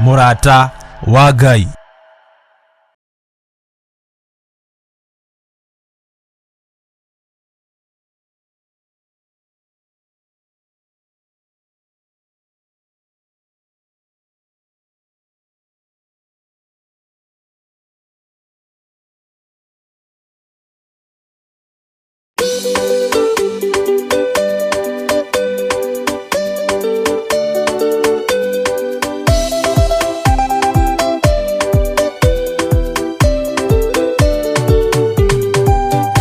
Mũrata wa Ngai.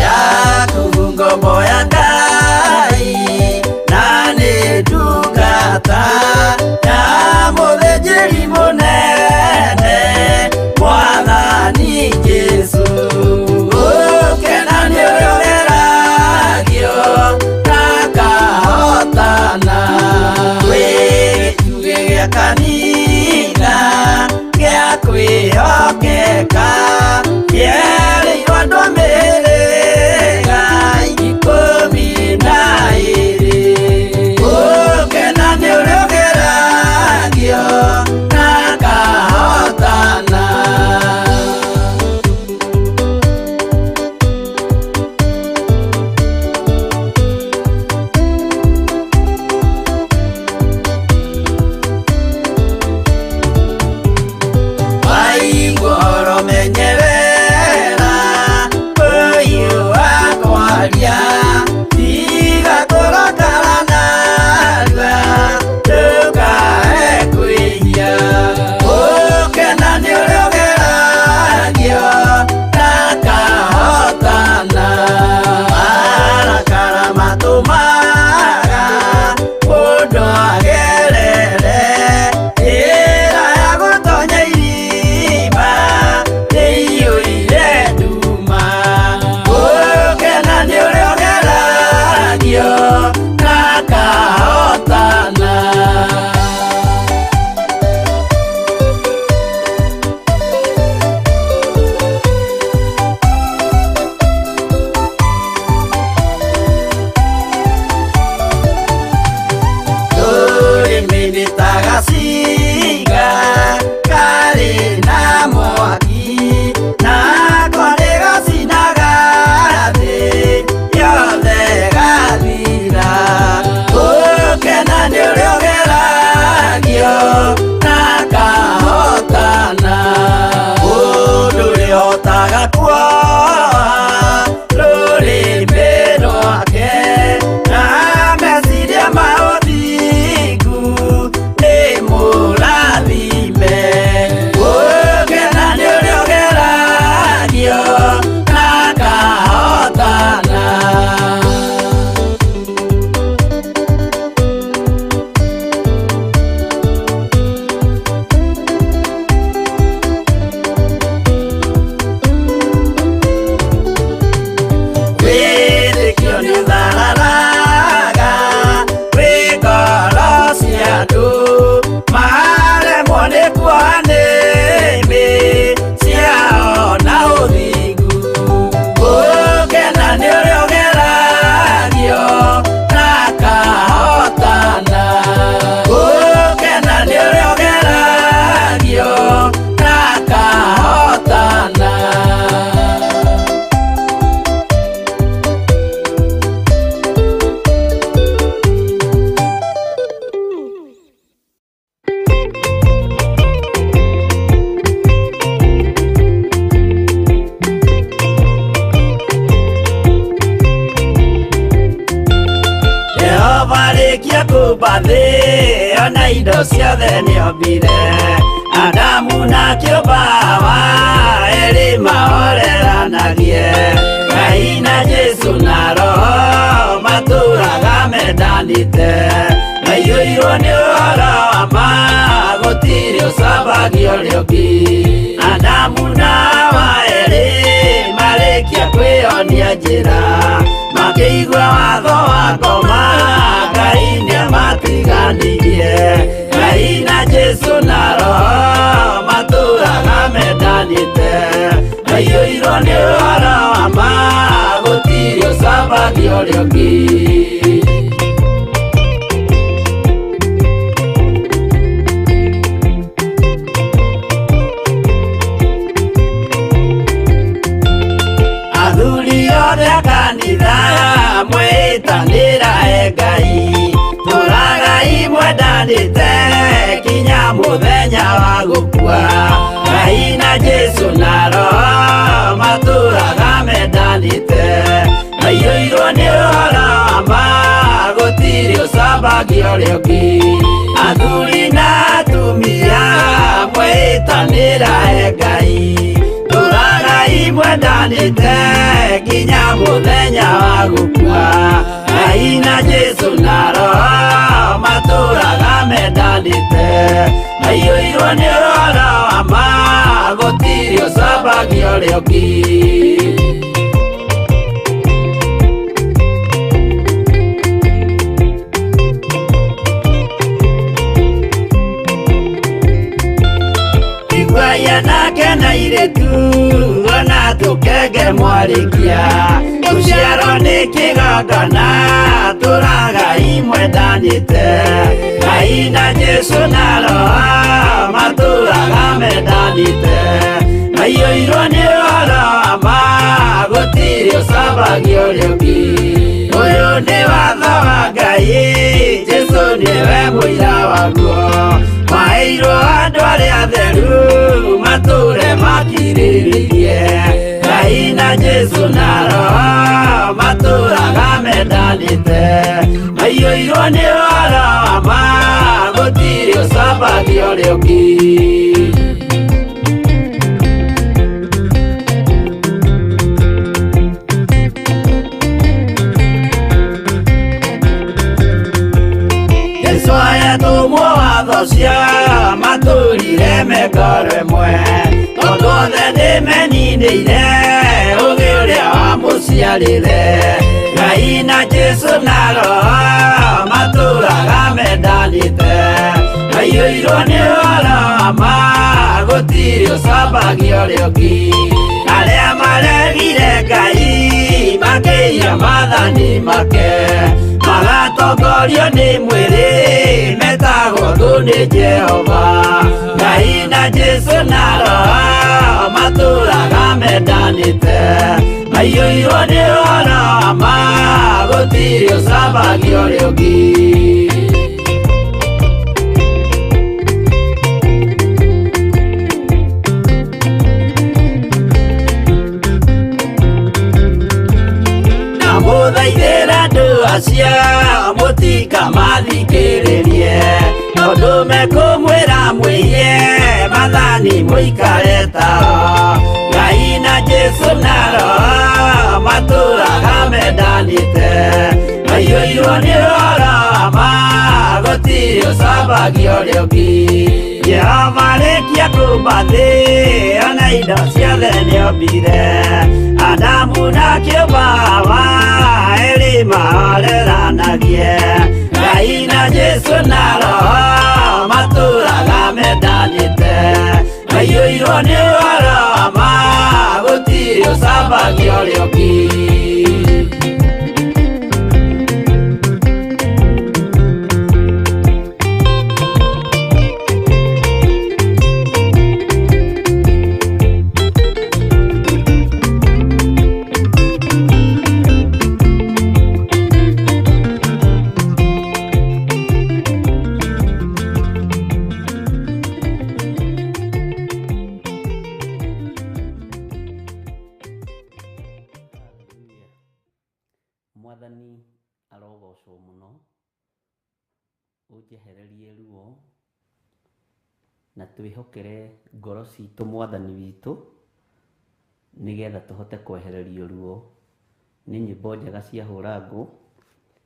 Yakubu ngombo ya Ngai na nĩ ndungata ya mũthĩnjĩri mũnene Mwathani Jesũ. Ũkena nĩ ũrĩa ũgeragio na akahotana. Wĩ gĩtugĩ gĩa kanitha gĩa kwĩhokeka kĩerĩirwo andũ a mĩhĩrĩga 12. Ũkena nĩ ũrĩa ũgeragio na akahotana. Waigua ũhoro menyerera ũyũ wa kwaria tiga kũrakara narua ndũkae kwĩhia. Ũkena nĩ ũrĩa ũgeragio na akahotana. Marakara matũmaga mũndũ agerere njĩra ya gũtonya irima ĩiyũire nduma. Ũkena nĩ ũrĩa ũgeragio na akahotana. Rũrĩmĩ nĩ ta gacinga karĩ na mwaki, nako nĩ gacinaga thĩ yothe gathira. Ũkena nĩ ũrĩa ũgeragio na akahotana. Mũndũ ũrĩhotaga kuoha rũrĩmĩ rwake na meciria ma ũthingu nĩ mũrathime. Ũkena nĩ ũrĩa ũgeragio na akahotana. Wĩtĩkio nĩ ũthararaga wĩ ngoro cia andũ maremwo nĩ kuoha nĩmĩ ciao na ũthingu. Ũkena nĩ ũrĩa ũgeragio na akahotana. Ũkena nĩ ũrĩa ũgeragio na akahotana. Jehova arĩkia kũmba thĩ ona indo ciothe nĩombire Adamu na kĩũmba Hawa erĩ mahoreranagie Ngai na Jesũ na Roho matũraga mendanĩte maiyũirwo nĩ ũhoro wa ma gũtirĩ ũcambagia ũrĩa ũngĩ Adamu na Hawa erĩ marĩkia kwĩyonia njĩra makĩigua watho wa ngoma Ngai nĩamatiganirie Ngai na Jesũ na Roho matũraga mendanĩte maiyũirwo nĩ ũhoro wa ma gũtirĩ ũcambagia ũrĩa ũngĩ. Ngai tũragai mwendanĩte kinya mũthenya wa gũkua Ngai na Jesũ na Roho matũraga mendanĩte maiyũirwo nĩ ũhoro wa ma gũtirĩ ũcambagia ũrĩa ũngĩ athuri na atumia mwĩtanĩra he Ngai tũragai mwendanĩte kinya mũthenya wa gũkua Ngai na Jesũ na Roho matũraga mendanĩte maiyũirwo nĩ ũhoro wa ma gũtirĩ ũcambagia ũrĩa ũngĩ. Iguaya nake na irĩtu ona tũkenge mwarĩkia gũciarwo nĩ kĩgongona tũragai mwendanĩte Ngai na Jesũ na Roho matũraga mendanĩte maiyũirwo nĩ ũhoro wa ma gũtirĩ ũcambagia ũrĩa ũngĩ ũyũ nĩ watho wa Ngai Jesũ nĩwe mũira waguo maheirwo andũ arĩa atheru matũre makirĩrĩirie Ngai na Jesũ na Roho matũraga mendanĩte maiyũirwo nĩ ũhoro wa ma gũtirĩ ũcambagia ũrĩa ũngĩ. Jesũ ayatũmwo watho cia matũrire mengoro ĩmwe tondũ othe nĩmeninĩire ũgĩ ũrĩa wamũciarire Ngai na Jesũ na Roho matũraga mendanĩte maiyũirwo nĩ ũhoro wa ma gũtirĩ ũcambagia ũrĩa ũngĩ arĩa maregire Ngai makĩiya maathani make magatongorio nĩ mwĩrĩ metagwo thũ nĩ Jehova Ngai na Jesũ na Roho matũraga mendanĩte maiyũirwo nĩ ũhoro wa ma gũtirĩ ũcambagia ũrĩa ũngĩ. Ndamũthaithĩra andũ acio mũtikamathikĩrĩrie tondũ mekũmwĩra mwĩhie maathani mũikare tao Ngai na Jesũ na Roho matũraga mendanĩte maiyũirwo nĩ ũhoro wa ma gũtirĩ ũcambagia ũrĩa ũngĩ Jehova arĩkia kũmba thĩ ona indo ciothe nĩombire Adamu na kĩũmba Hawa erĩ mahoreranagie Ngai na Jesũ na Roho matũraga mendanĩte maiyũirwo nĩ ũhoro wa ma gũtirĩ ũcambagia ũrĩa ũngĩ. Mwathani arogocwo mũno ũnjehererie ruo na twĩhokere ngoro citũ mwathani witũ nĩgetha tũhote kwehererio ruo nĩ nyĩmbo njega cia hũrangũ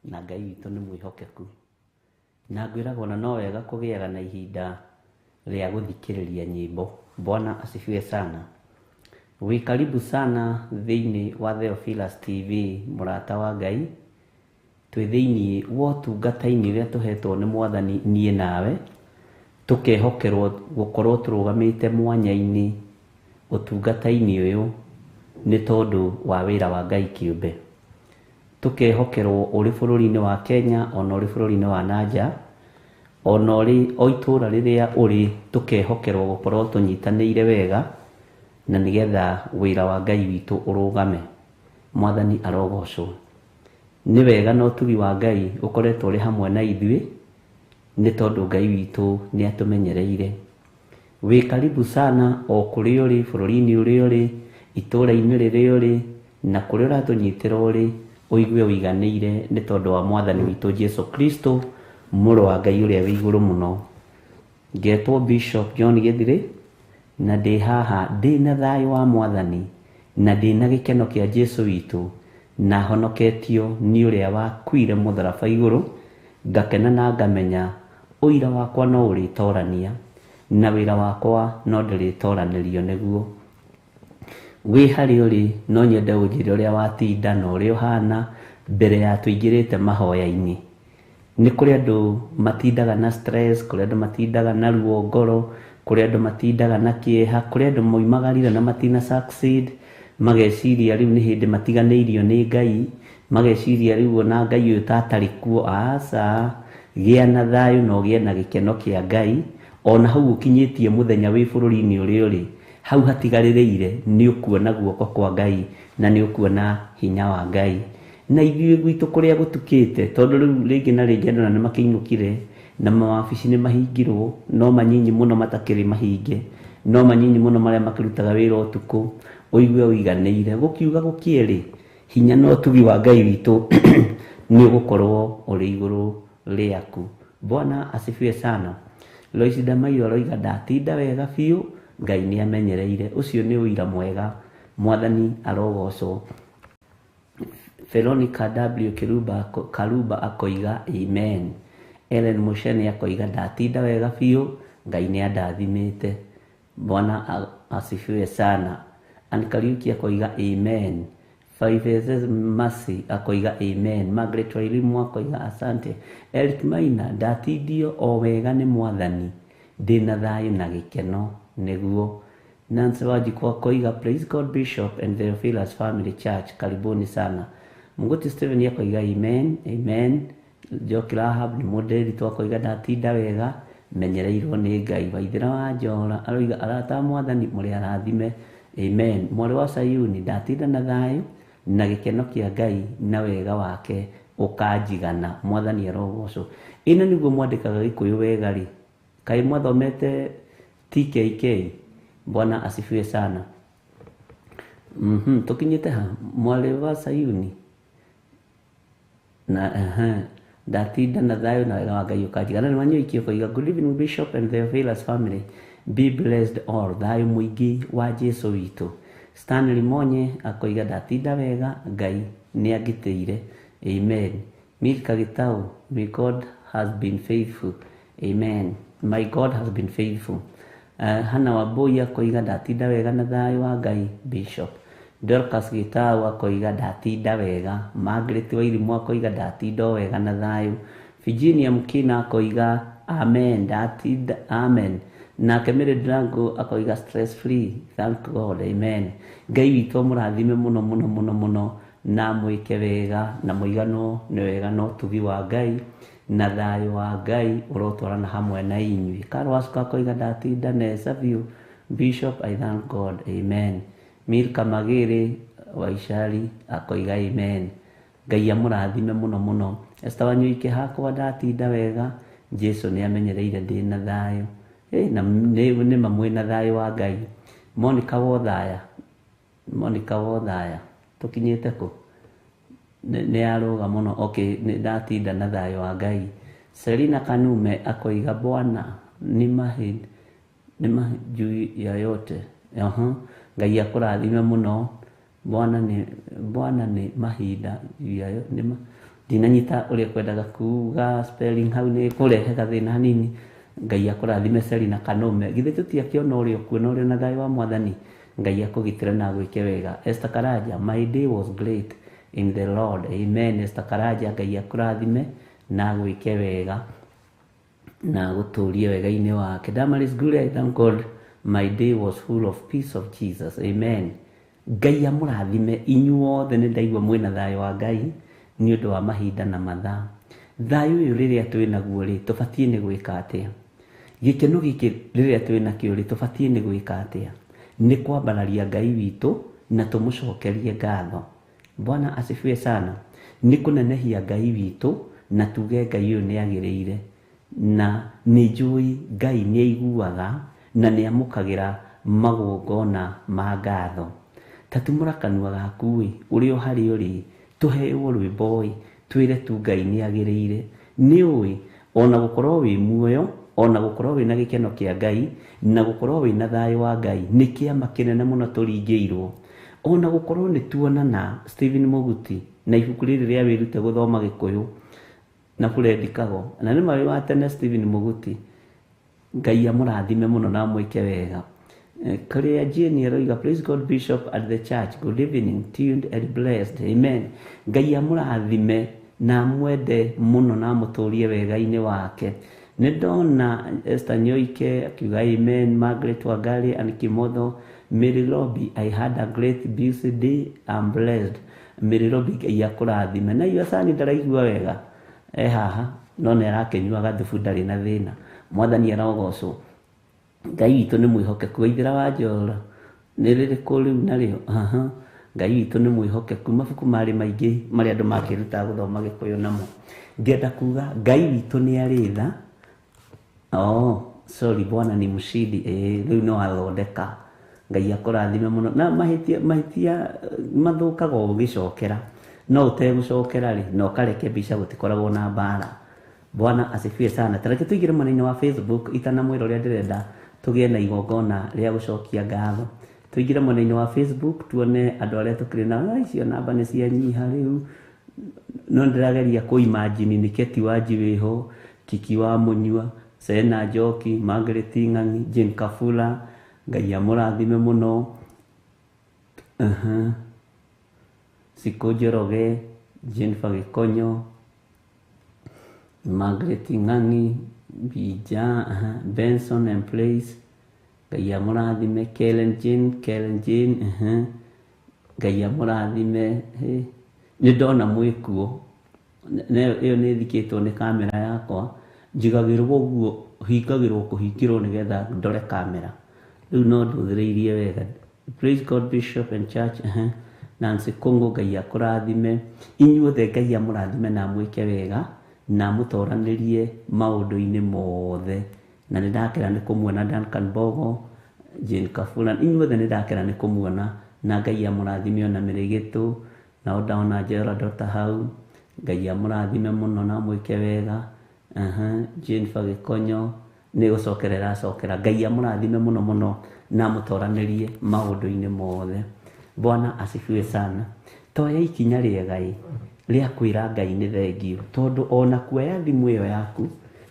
na Ngai witũ nĩ mwĩhokeku na ngwĩragwo na no wega kũgĩaga na ihinda rĩa gũthikĩrĩria nyĩmbo. Bwana asifiwe sana. Wĩ karibu sana thĩinĩ wa Theophilus TV mũrata wa Ngai twĩ thĩinĩ wa ũtungata-inĩ ũrĩa tũhetwo nĩ mwathani niĩ nawe tũkehokerwo gũkorwo tũrũgamĩte mwanya-inĩ ũtungata-inĩ ũyũ nĩ tondũ wa wĩra wa Ngai kĩũmbe tũkehokerwo ũrĩ bũrũri-inĩ wa Kenya ona ũrĩ bũrũri-inĩ wa nanja ona ũrĩ o itũra rĩrĩa ũrĩ tũkehokerwo gũkorwo tũnyitanĩire wega na nĩgetha wĩra wa Ngai witũ ũrũgame. Mwathani arogocwo. Nĩ wega na ũtugi wa Ngai ũkoretwo ũrĩ hamwe na ithuĩ, nĩ tondũ Ngai witũ nĩ atũmenyereire. Wĩ karibu sana o kũrĩa ũrĩ, bũrũri-inĩ ũrĩa ũrĩ, itũũra-inĩ rĩrĩa ũrĩ, na kũrĩa ũratũnyitĩra ũrĩ, ũigue ũiganĩire nĩ tondũ wa Mwathani witũ Jesu Kristo, mũrũ wa Ngai ũrĩa wĩ igũrũ mũno. Ngetwo Bishop John Gĩthirĩ, na ndĩ haha ndĩ na thayũ wa Mwathani, na ndĩ na gĩkeno kĩa Jesu witũ, na honoketio nĩ ũrĩa wakuire mũtharaba igũrũ, ngakena na ngamenya ũira wakwa no ũrĩtorania, na wĩra wakwa no ndĩrĩtoranĩrio nĩguo. Wĩ harĩa ũrĩ, no nyende ũnjĩre ũrĩa watinda na ũrĩa ũhana mbere ya tũingĩrĩte mahoya-inĩ. Nĩ kũrĩ andũ matindaga na stress, kũrĩ andũ matindaga na ruo ngoro, kũrĩ andũ matindaga na kĩeha, kũrĩ andũ moimagarire na matina succeed, mageciria rĩu nĩ hĩndĩ matiganĩirio nĩ Ngai, mageciria rĩu ona Ngai ũyũ ta atarĩ kuo. Aca, gĩa na thayũ na ũgĩe na gĩkeno kĩa Ngai, ona hau ũkinyĩtie mũthenya wĩ bũrũri-inĩ ũrĩa ũrĩ, hau hatigarĩrĩire nĩ ũkuona guoko kwa Ngai na nĩ ũkuona hinya wa Ngai. Na ithuĩ gwitũ kũrĩa gũtukĩte, tondũ rĩu rĩngĩ na rĩngĩ andũ na nĩ makĩinũkire, na mawabici nĩ mahingirwo, no manyinyi mũno matakĩrĩ mahinge, no manyinyi mũno marĩa makĩrutaga wĩra ũtukũ, ũigue ũiganĩire. Gũkiuga gũkĩerĩ, hinya na ũtugi wa Ngai witũ nĩ ũgũkorwo ũrĩ igũrũ rĩaku. Bwana asifiwe sana. Lois Damaio aroiga ndatinda wega biũ, Ngai nĩ amenyereire. Ũcio nĩ ũira mwega, Mwathani arogocwo. Veronica W Kiruba Karuba akoiga amen. Ellen Musheni akoiga ndatinda wega biũ, Ngai nĩ andathimĩte. Bwana asifiwe sana. Ann Kariuki akoiga amen. Five Mercy akoiga amen. Margaret Wairimu akoiga asante. Eric Maina ndatindio o wega nĩ Mwathani, ndĩna thayũ na gĩkeno nĩguo. Nancy Wanjikũ akoiga praise God Bishop and Theophilus Family Church, karibuni sana. Munguti Stephen akoiga amen, amen. Njoki Rahab nĩ mũndĩritũ akoiga ndatinda wega, menyereirwo nĩ Ngai. Waithĩra wa Njora aroiga arata a Mwathani mũrĩ arathime, amen. Mwarĩ wa Sayuni ndatinda na thayũ na gĩkeno kĩa Ngai na wega wake ũkanjigana, Mwathani arogocwo. Ĩno nĩguo mwandĩkaga Gĩkũyũ wega rĩ, kaĩ mwathomete TKK? Bwana asifiwe sana. Tukinyĩte ha? Mwarĩ wa Sayuni na ndatinda na thayũ na wega wa Ngai ũkanjigana. Nĩ Wanyoiki ũkoiga good evening Bishop and Theophilus family, be blessed all, thayũ mũingĩ wa Jesu witũ. Stanley Monye akoiga ndatinda wega, Ngai nĩ angitĩire, amen. Milka Gitau, may God has been faithful, amen. My God has been faithful. Hana Wambui akoiga ndatinda wega na thayũ wa Ngai Bishop. Dorcas Gitau akoiga ndatinda wega. Margaret Wairimu akoiga ndatinda o wega na thayũ. Virginia Mukina akoiga amen, ndatinda amen. Nake Mary Drango akoiga stress free, thank God, amen. Ngai witũ amũrathime mũno mũno mũno mũno na mwĩke wega na mũiganwo nĩ wega na ũtugi wa Ngai na thayũ wa Ngai ũrotwarana hamwe na inyuĩ. Carol Wasuka akoiga ndatinda nesa biũ Bishop, I thank God, amen. Milka Magere Waicari akoiga amen. Ngai amũrathime mũno mũno. Esther Wanyoike hakwa ndatinda wega, Jesu nĩ amenyereire ndĩ na thayũ. Na nĩ ma mwĩ na thayũ wa Ngai. Monica Wothaya, Monica Wothaya, tũkinyĩte kũ? Nĩ yarũga mũno. Okay, nĩ ndatinda na thayũ wa Ngai. Selina Kanume akoiga Bwana ni mahi juu ya yote. Ngai akũrathime mũno. Bwana ni mahinda juu ya yote. Ndinanyita ũrĩa kwendaga kuga spelling hau nĩ kũrehe gathĩna hanini. Ngai akũrathime Selina Kanume. Githĩ tũtiakĩona ũrĩa ũkuona ũrĩa na thayũ wa Mwathani. Ngai akũgitĩre na agwĩke wega. Esther Karanja, my day was great in the Lord, amen. Esther Karanja, Ngai akũrathime na agwĩke wega na agũtũrie wega-inĩ wake. Damaris Gure, I thank God my day was full of peace of Jesus, amen. Ngai amũrathime inyuothe, nĩ ndaigua mwĩna thayũ wa Ngai nĩ ũndũ wa mahinda na mathaa. Thayũ ũyũ rĩrĩa twĩ naguo rĩ, tũbatiĩ nĩ gwĩka atĩa? Gĩkeno gĩkĩ rĩrĩa twĩ nakĩo rĩ, tũbatiĩ nĩ gwĩka atĩa? Nĩ kwambararia Ngai witũ na tũmũcokerie ngatho. Bwana asifiwe sana. Nĩ kũnenehia Ngai witũ na tuge Ngai ũyũ nĩ agĩrĩire, na nĩ njũĩ Ngai nĩ aiguaga na nĩ amũkagĩra magongona ma ngatho. Ta tumũra kanua gaku ĩ, ũrĩ o harĩa ũrĩ, tũheo rwĩmbo ĩ, twĩre tu Ngai nĩ agĩrĩire. Nĩ ũĩ ona gũkorwo wĩ muoyo, ona gũkorwo wĩna gĩkeno kĩa Ngai, na gũkorwo wĩna thayũ wa Ngai nĩ kĩama kĩnene mũno tũringĩirwo. Ona gũkorwo nĩ tuonana Stephen Mũguti na ibuku rĩrĩ rĩa wĩrute gũthoma Gĩkũyũ na Fred Kago, na nĩ marĩ wa tene Stephen Mũguti, Ngai amũrathime mũno na amwĩke wega. Kũrĩa Jane aroiga, praise God Bishop at the church, good evening, tuned and blessed, amen. Ngai amũrathime na amwende mũno na amũtũrie wega-inĩ wake. Nĩ ndona Esther Nyoike akiuga amen, Margaret Wangari and Kimotho, Mary Lobby, I had a great busy day, I'm blessed. Mary Lobby, Ngai akũrathime. Na iyo Sani ndaraigua wega e haha, no nĩ arakĩnyua gathubu, ndarĩ na thĩna. Mwathani arogocwo. Ngai witũ nĩ mwĩhokeku. Waithĩra wa Njora nĩ rĩrĩkũ rĩu narĩo? Aha. Ngai witũ nĩ mwĩhokeku. Mabuku marĩ maingĩ marĩa andũ makĩrutaga gũthoma Gĩkũyũ namo. Ngenda kuga Ngai witũ nĩ arĩ tha. Oh, sorry, Bwana ni mshindi. Rĩu no athondeka. Ngai akũrathime mũno. Na mahĩtia mathũkaga ũgĩcokera. No ũtegũcokera rĩ, na ũkareke mbica, gũtikoragwo na mbara. Bwana asifiwe sana. Tareke tũingĩre mwena-inĩ wa Facebook itanamwĩra ũrĩa ndĩrenda tũgĩe na igongona rĩa gũcokia ngatho. Tũingĩre mwena-inĩ wa Facebook tuone andũ arĩa tũkĩrĩ nao. Icio namba nĩ cianyiha rĩu. No ndĩrageria kũ imagine nĩ Keti Wanji wĩho, Kiki wa Mũnyua, Sena Njoki, Margaret Ng'ang'i, Jane Kafula, Ngai amũrathime mũno. Sikũ Njoroge, Jennifer Gĩkonyo, Margaret Ng'ang'i, Bija, Benson and Place, Ngai amũrathime, Kellen Jane, Kellen Jane, Ngai amũrathime. Nĩ ndona mwĩkuo. Ĩyo nĩ ĩthikĩtwo nĩ kamera yakwa, njigagĩrwo ũguo, hingagĩrwo kũhingĩrwo nĩgetha ndore kamera. Rĩu no ndũthĩrĩirie wega. Praise God Bishop and Church. Nancy Kongo, Ngai akũrathime. Inyuothe Ngai amũrathime na amwĩke wega na amũtoranĩrie maũndũ-inĩ mothe. Na nĩ ndakena nĩ kũmuona Duncan Bogo, Jane Kafula, inyuothe nĩ ndakena nĩ kũmuona, na Ngai amũrathime ona Mĩrĩgĩtũ, nao ndona Gerald Ota hau, Ngai amũrathime mũno na amwĩke wega. Jennifer Gĩkonyo nĩ gũcokera ĩracokera. Ngai amũrathime mũno mũno na amũtoranĩrie maũndũ-inĩ mothe. Bwana asifiwe sana. Toya ikinya rĩega ĩ rĩa kwĩra Ngai nĩ thengiũ, tondũ ona kuoya thimũ ĩyo yaku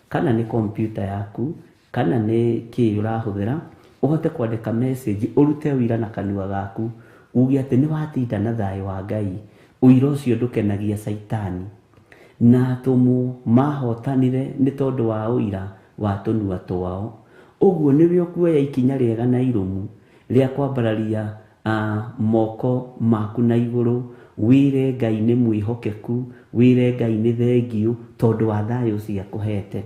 kana nĩ kompyuta yaku kana nĩ kĩ ũrahũthĩra, ũhote kwandĩka message, ũrute ũira na kanua gaku, uge atĩ nĩ watinda na thayũ wa Ngai. Ũira ũcio ndũkenagia Caitani. Na atũmwo mahotanire nĩ tondũ wa ũira wa tũnua twao. Ũguo nĩwe ũkuoya ikinya rĩega na irũmu rĩa kwambararia moko maku na igũrũ, wĩre Ngai nĩ mwĩhokeku, wĩre Ngai nĩ thengiũ, tondũ wa thayũ ũcio akũhete,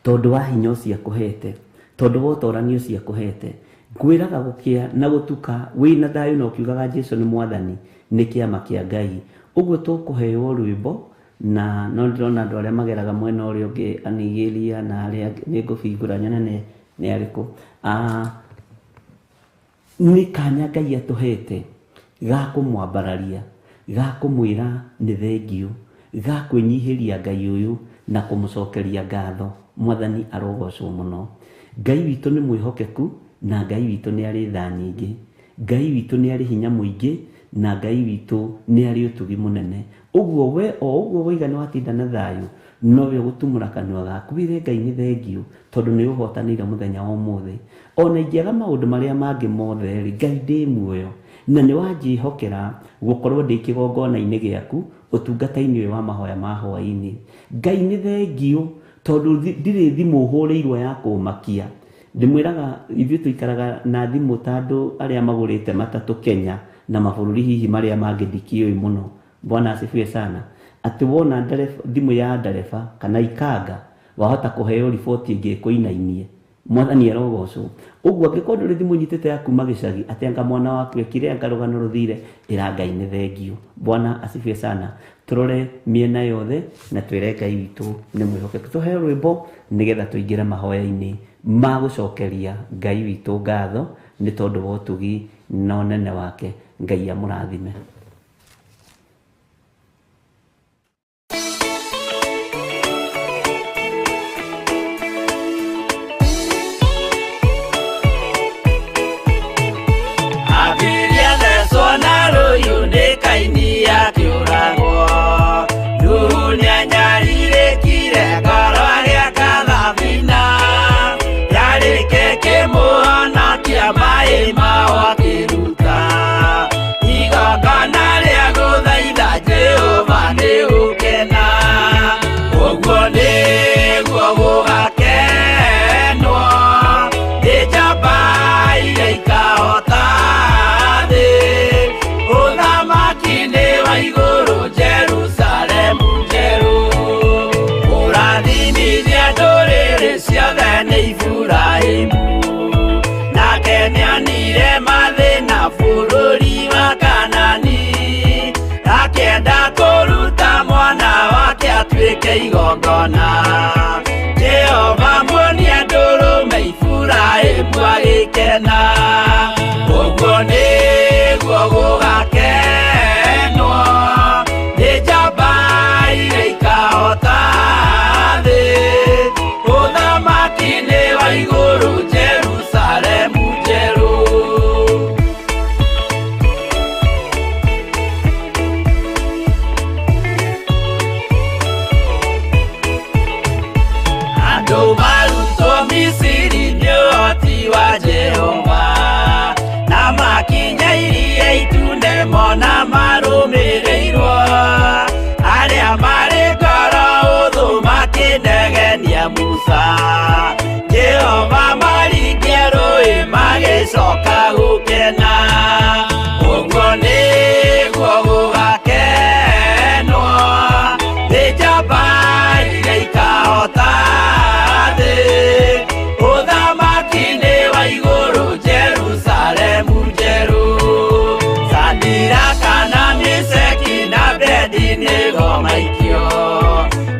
tondũ wa hinya ũcio akũhete, tondũ wa ũtorani ũcio akũhete. Ngwĩraga gũkĩa na gũtuka wĩna thayũ na ũkiugaga Jesu nĩ mwathani, nĩ kĩama kĩa Ngai. Ũguo tũkũheo rwĩmbo, na no ndĩrona andũ arĩa mageraga mwena ũrĩa ũngĩ Anigeria na arĩa angĩ, nĩ ngũbingũra nyone nĩ arĩkũ. Nĩ kanya Ngai atũhete ga kũmwambararia, ga kũmwĩra nĩ thengiũ, ga kwĩnyihĩria Ngai ũyũ na kũmũcokeria ngatho. Mwathani arogocwo mũno. Ngai witũ nĩ mwĩhokeku, na Ngai witũ nĩ arĩ tha nyingĩ. Ngai witũ nĩ arĩ hinya mũingĩ, na Ngai witũ nĩ arĩ ũtugi mũnene. Ũguo we o ũguo waiga nĩ watinda na thayũ, nowe ũgũtumũra kanua gaku wĩre Ngai nĩ thengiũ, tondũ nĩ ũhotanĩire mũthenya wa ũmũthĩ. Ona ingĩaga maũndũ marĩa mangĩ mothe rĩ, Ngai ndĩ muoyo, na nĩ wanjĩhokera gũkorwo ndĩ kĩgongona-inĩ gĩaku ũtungata-inĩ ũyũ wa mahoya ma hwaĩ-inĩ. Ngai nĩ thengiũ, tondũ ndirĩ thimũ hũrĩirwo ya kũmakia. Ndĩmwĩraga ithuĩ tũikaraga na thimũ ta andũ arĩa magũrĩte matatũ Kenya na mabũrũri hihi marĩa mangĩ ndikĩũĩ mũno. Bwana asifiwe sana. Atĩ wona thimũ ya ndereba kana ikanga, wahota kũheo riboti ĩngĩ ĩkũinainie. Mwathani arogocwo. Ũguo angĩkorwo ndũrĩ thimũ nyitĩte ya kuma gĩcagi, atĩ anga mwana waku ekire, anga rũgano rũthire, ĩra Ngai nĩ thengio. Bwana asifiwe sana. Tũrore mĩena yothe na twĩre Ngai witũ nĩ mwĩhokeku. Tũheo rwĩmbo nĩgetha tũingĩre mahoya-inĩ ma gũcokeria Ngai witũ ngatho nĩ tondũ wa ũtugi na ũnene wake. Ngai amũrathime. Abiria thecwo na rũhiũ nĩ Kaini akĩũragwo. Nuhu nĩanyarirĩkire ngoro agĩaka thabina. Yarĩke kĩmũhonokia maĩ mao akĩruta. Igongona rĩa gũthaitha Jehova nĩ gũkena. Ũguo nĩguo gũgakenwo nĩ njamba iria ikahota thĩ. Ũthamaki nĩ wa igũrũ Jerusalemu njerũ. Kũrathimithia ndũrĩrĩ ciothe nĩ Iburahĩmu. Nake nĩonire mathĩna bũrũri wa Kanani. Akĩenda kũruta mwana wake atuĩke igongona. Jehova muonia ndũrũme Iburahĩmu agĩkena. Ũguo nĩguo gũgakenwo nĩ njamba iria ikahota thĩ. Ũthamaki nĩ wa igũrũ Jerusalemu njerũ. Andũ marutwo Misiri nĩ ũhoti wa Jehova, na makinya iria itune mona marũmĩrĩirwo. Arĩa marĩ ngoro ũthũ makĩnegenia Musa, Jehova maringia rũĩ magĩcoka gũkena. Ũguo nĩguo gũgakenwo nĩ njamba iria ikahota thĩ. Ũthamaki nĩ wa igũrũ Jerusalemu njerũ. Sadiraka na Meshaki na Abednego maikio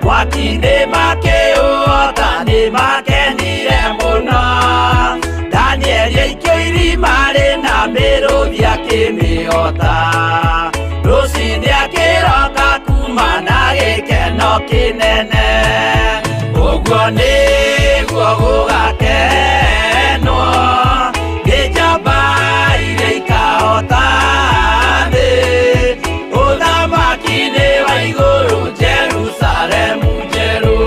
mwaki-inĩ makĩũhota nĩ makenire mũno. Danieli aikio irima rĩna mĩrũthi akĩmĩhota. Rũciinĩ akĩroka kuma na gĩkeno kĩnene. Ũguo nĩguo gũgakenwo nĩ njamba iria ikahota thĩ. Ũthamaki nĩ wa igũrũ Jerusalemu njerũ.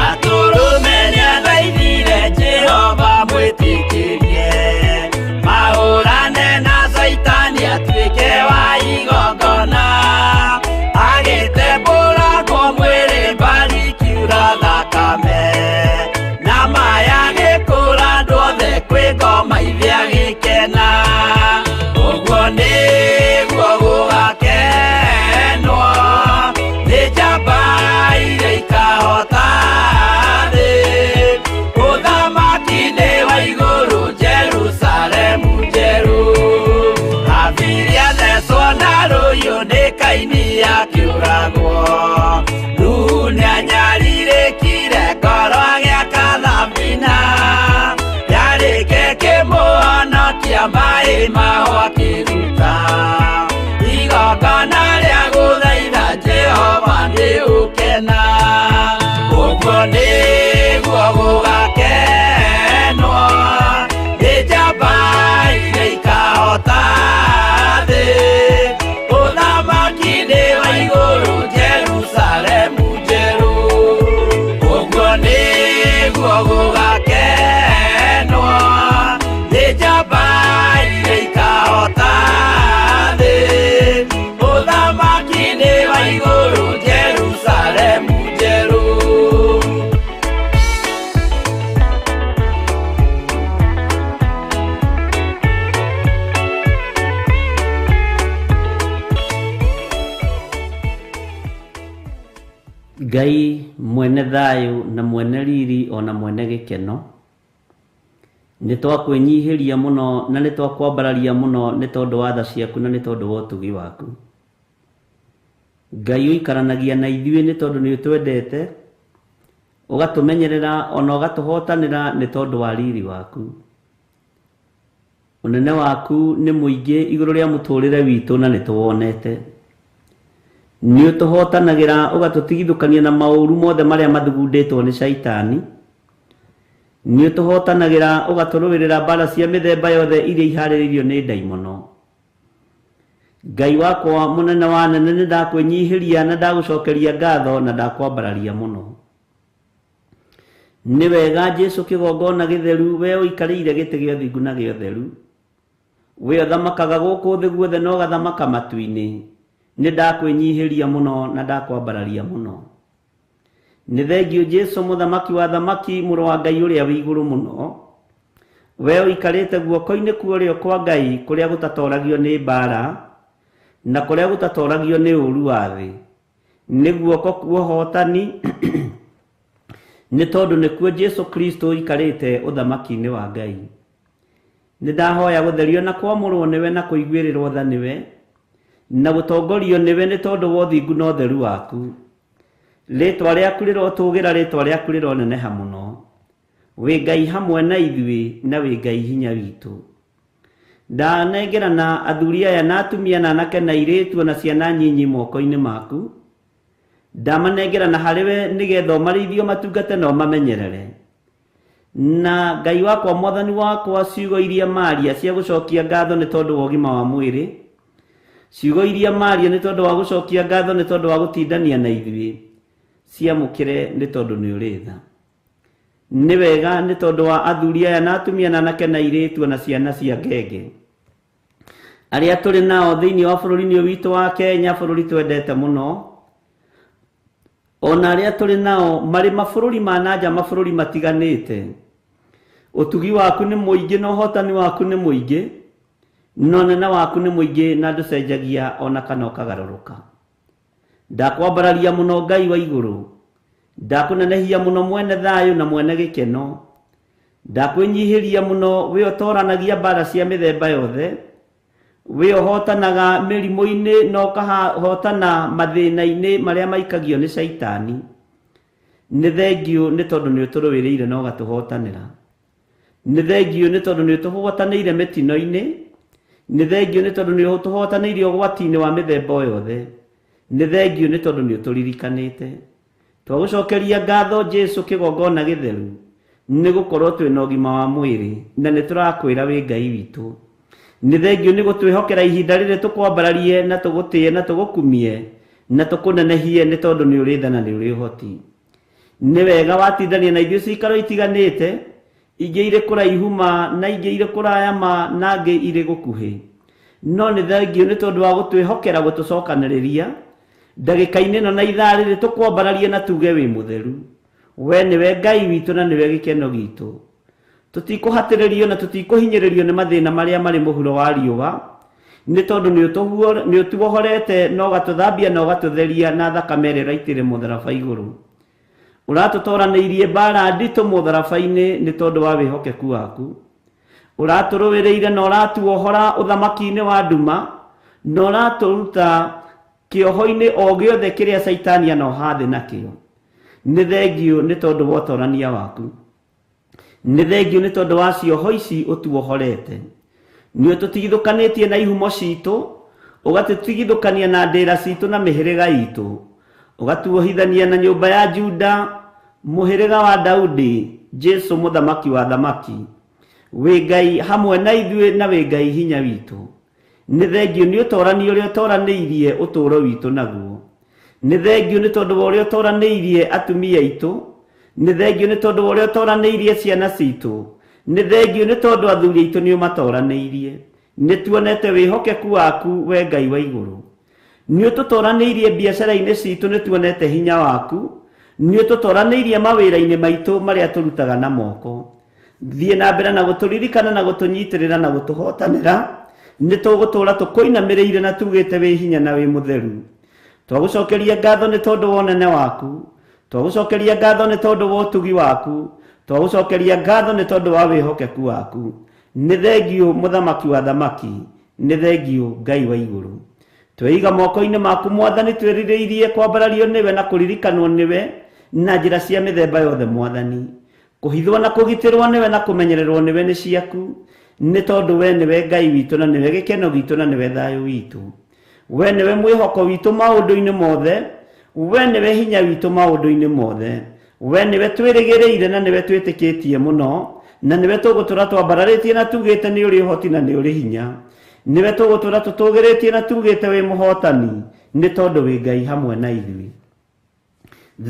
Atũrũme nĩathaithire Jehova mwĩtĩkĩrie, mahũrane na Caitani atuĩke wa igongona. Agĩtembũrangwo mwĩrĩ mbari kiura thakame, na maya agĩkũra andũ othe kwĩ ngoma ithe agĩkena. Ũguo nĩguo gũgakenwo nĩ njamba iria ikahota thĩ. Ũthamaki nĩ wa igũrũ Jerusalemu njerũ. Abiria thecwo na rũhiũ nĩ Kaini akĩũragwo. Nuhu nĩanyarirĩkire ngoro agĩaka thabina. Yarĩke kĩmũhonokia maĩ mao akĩruta. Igongona rĩa gũthaitha Jehova nĩ ũkena. Ũguo nĩguo gũgakenwo nĩ njamba iria ikahota thĩ. Ũthamaki nĩ wa igũrũ Jerusalemu njerũ. Ũguo nĩguo gũgakenwo nĩ njamba iria ikahota Ngai mwene thayũ na mwene riri ona mwene gĩkeno, nĩ twakwĩnyihĩria mũno na nĩ twakwambararia mũno nĩ tondũ wa tha ciaku na nĩ tondũ wa ũtugi waku. Ngai ũikaranagia na ithuĩ nĩ tondũ nĩ ũtwendete, ũgatũmenyerera ona ũgatũhotanĩra nĩ tondũ wa riri waku. Ũnene waku nĩ mũingĩ igũrũ rĩa mũtũrĩre witũ na nĩ tũwonete. Nĩ ũtũhotanagĩra ũgatũtigithũkania na maũru mothe marĩa mathugundĩtwo nĩ caitani. Nĩ ũtũhotanagĩra ũgatũrũĩrĩra mbara cia mĩthemba yothe iria iharĩrĩirio nĩ ndaimono. Ngai wakwa mũnene wa nene, nĩ ndakwĩnyihĩria na ndagũcokeria ngatho na ndakwambararia mũno. Nĩ wega Jesũ kĩgongona gĩtheru, we ũikarĩire gĩtĩ gĩa ũthingu na gĩa ũtheru, we ũthamakaga gũkũ thĩ guothe na ũgathamaka matu-inĩ. Nĩ ndakwĩnyihĩria mũno na ndakwambararia mũno. Nĩ thengiũ Jesũ mũthamaki wa thamaki, mũrũ wa Ngai ũrĩa wĩ igũrũ mũno, we ũikarĩte guoko-inĩ kwa ũrĩo kwa Ngai kũrĩa gũtatoragio nĩ mbara na kũrĩa gũtatoragio nĩ ũũru wa thĩ. Nĩ guoko kwa ũhotani nĩ tondũ nĩkuo Jesũ Kristo ũikarĩte ũthamaki-inĩ wa Ngai. Nĩ ndahoya gũtherio na kwamũrwo nĩwe na kũiguĩrĩrwo tha nĩwe na gũtongorio nĩwe nĩ tondũ wa ũthingu na ũtheru waku. Rĩtwa rĩaku rĩrotũgĩra, rĩtwa rĩaku rĩroneneha mũno. Wĩ Ngai hamwe na ithuĩ na wĩ Ngai hinya witũ. Ndanengerana athuri aya na atumia na anake na airĩtu na ciana nyinyi moko-inĩ maku. Ndamanengerana harĩ we nĩgetha ũmarĩithie, matungate na ũmamenyerere. Na Ngai wakwa mwathani wakwa, ciugo iria maria cia gũcokia ngatho nĩ tondũ wa ũgima wa mwĩrĩ, ciugo iria maria nĩ tondũ wa gũcokia ngatho nĩ tondũ wa gũtindania na ithuĩ, ciamũkĩre nĩ tondũ nĩ ũrĩ tha. Nĩ wega nĩ tondũ wa athuri aya na atumia na anake na airĩtu na ciana cia ngenge arĩa tũrĩ nao thĩinĩ wa bũrũri-inĩ ũyũ witũ wa Kenya, bũrũri twendete mũno, ona arĩa tũrĩ nao marĩ mabũrũri ma nanja, mabũrũri matiganĩte. Ũtugi waku nĩ mũingĩ na ũhotani waku nĩ mũingĩ na ũnene waku nĩ mũingĩ na ndũcenjagia ona kana ũkagarũrũka. Ndakwambararia mũno Ngai wa igũrũ, ndakũnenehia mũno mwene thayũ na mwene gĩkeno, ndakwĩnyihĩria mũno we ũtoranagia mbara cia mĩthemba yothe, we ũhotanaga mĩrimũ-inĩ na ũkahotana mathĩna-inĩ marĩa maikagio nĩ caitani. Nĩ thengiũ nĩ tondũ nĩ ũtũrũĩrĩire na ũgatũhotanĩra. Nĩ thengiũ nĩ tondũ nĩ ũtũhotanĩire mĩtino-inĩ. Nĩ thengiũ nĩ tondũ nĩ ũtũhotanĩire ũgwati-inĩ wa mĩthemba o yothe. Nĩ thengiũ nĩ tondũ nĩ ũtũririkanĩte. Twagũcokeria ngatho Jesũ kĩgongona gĩtheru, nĩ gũkorwo twĩna ũgima wa mwĩrĩ na nĩ tũrakwĩra wĩ Ngai witũ. Nĩ thengiũ nĩ gũtwĩhokera ihinda rĩrĩ tũkwambararie na tũgũtĩe na tũgũkumie na tũkũnenehie nĩ tondũ nĩ ũrĩ tha na nĩ ũrĩ ũhoti. Nĩ wega watindania na ithuĩ cikaro itiganĩte, ingĩ irĩ kũraihu ma na ingĩ irĩ kũraya ma na ingĩ irĩ gũkuhĩ. No nĩ thengiũ nĩ tondũ wa gũtwĩhokera gũtũcokanĩrĩria ndagĩka-inĩ ĩno na ithaa rĩrĩ tũkwambararie na tuge wĩ mũtheru. We nĩwe Ngai witũ na nĩwe gĩkeno gitũ. Tũtikũhatĩrĩrio na tũtikũhinyĩrĩrio nĩ mathĩna marĩa marĩ mũhuro wa riũa, nĩ tondũ nĩ ũtuohorete na ũgatũthambia na ũgatũtheria na thakame ĩrĩa ũraitĩire mũtharaba igũrũ. Ũratũtoranĩirie mbara nditũ mũtharaba-inĩ nĩ tondũ wa wĩhokeku waku. Ũratũrũĩrĩire na ũratuohora ũthamaki-inĩ wa nduma na ũratũruta kĩoho-inĩ o gĩothe kĩrĩa caitani anoha thĩ nakĩo. Nĩ thengiũ nĩ tondũ wa ũtorania waku. Nĩ thengiũ nĩ tondũ wa cioho ici ũtuohorete. Nĩ ũtũtigithũkanĩtie na ihumo citũ, ũgatũtigithũkania na ndĩra citũ na mĩhĩrĩga itũ, ũgatuohithania na nyũmba ya Juda, mũhĩrĩga wa Daudi, Jesũ mũthamaki wa thamaki. Wĩ Ngai hamwe na ithuĩ na wĩ Ngai hinya witũ. Nĩ thengiũ nĩ ũtorani ũrĩa ũtoranĩirie ũtũũro witũ naguo. Nĩ thengiũ nĩ tondũ wa ũrĩa ũtoranĩirie atumia aitũ. Nĩ thengiũ nĩ tondũ wa ũrĩa ũtoranĩirie ciana citũ. Nĩ thengiũ nĩ tondũ athuri aitũ nĩ ũmatoranĩirie. Nĩ tuonete wĩhokeku waku we Ngai wa igũrũ. Nĩ ũtũtoranĩirie biacara-inĩ citũ, nĩ tuonete hinya waku. Nĩ ũtũtoranĩirie mawĩra-inĩ maitũ marĩa tũrutaga na moko. Thiĩ na mbere na gũtũririkana na gũtũnyitĩrĩra na gũtũhotanĩra. Nĩ tũgũtũũra tũkũinamĩrĩire na tugĩte wĩ hinya na wĩ mũtheru. Twagũcokeria ngatho nĩ tondũ wa ũnene waku. Twagũcokeria ngatho nĩ tondũ wa ũtugi waku, twagũcokeria ngatho nĩ tondũ wa wĩhokeku waku. Nĩ thengiũ mũthamaki wa thamaki, nĩ thengiũ Ngai wa igũrũ. Tweiga moko-inĩ maku Mwathani, twĩrirĩirie kwambarario nĩwe na kũririkanwo nĩwe na njĩra cia mĩthemba yothe Mwathani. Kũhithwo na kũgitĩrwo nĩwe na kũmenyererwo nĩwe nĩ ciaku, nĩ tondũ we nĩwe Ngai witũ na nĩwe gĩkeno gitũ na nĩwe thayũ witũ. We nĩwe mwĩhoko witũ maũndũ-inĩ mothe, we nĩwe hinya witũ maũndũ-inĩ mothe. We nĩwe twĩrĩgĩrĩire na nĩwe twĩtĩkĩtie mũno, na nĩwe tũgũtũra twambararĩtie na tugĩte nĩ ũrĩ ũhoti na nĩ ũrĩ hinya. Nĩwe tũgũtũra tũtũgĩrĩtie na tugĩte wĩ mũhotani, nĩ tondũ wĩ Ngai hamwe na ithuĩ.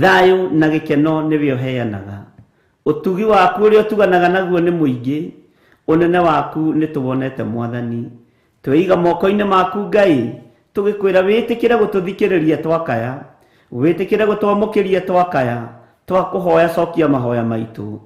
Thayũ na gĩkeno nĩwe ũheanaga. Ũtugi waku ũrĩa ũtuganaga naguo nĩ mũingĩ, ũnene waku nĩ tũwonete Mwathani. Tweiga moko-inĩ maku Ngai, tũgĩkwĩra wĩtĩkĩre gũtũthikĩrĩria twakaya, wĩtĩkĩre gũtwamũkĩria twakaya, twakũhoya cokia mahoya maitũ.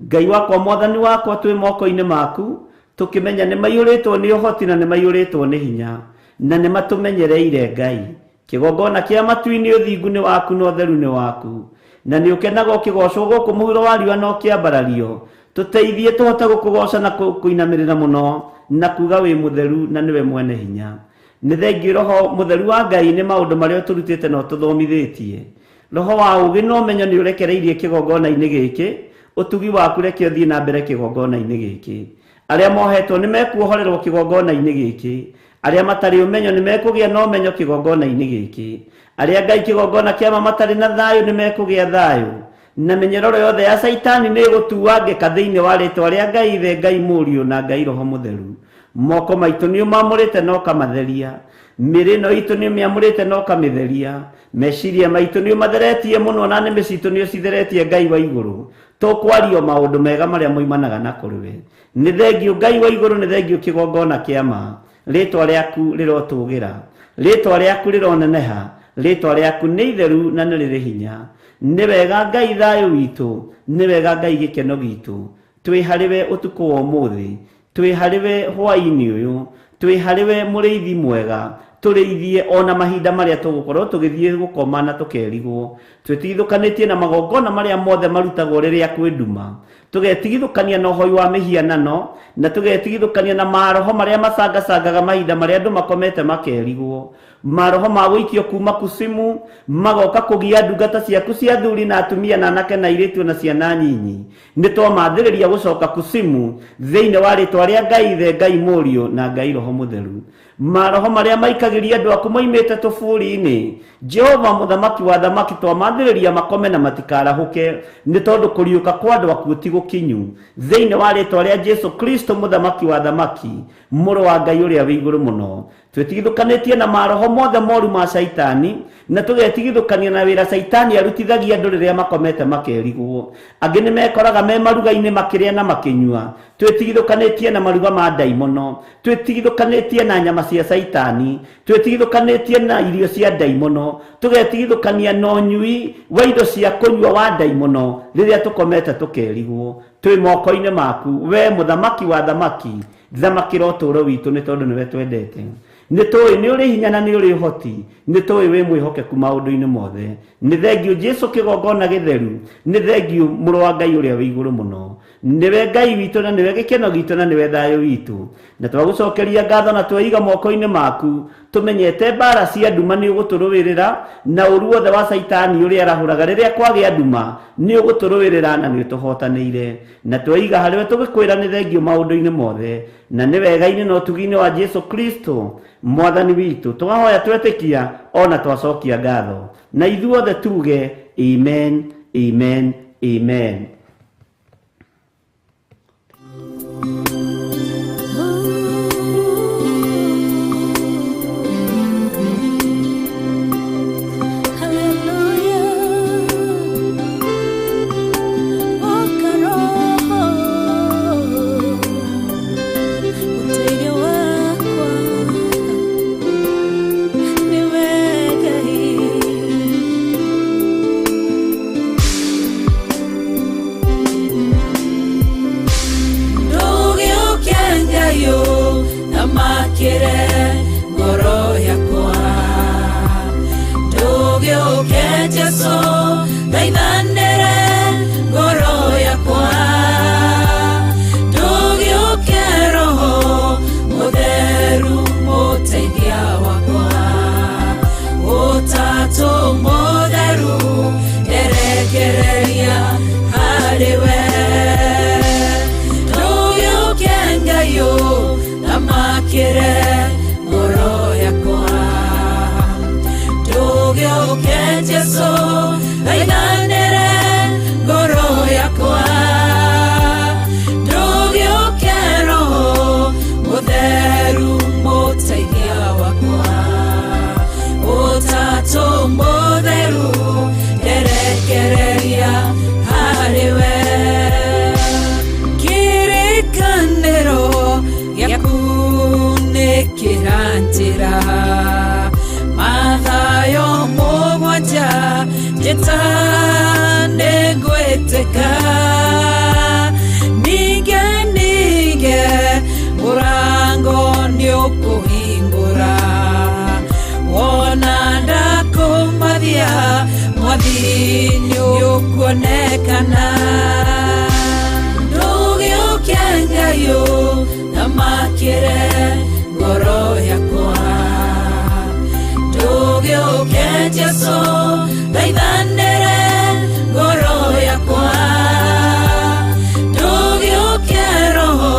Ngai wakwa Mwathani wakwa twĩ moko-inĩ maku, tũkĩmenya nĩ maiyũrĩtwo nĩ ũhoti na nĩ maiyũrĩtwo nĩ hinya, na nĩ matũmenyereire Ngai. Kĩgongona kĩa matu-inĩ ũthingu nĩ waku na ũtheru nĩ waku, na nĩ ũkenaga ũkĩgocwo gũkũ mũhuro wa riũa na ũkĩambarario. Tũteithie tũhote gũkũgoca na kũinamĩrĩra mũno na kuga wĩ mũtheru na nĩwe mwene hinya. Nĩ thengiũ Roho mũtheru wa Ngai nĩ maũndũ marĩa ũtũrutĩte na ũtũthomithĩtie. Roho wa ũũgĩ na ũmenyo nĩ ũrekereirie kĩgongona-inĩ gĩkĩ, ũtugi waku reke ũthiĩ na mbere kĩgongona-inĩ gĩkĩ. Arĩa mohetwo nĩ mekuohorerwo kĩgongona-inĩ gĩkĩ, arĩa matarĩ ũmenyo nĩ mekũgĩa na ũmenyo kĩgongona-inĩ gĩkĩ. Arĩa Ngai kĩgongona kĩa ma matarĩ na thayũ nĩ mekũgĩa thayũ, na mĩnyororo yothe ya Caitani nĩ ĩgũtuangĩka thĩinĩ wa rĩtwa rĩa Ngai Ithe, Ngai Mũriũ na Ngai Roho Mũtheru. Moko maitũ nĩ ũmamũrĩte na ũkamatheria, mĩĩrĩ ĩno itũ nĩ ũmĩamũrĩte na ũkamĩtheria, meciria maitũ nĩ ũmatheretie mũno na nĩmĩ citũ nĩ ũcitheretie Ngai wa igũrũ. Tũkwario maũndũ mega marĩa moimanaga na kũrĩ we. Nĩ thengiũ Ngai wa igũrũ, nĩ thengiũ kĩgongona kĩa ma. Rĩtwa rĩaku rĩrotũgĩra, rĩtwa rĩaku rĩroneneha, rĩtwa rĩaku nĩ itheru na nĩ rĩrĩ hinya. Nĩ wega Ngai thayũ witũ, nĩ wega Ngai gĩkeno gitũ. Twĩ harĩ we ũtukũ wa ũmũthĩ, twĩ harĩ we hwaĩ-inĩ ũyũ, twĩ harĩ we mũrĩithi mwega, tũrĩithie ona mahinda marĩa tũgũkorwo tũgĩthiĩ gũkoma na tũkerigwo. Twĩtigithũkanĩtie na magongona marĩa mothe marutagwo rĩrĩa kwĩ nduma, tũgetigithũkania na ũhoi wa mĩhianano, na tũgetigithũkania na maroho marĩa macangacangaga mahinda marĩa andũ makomete makerigwo. Maroho ma gũikio kuma kusimu magoka kũgia ndungata ciaku cia athuri na atumia na anake na airĩtu na ciana nyinyi. Nĩ twamathĩrĩria gũcoka kusimu thĩinĩ wa rĩtwa rĩa Ngai Ithe, Ngai Mũriũ na Ngai Roho Mũtheru. Maroho marĩa maikagĩria andũ aku moimĩte tũburi-inĩ, Jehova mũthamaki wa thamaki twamathĩrĩria makome na matikarahũke, nĩ tondũ kũriũka kwa andũ akuũ ti gũkinyu. Thĩinĩ wa rĩtwa rĩa Jesu Kristo mũthamaki wa thamaki, mũrũ wa Ngai ũrĩa wĩ igũrũ mũno. Twĩtigithũkanĩtie na maroho mothe moru ma Caitani, na tũgetigithũkania na wĩra Caitani arutithagia andũ rĩrĩa makomete makerigwo. Angĩ nĩ mekoraga me maruga-inĩ makĩrĩa na makĩnyua. Twĩtigithũkanĩtie na maruga ma ndaimono, twĩtigithũkanĩtie na nyama cia Caitani, twĩtigithũkanĩtie na irio cia ndaimono, tũgetigithũkania na ũnyui wa indo cia kũnyua wa ndaimono rĩrĩa tũkomete tũkerigwo. Twĩ moko-inĩ maku, we mũthamaki wa thamaki, thamakĩra ũtũũro witũ nĩ tondũ nĩwe twendete. Nĩ tũĩ nĩ ũrĩ hinya na nĩ ũrĩ ũhoti, nĩ tũĩ wĩ mwĩhokeku maũndũ-inĩ mothe. Nĩ thengiũ Jesu kĩgongona gĩtheru, nĩ thengiũ mũrũ wa Ngai ũrĩa wĩ igũrũ mũno. Nĩwe Ngai witũ na nĩwe gĩkeno gitũ na nĩwe thayũ witũ. Na twagũcokeria ngatho na tweiga moko-inĩ maku, tũmenyete mbara cia nduma nĩ ũgũtũrũĩrĩra, na ũru wothe wa Caitani ũrĩa arahũraga rĩrĩa kwagĩa nduma nĩ ũgũtũrũĩrĩra na nĩ ũtũhotanĩire. Na tweiga harĩwe tũgĩkwĩra nĩ thengiũ maũndũ-inĩ mothe, na nĩ wega-inĩ na ũtugi-inĩ wa Jesu Kristo Mwathani witũ. Twahoya twetĩkia ona twacokia ngatho, na ithuothe tuge amen, amen, amen. Ngoro yakwa ndũgĩũke Jesu. Thaithanĩre ngoro yakwa. Ndũgĩũke Roho Mũtheru mũteithia wakwa. Ũtatũ Mũtheru nderekereria harĩ we. Ndũgĩũke Ngai ũthamakĩre ngoro yakwa. Ndũgĩũke Jesũ thaithanĩre ngoro yakwa. Ndũgĩũke Roho Mũtheru mũteithia wakwa. Ũtatũ Mũtheru nderekereria harĩ we. Kĩrĩkanĩro gĩaku nĩ kĩranjĩra Mathayo mũgwanja njĩta nĩngwĩtĩka. Ninge ninge mũrango nĩũkũhingũra. Wona ndakũmathia mwathi nĩũkuonekana. Ndũgĩũke Ngai ũthamakĩre ngoro yakwa. Ndũgĩũke Jesũ thaithanĩre ngoro yakwa. Ndũgĩũke Roho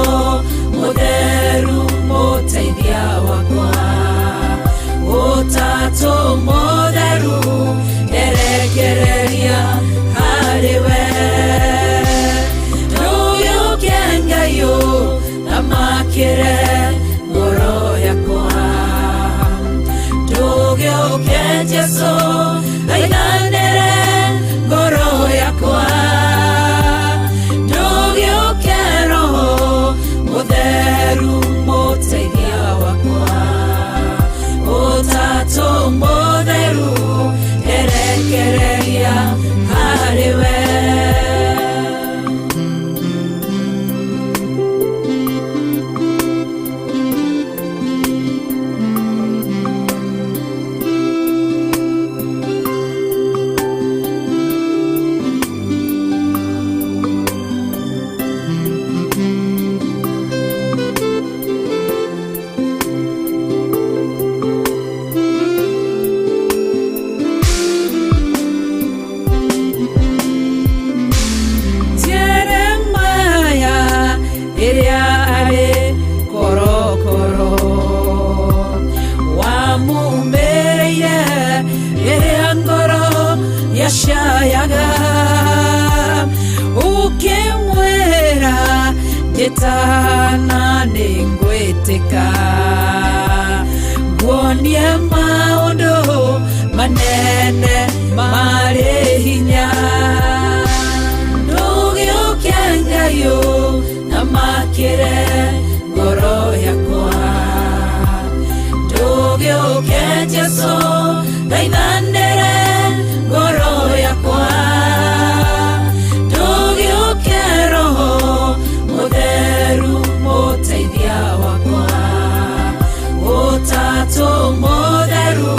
Mũtheru mũteithia wakwa. Ũtatũ Mũtheru nderekereria harĩ we. Ndũgĩũke Ngai ũthamakĩre ngoro yakwa. Ndũgĩũke Jesũ thaithanĩre ngoro yakwa. Ndũgĩũke Roho Mũtheru mũteithia wakwa. Ũtatũ Mũtheru nderekereria harĩ we. Jeremaya ĩrĩa arĩ korokoro wamumĩrĩire rĩrĩa ngoro yacayaga ũkĩmwĩra njĩtana nĩngwĩtĩka nguonie maũndũ manene marĩ hinya. Ndũgĩũke Ngai ũthamakĩre ngoro yakwa. Ndũgĩũke Jesũ thaithanĩre ngoro yakwa. Ndũgĩũke Roho Mũtheru mũteithia wakwa. Ũtatũ Mũtheru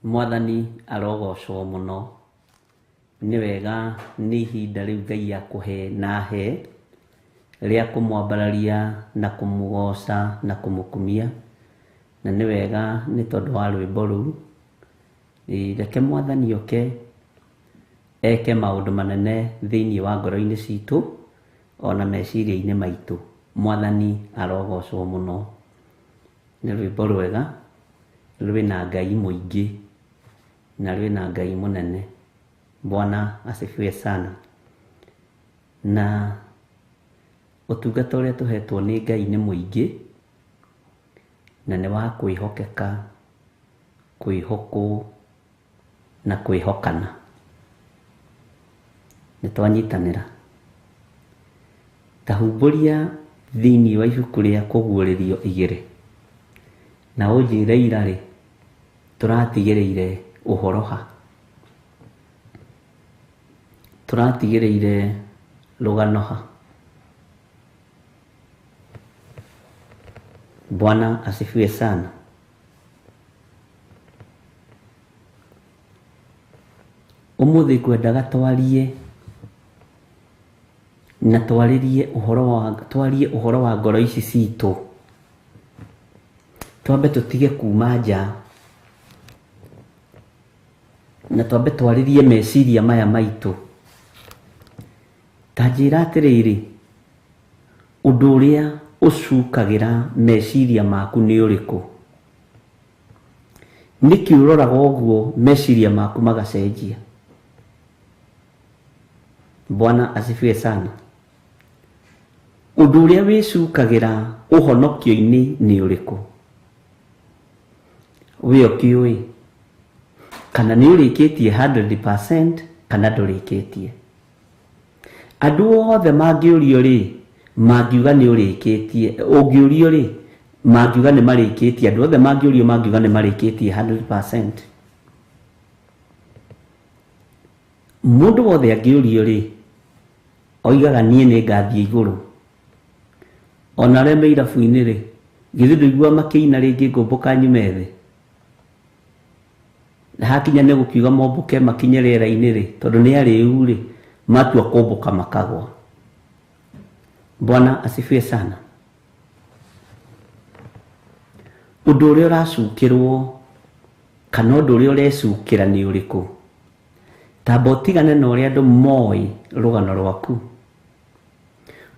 Mwathani arogocwo mũno. Nĩ wega nĩ ihinda rĩu Ngai akũhe na he rĩa kũmwambararia na kũmũgoca na kũmũkumia. Na nĩ wega nĩ tondũ wa rwĩmbo rũu. Reke Mwathani oke eke maũndũ manene thĩinĩ wa ngoro-inĩ citũ ona meciria-inĩ maitũ. Mwathani arogocwo mũno. Nĩ rwĩmbo rwega rwĩna Ngai mũingĩ na rwĩna Ngai mũnene. Bwana asifiwe sana. Na ũtungata ũrĩa tũhetwo nĩ Ngai nĩ mũingĩ na nĩ wa kwĩhokeka, kwĩhokwo na kwĩhokana. Nĩ twanyitanĩra. Ta humbũria thĩinĩ wa ibuku rĩa kũguũrĩrio 2 na ũnjĩre ira-rĩ tũratigĩrĩire ũhoro ha, tũratigĩrĩire rũgano ha. Bwana asifiwe sana. Ũmũthĩ ngwendaga twarie na twarĩrie ũhoro wa twarie ũhoro wa ngoro ici citũ. Twambe tũtige kuma nja na twambe twarĩrie meciria maya maitũ. Ta njĩra atĩrĩrĩ, ũndũ ũrĩa ũcukagĩra meciria maku nĩ ũrĩkũ? Nĩkĩ ũroraga ũguo meciria maku magacenjia? Bwana asifiwe sana. Ũndũ ũrĩa wĩcukagĩra ũhonokio-inĩ nĩ ũrĩkũ? We ũkĩũĩ kana nĩ ũrĩkĩtie 100% kana ndũrĩkĩtie? Andũ othe mangĩũrio rĩ, mangiuga nĩ ũrĩkĩtie. Ũngĩũrio rĩ, mangiuga nĩ marĩkĩtie. Andũ othe mangĩũrio mangiuga nĩ marĩkĩtie 100%. Mũndũ wothe angĩũrio rĩ, oigaga niĩ nĩ ngathiĩ igũrũ. Ona arĩa me irabu-inĩ rĩ, githĩ ndũiguaga makĩina rĩngĩ ngũmbũka nyume thĩ? Na hakinya nĩ gũkiuga mombũke makinye rĩera-inĩ rĩ, tondũ nĩ arĩu rĩ, matua kũmbũka makagwa. Bwana asifiwe sana. Ũndũ ũrĩa ũracukĩrwo kana ũndũ ũrĩa ũrecukĩra nĩ ũrĩkũ? Tamba ũtigane na ũrĩa andũ moĩ rũgano rwaku.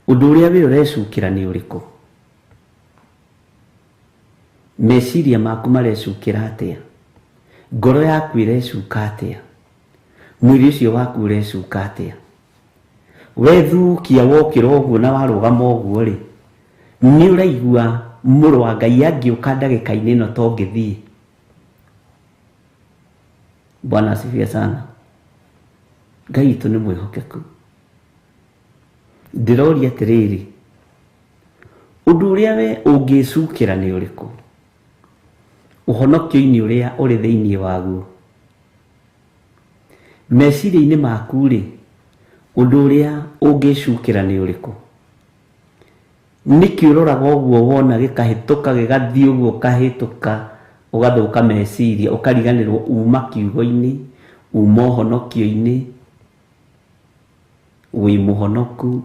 Ũndũ ũrĩa we ũrecukĩra nĩ ũrĩkũ? Meciria maku marecukĩra atĩa? Ngoro yaku ĩrecuka atĩa? Mwĩrĩ ũcio waku ũrecuka atĩa? Wethukia wokĩra ũguo na warũgama ũguo rĩ, nĩ ũraigua mũrũ wa Ngai angĩũka ndagĩka-inĩ ĩno to ngĩthiĩ? Bwana asifiwe sana. Ngai witũ nĩ mwĩhokeku. Ndĩroria atĩrĩrĩ, ũndũ ũrĩa we ũngĩcukĩra nĩ ũrĩkũ? Ũhonokio-inĩ ũrĩa ũrĩ thĩinĩ waguo. Meciria-inĩ maku rĩ, ũndũ ũrĩa ũngĩcukĩra nĩ ũrĩkũ? Nĩkĩ ũroraga ũguo wona gĩkahĩtũka gĩgathiĩ ũguo ũkahĩtũka ũgathũka meciria ũkariganĩrwo uma kiugo-inĩ, uma ũhonokio-inĩ, wĩ mũhonoku.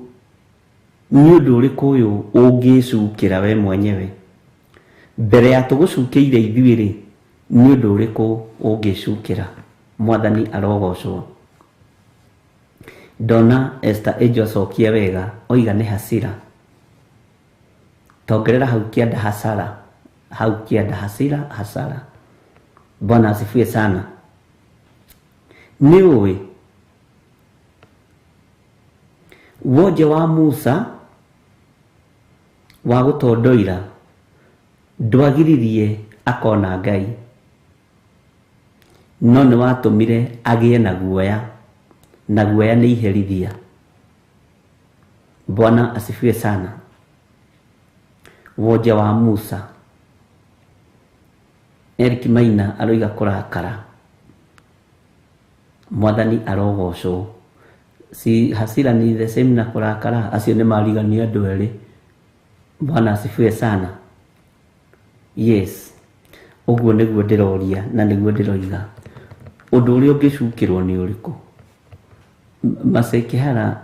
Nĩ ũndũ ũrĩkũ ũyũ ũngĩcukĩra we mwenyewe? Mbere ya tũgũcukĩire ithuĩ rĩ, nĩ ũndũ ũrĩkũ ũngĩcukĩra? Mwathani arogocwo. Ndona Esther Angel acokia wega, oiga nĩ hasira. Tongerera hau kĩanda hasara, hau kĩanda hasira hasara. Bwana asifiwe sana. Nĩ ũĩ wonje wa Musa wa gũtondoira ndwagiririe akona Ngai, no nĩ watũmire agĩe na guoya, na guoya nĩ iherithia. Bwana asifiwe sana. Wonje wa Musa. Eric Maina aroiga kũrakara. Mwathani arogocwo. Si hasira ni the same na kũrakara, acio nĩ marigania andũ erĩ. Bwana asifiwe sana. Yes. Ũguo nĩguo ndĩroria na nĩguo ndĩroiga. Ũndũ ũrĩa ũngĩcukĩrwo nĩ ũrĩkũ? Masai Kĩhara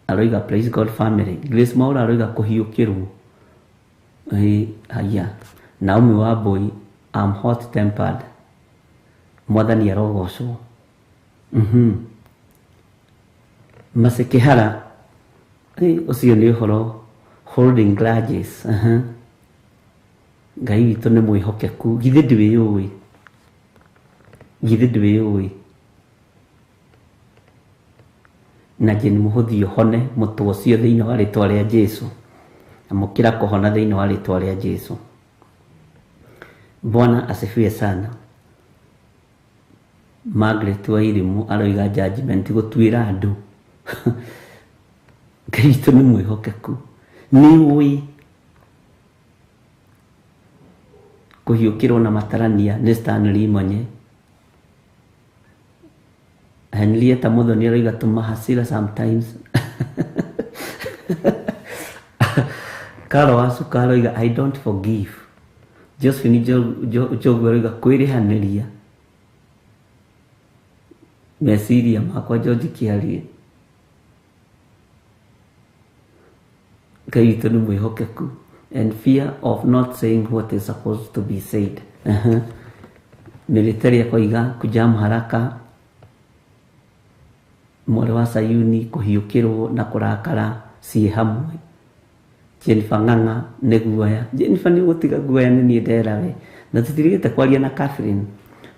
aroiga praise God family. Grace Mwaura aroiga kũhiũkĩrwo. Haya. Naomi Wambui, I'm hot tempered. Mwathani arogocwo. Masai Kĩhara, ũcio nĩ ũhoro holding grudges. Ngai witũ nĩ mwĩhokeku. Githĩ ndwĩyũĩ? Githĩ ndwĩyũĩ? Na Jane Mũhũthi ũhone mũtwe ũcio thĩinĩ wa rĩtwa rĩa Jesu. Amũkĩra kũhona thĩinĩ wa rĩtwa rĩa Jesu. Bwana asifiwe sana. Margaret Wairimu aroiga judgment gũtuĩra andũ. Ngai witũ nĩ mwĩhokeku. Nĩ ũĩ kũhiũkĩrwo na matarania nĩ Stanley Monye. Henrietta Muthoni aroiga tuma hasira sometimes. Karo wa Suka aroiga I don't forgive. Josephine Njogu aroiga kwĩrĩhanĩria. Meciria makwa George Kĩarie. Ngai witũ nĩ mwĩhokeku. And fear of not saying what is supposed to be said. Military akoiga kujam haraka. Mwarĩ wa Sayuni kũhiũkĩrwo na kũrakara ciĩ hamwe. Jennifer Ng'ang'a nĩ guoya. Jennifer nĩ ũgũtiga guoya nĩ niĩ ndera we. Na tũtirigĩte kwaria na Catherine.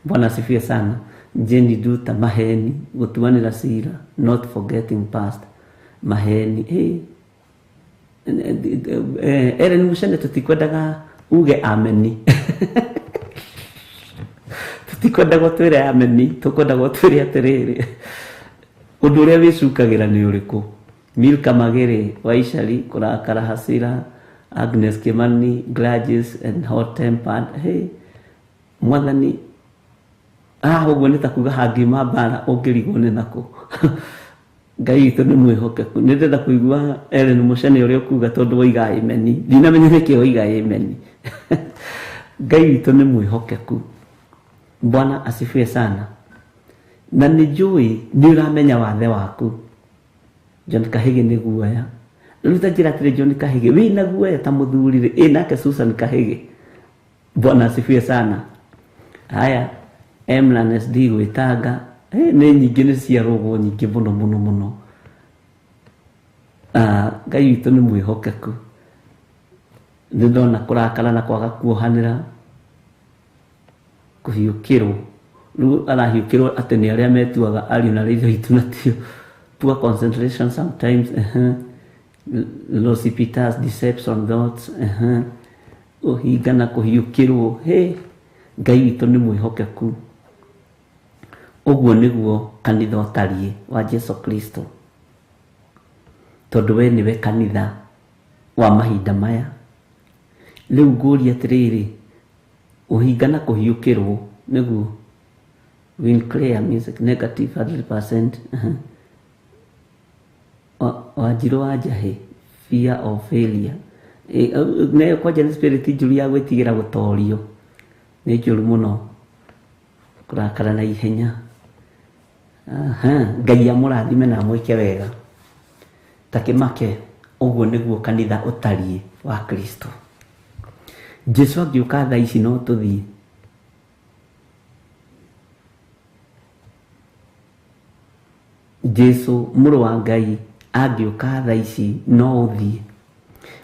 Bwana asifiwe sana. Jenny Duta maheni gũtuanĩra cira, not forgetting past. Maheni. Hey. Ellen Mucene tũtikwendaga uge ameni. Tũtikwendaga ũtwĩre ameni, tũkwendaga ũtwĩre atĩrĩrĩ. Ũndũ ũrĩa wĩcukagĩra nĩ ũrĩkũ? Milka Magere Waicari kũrakara hasira. Agnes Kimani grudges and hot tempered. Hey, Mwathani ũguo nĩ ta kuga hangiuma mbara ũngĩrigwo nĩ nakũ. Ngai witũ nĩ mwĩhokeku. Nĩ ndĩrenda kũigua Ellen Mucene ũrĩa ũkuga tondũ woiga ameni. Ndinamenya nĩkĩ woiga ameni. Ngai witũ nĩ mwĩhokeku. Bwana asifiwe sana. Na nĩ njũĩ nĩ ũramenya wathe waku. John Kahige nĩ guoya. Rĩu ta njĩra atĩrĩ John Kahige wĩna guoya ta mũthuri rĩ, ĩ nake Susan Kahige. Bwana asifiwe sana. Haya, Emlan SD gwĩtanga. Nĩ nyingĩ nĩ ciarũgwo nyingĩ mũno mũno mũno. Ngai witũ nĩ mwĩhokeku. Nĩ ndona kũrakara na kwaga kuohanĩra, kũhiũkĩrwo. Rĩu arahiũkĩrwo atĩ nĩ arĩa metuaga ariũ na ithe witũ na tio. Poor concentration sometimes. Lossy Peters, deception thoughts. Ũhinga na kũhiũkĩrwo. Hey, Ngai witũ nĩ mwĩhokeku. Ũguo nĩguo kanitha ũtariĩ wa Jesu Kristo. Tondũ we nĩwe kanitha wa mahinda maya. Rĩu ngũria atĩrĩrĩ, ũhinga na kũhiũkĩrwo nĩguo Winclear music negative 100%. Wanjirũ wa Njahĩ fear of failure. Nayo kwanja nĩ spirit njũru ya gwĩtigĩra gũtorio. Nĩ njũru mũno. Kũrakara na ihenya. Ngai amũrathime na amwĩke wega. Ta kĩmake ũguo nĩguo kanitha ũtariĩ wa Kristo. Jesu angĩũka thaa ici no tũthiĩ. Jesu mũrũ wa Ngai angĩũka thaa ici no ũthiĩ.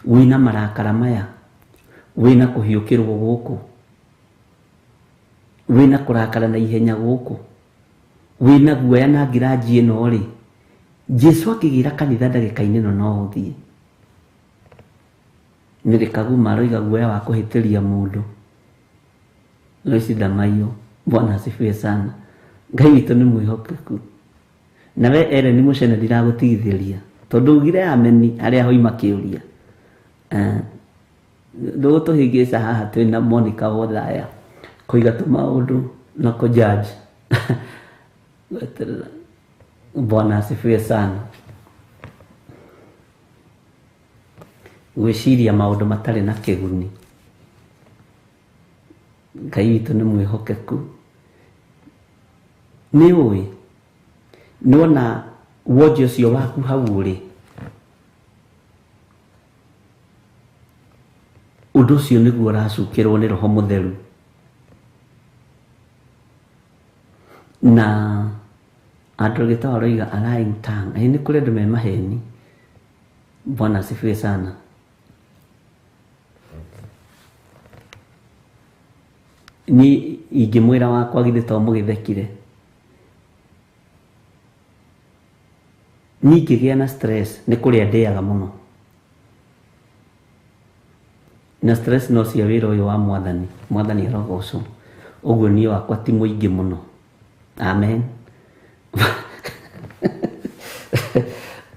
Wĩna marakara maya, wĩna kũhiũkĩrwo gũkũ, wĩna kũrakara na ihenya gũkũ, wĩna guoya na ngiranji ĩno rĩ, Jesu akĩgĩra kanitha ndagĩka-inĩ ĩno no ũthiĩ. Mary Kaguma aroiga guoya wa kũhĩtĩria mũndũ. Loisi Damayo, Bwana asifiwe sana. Ngai witũ nĩ mwĩhokeku. Nawe Ellen Mucene ndiragũtigithĩria tondũ ugire ameni arĩa hoima kĩũria. Ndũgũtũhĩngĩca haha twĩna Monica Wothaya kũiga tũmaũndũ na kũjudge. Bwana asifiwe sana. Gwĩciria maũndũ matarĩ na kĩguni. Ngai witũ nĩ mwĩhokeku. Nĩ ũĩ nĩwona wonje ũcio waku hau ũrĩ, ũndũ ũcio nĩguo ũracukĩrwo nĩ Roho Mũtheru. Na andũ gĩtawa aroiga a lying tongue. Ĩ nĩ kũrĩ andũ me maheni. Bwana asifiwe sana. Ni ingĩmwĩra wakwa githĩ to mũgĩthekire. Niĩ ingĩgĩa na stress nĩ kũrĩa ndĩaga mũno. Na stress no cia wĩra ũyũ wa Mwathani. Mwathani arogocwo. Ũguo niĩ wakwa ti mũingĩ mũno. Amen.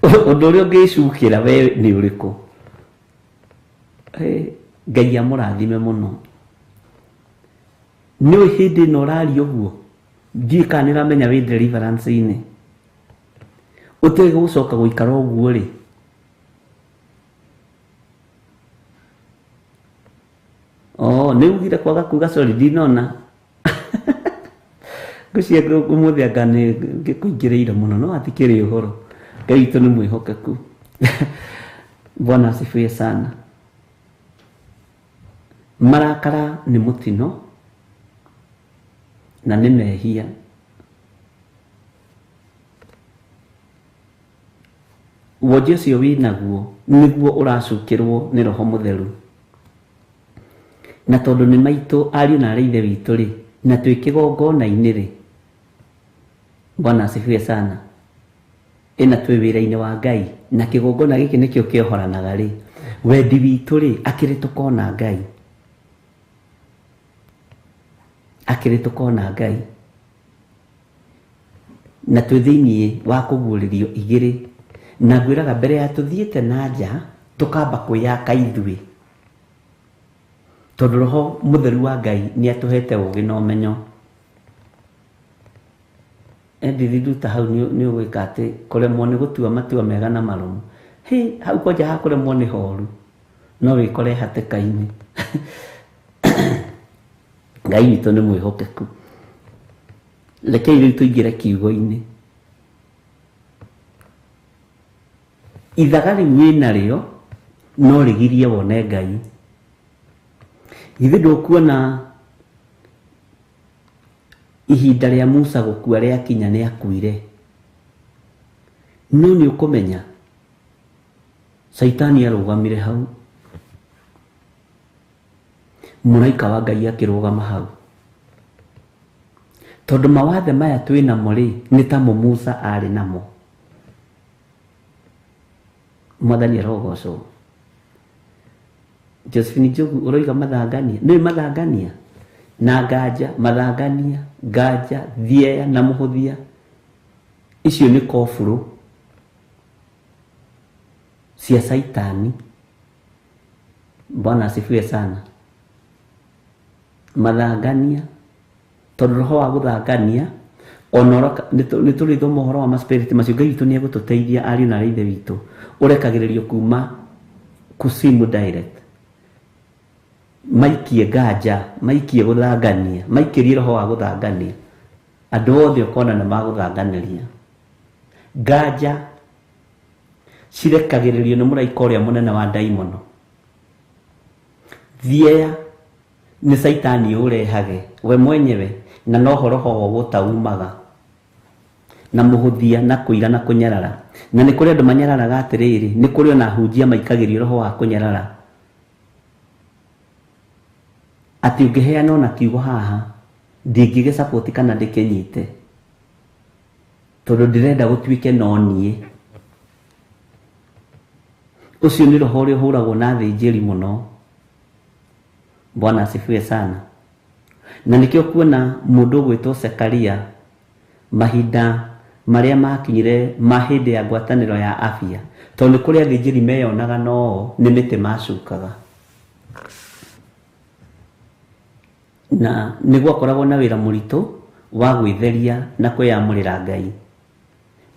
Ũndũ ũrĩa ũngĩcukĩra we nĩ ũrĩkũ? Ngai amũrathime mũno. Nĩ ũĩ hĩndĩ ĩno ũraria ũguo, ndiũĩ kana nĩ ũramenya wĩ deliverance-inĩ. Ũtige gũcoka gũikara ũguo rĩ. Oh, nĩ ugire kwaga kuga sorry ndinona. Ngwĩciria ũmũthĩ anga nĩ ngĩkũingĩrĩire mũno, no hatikĩrĩ ũhoro. Ngai witũ nĩ mwĩhokeku. Bwana asifiwe sana. Marakara nĩ mũtino na nĩ mehia. Wonje ũcio wĩnaguo nĩguo ũracukĩrwo nĩ Roho Mũtheru. Na tondũ nĩ maitũ ariũ na arĩ ithe witũ rĩ, na twĩ kĩgongona-inĩ rĩ, Bwana asifiwe sana. Ĩna twĩ wĩra-inĩ wa Ngai, na kĩgongona gĩkĩ nĩkĩo kĩohoranaga rĩ, wendi witũ rĩ, akĩrĩ tũkona Ngai. Akĩrĩ tũkona Ngai. Na twĩ thĩiniĩ wa kũguũrĩrio igĩrĩ. Na ngwĩraga mbere ya tũthiĩte na nja, tũkamba kwĩyaka ithuĩ. Tondũ Roho Mũtheru wa Ngai nĩ atũhete ũũgĩ na ũmenyo. Edith nduta hau nĩ ũgwĩka atĩ kũremwo nĩ gũtua matua mega na marũmu. Hĩ, hau kwanja ha kũremwo nĩ horu. No wĩkore hatĩka-inĩ. Ngai witũ nĩ mwĩhokeku. Rekei rĩu tũingĩre kiugo-inĩ. Ithaga rĩu wĩnarĩo no rĩgirie wone Ngai. Githĩ ndũkuona ihinda rĩa Musa gũkua rĩakinya nĩ akuire. No nĩ ũkũmenya Caitani arũgamire hau. Mũraika wa Ngai akĩrũgama hau. Tondũ mawathe maya twĩ namo rĩ, nĩ tamo Musa arĩ namo. Mwathani arogocwo. Josephine Njogu ũroiga mathangania. Nĩ mathangania? Na nganja, mathangania, nganja, thieya na mũhũthia. Icio nĩ kobũrũ cia Caitani. Bwana asifiwe sana. Mathangania, tondũ roho wa gũthangania ona nĩ tũrĩthoma ũhoro wa ma-spirit macio. Ngai witũ nĩ egũtũteithia ariũ na ithe witũ. Ũrekagĩrĩrio kuma kusimu direct. Maikie nganja, maikie gũthangania, maikĩrie roho wa gũthangania. Andũ othe ũkona nĩ magũthanganĩria. Nganja cirekagĩrĩrio nĩ mũraika ũrĩa mũnene wa ndaimono. Thieya nĩ Caitani ũrehage we mwenyewe, na noho roho wa gũtaumaga. Na mũhũthia na kũira na kũnyarara. Na nĩ kũrĩ andũ manyararaga atĩrĩrĩ, nĩ kũrĩ ona ahunjia maikagĩrio roho wa kũnyarara. Atĩ ũngĩheana ona kiugo haha, ndingĩgĩ support kana ndĩkĩnyite. Tondũ ndĩrenda gũtuĩke no niĩ. Ũcio nĩ roho ũrĩa ũhũragwo na athĩnjĩri mũno. Bwana asifiwe sana. Na nĩkĩo kuona mũndũ ũgwĩtwo Zekaria mahinda marĩa makinyire ma hĩndĩ ya ngwatanĩro ya afya, tondũ nĩ kũrĩ athĩnjĩri meyonaga no nĩ mĩtĩ macukaga. Na nĩ gwakoragwo na wĩra mũritũ wa gwĩtheria na kwĩyamũrĩra Ngai.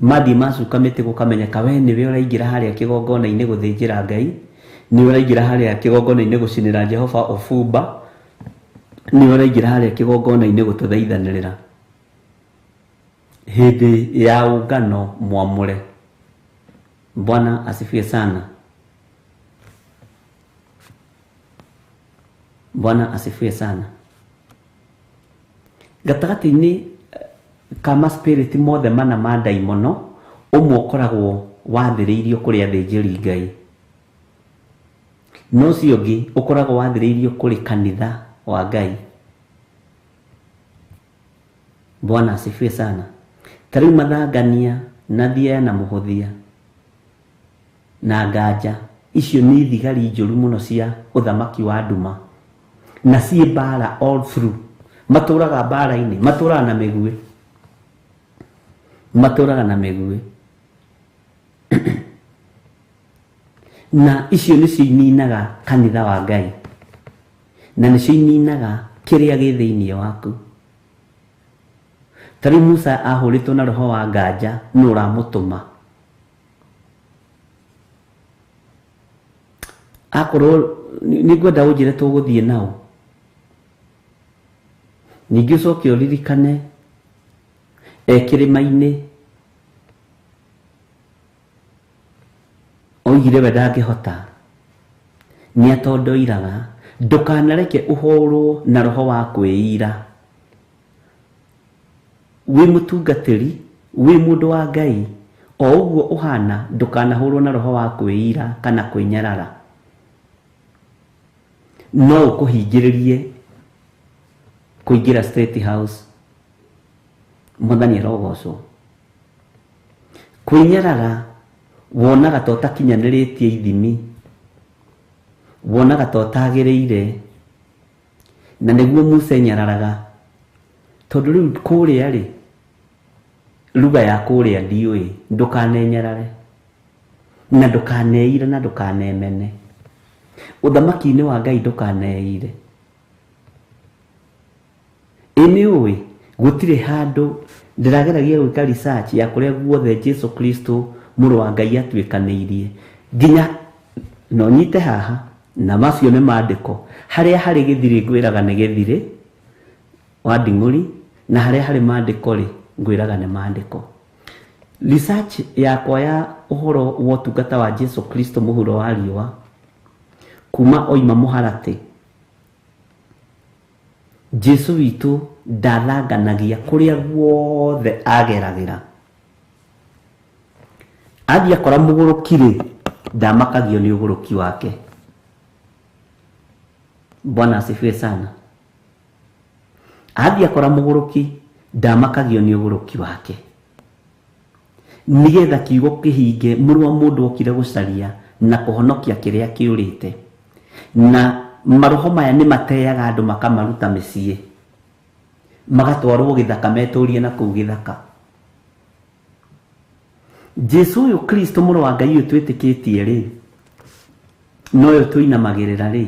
Mathiĩ macuka mĩtĩ gũkamenyeka we nĩwe ũraingĩra harĩa kĩgongona-inĩ gũthĩnjĩra Ngai, nĩwe ũraingĩra harĩa kĩgongona-inĩ gũcinĩra Jehova ũbumba. Nĩ ũraingĩra harĩa kĩgongona-inĩ gũtũthaithanĩrĩra hĩndĩ ya ũngano mwamũre. Bwana asifiwe sana. Bwana asifiwe sana. Gatagatĩ-inĩ ka spirit mothe mana ma ndaimono, ũmwe ũkoragwo wathĩrĩirio kũrĩ athĩnjĩri Ngai, no ũcio ũngĩ ũkoragwo wathĩrĩirio kũrĩ kanitha wa Ngai. Bwana asifiwe sana. Ta rĩu mathangania na thieya na mũhũthia na nganja, icio nĩ thigari njũru mũno cia ũthamaki wa nduma, na ciĩ mbara all through. Matũraga mbara-inĩ, matũraga na mĩguĩ, matũraga na mĩguĩ. Na icio nĩcio ininaga kanitha wa Ngai, na nĩcio ininaga kĩrĩa gĩ thĩinĩ waku. Ta rĩu Musa ahũrĩtwo na roho wa nganja, nũ ũramũtũma? Akorwo nĩngwenda ũnjĩre tũgũthiĩ nao. Ningĩ ũcoke ũririkane e kĩrĩma-inĩ oigire we ndangĩhota, nĩ atondoiraga. Ndũkanareke ũhũrwo na roho wa kwĩira. Wĩ mũtungatĩri, wĩ mũndũ wa Ngai, o ũguo ũhana, ndũkanahũrwo na roho wa kwĩira kana kwĩnyarara. No ũkũhingĩrĩrie kũingĩra State House. Mwathani arogocwo. Kwĩnyarara wonaga ta ũtakinyanĩrĩtie ithimi, wonaga ta ũtagĩrĩire, na nĩguo Musa enyararaga, tondũ rĩu kũrĩa rĩ, ruga ya kũrĩa ndiũĩ. Ndũkanenyarare na ndũkaneire na ndũkanemene. Ũthamaki-inĩ wa Ngai ndũkaneire. Ĩ nĩ ũĩ gũtirĩ handũ ndĩrageragia gwĩka research ya kũrĩa guothe Jesu Kristo mũrũ wa Ngai atuĩkanĩirie, nginya no nyite haha na macio nĩ maandĩko, harĩa harĩ gĩthirĩ ngwĩraga nĩ gĩthirĩ wa nding'ũri, na harĩa harĩ maandĩko rĩ ngwĩraga nĩ maandĩko. Research yakwa ya ũhoro wa ũtungata wa Jesu Kristo mũhuro wa riũa kuma oima mũharatĩ, Jesu witũ ndathanganagia kũrĩa guothe ageragĩra. Athiĩ akora mũgũrũki rĩ, ndamakagio nĩ ũgũrũki wake. Bwana asifiwe sana. Athiĩ akora mũgũrũki, ndamakagio nĩ ũgũrũki wake. Nĩgetha kiugo kĩhinge, mũrũ wa mũndũ okire gũcaria na kũhonokia kĩrĩa kĩũrĩte. Na maroho maya nĩ mateaga andũ makamaruta mĩciĩ, magatwarwo gĩthaka, metũrie na kũu gĩthaka. Jesu ũyũ Kristo mũrũ wa Ngai ũyũ twĩtĩkĩtie rĩ, noyo tũinamagĩrĩra rĩ,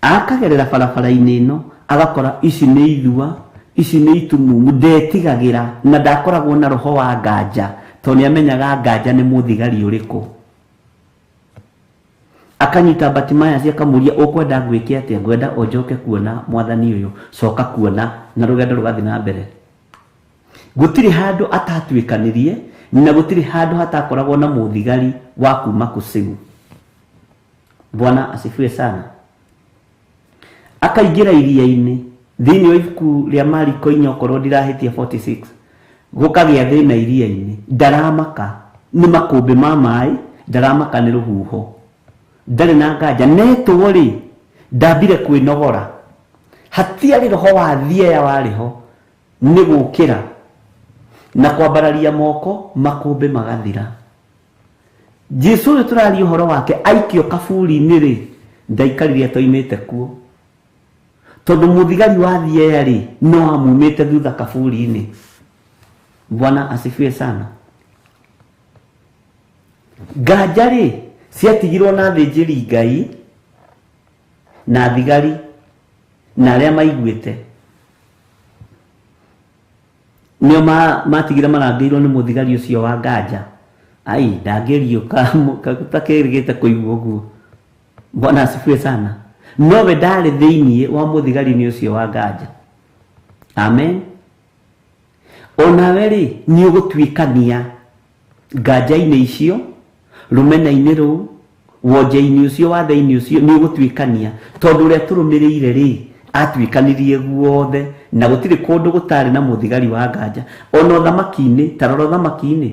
akagerera barabara-inĩ ĩno agakora ici nĩ ithua, ici nĩ itumumu, ndetigagĩra na ndakoragwo na roho wa nganja, tondũ nĩ amenyaga nganja nĩ mũthigari ũrĩkũ. Akanyita Bartimaeus akamũria, ũkwenda ngwĩke atĩa? Ngwenda ũnjoke kuona mwathani ũyũ, coka kuona, na rũgendo rũgathiĩ na mbere. Gũtirĩ handũ atatuĩkanĩrie, na gũtirĩ handũ hatakoragwo na mũthigari wa kuma kusimu. Bwana asifiwe sana. Akaingĩra iria-inĩ thĩinĩ wa ibuku rĩa Mariko 4, okorwo ndirahĩtia 46, gũkagĩa thĩna iria-inĩ. Ndaramaka nĩ makũmbĩ ma maĩ, ndaramaka nĩ rũhuho, ndarĩ na nganja. Netwo rĩ, ndambire kwĩnogora, hatiarĩ roho wa thieya warĩ ho, nĩ gũkĩra na kwambararia moko, makũmbĩ magathira. Jesu ũyũ tũraria ũhoro wake aikio kaburi-inĩ rĩ, ndaikarire atoimĩte kuo, tondũ mũthigari wa thieya rĩ, no amumĩte thutha kaburi-inĩ. Bwana asifiwe sana. Nganja rĩ, ciatigirwo na athĩnjĩri Ngai na thigari na arĩa maiguĩte, nĩo matigire marangĩirwo nĩ mũthigari ũcio wa nganja. Ai, ndangĩriũka takĩrĩgĩte kũigua ũguo. Bwana asifiwe sana. Nowe ndarĩ thĩinĩ wa mũthigari-inĩ ũcio wa nganja. Amen. Onawe rĩ nĩ ũgũtuĩkania nganja-inĩ icio, rũmena-inĩ rũu, wonje-inĩ ũcio, wathe-inĩ ũcio, nĩ ũgũtuĩkania tondũ ũrĩa tũrũmĩrĩire rĩ atuĩkanirie guothe na gũtirĩ kũndũ gũtarĩ na mũthigari wa nganja. Ona ũthamaki-inĩ, ta rora ũthamaki-inĩ,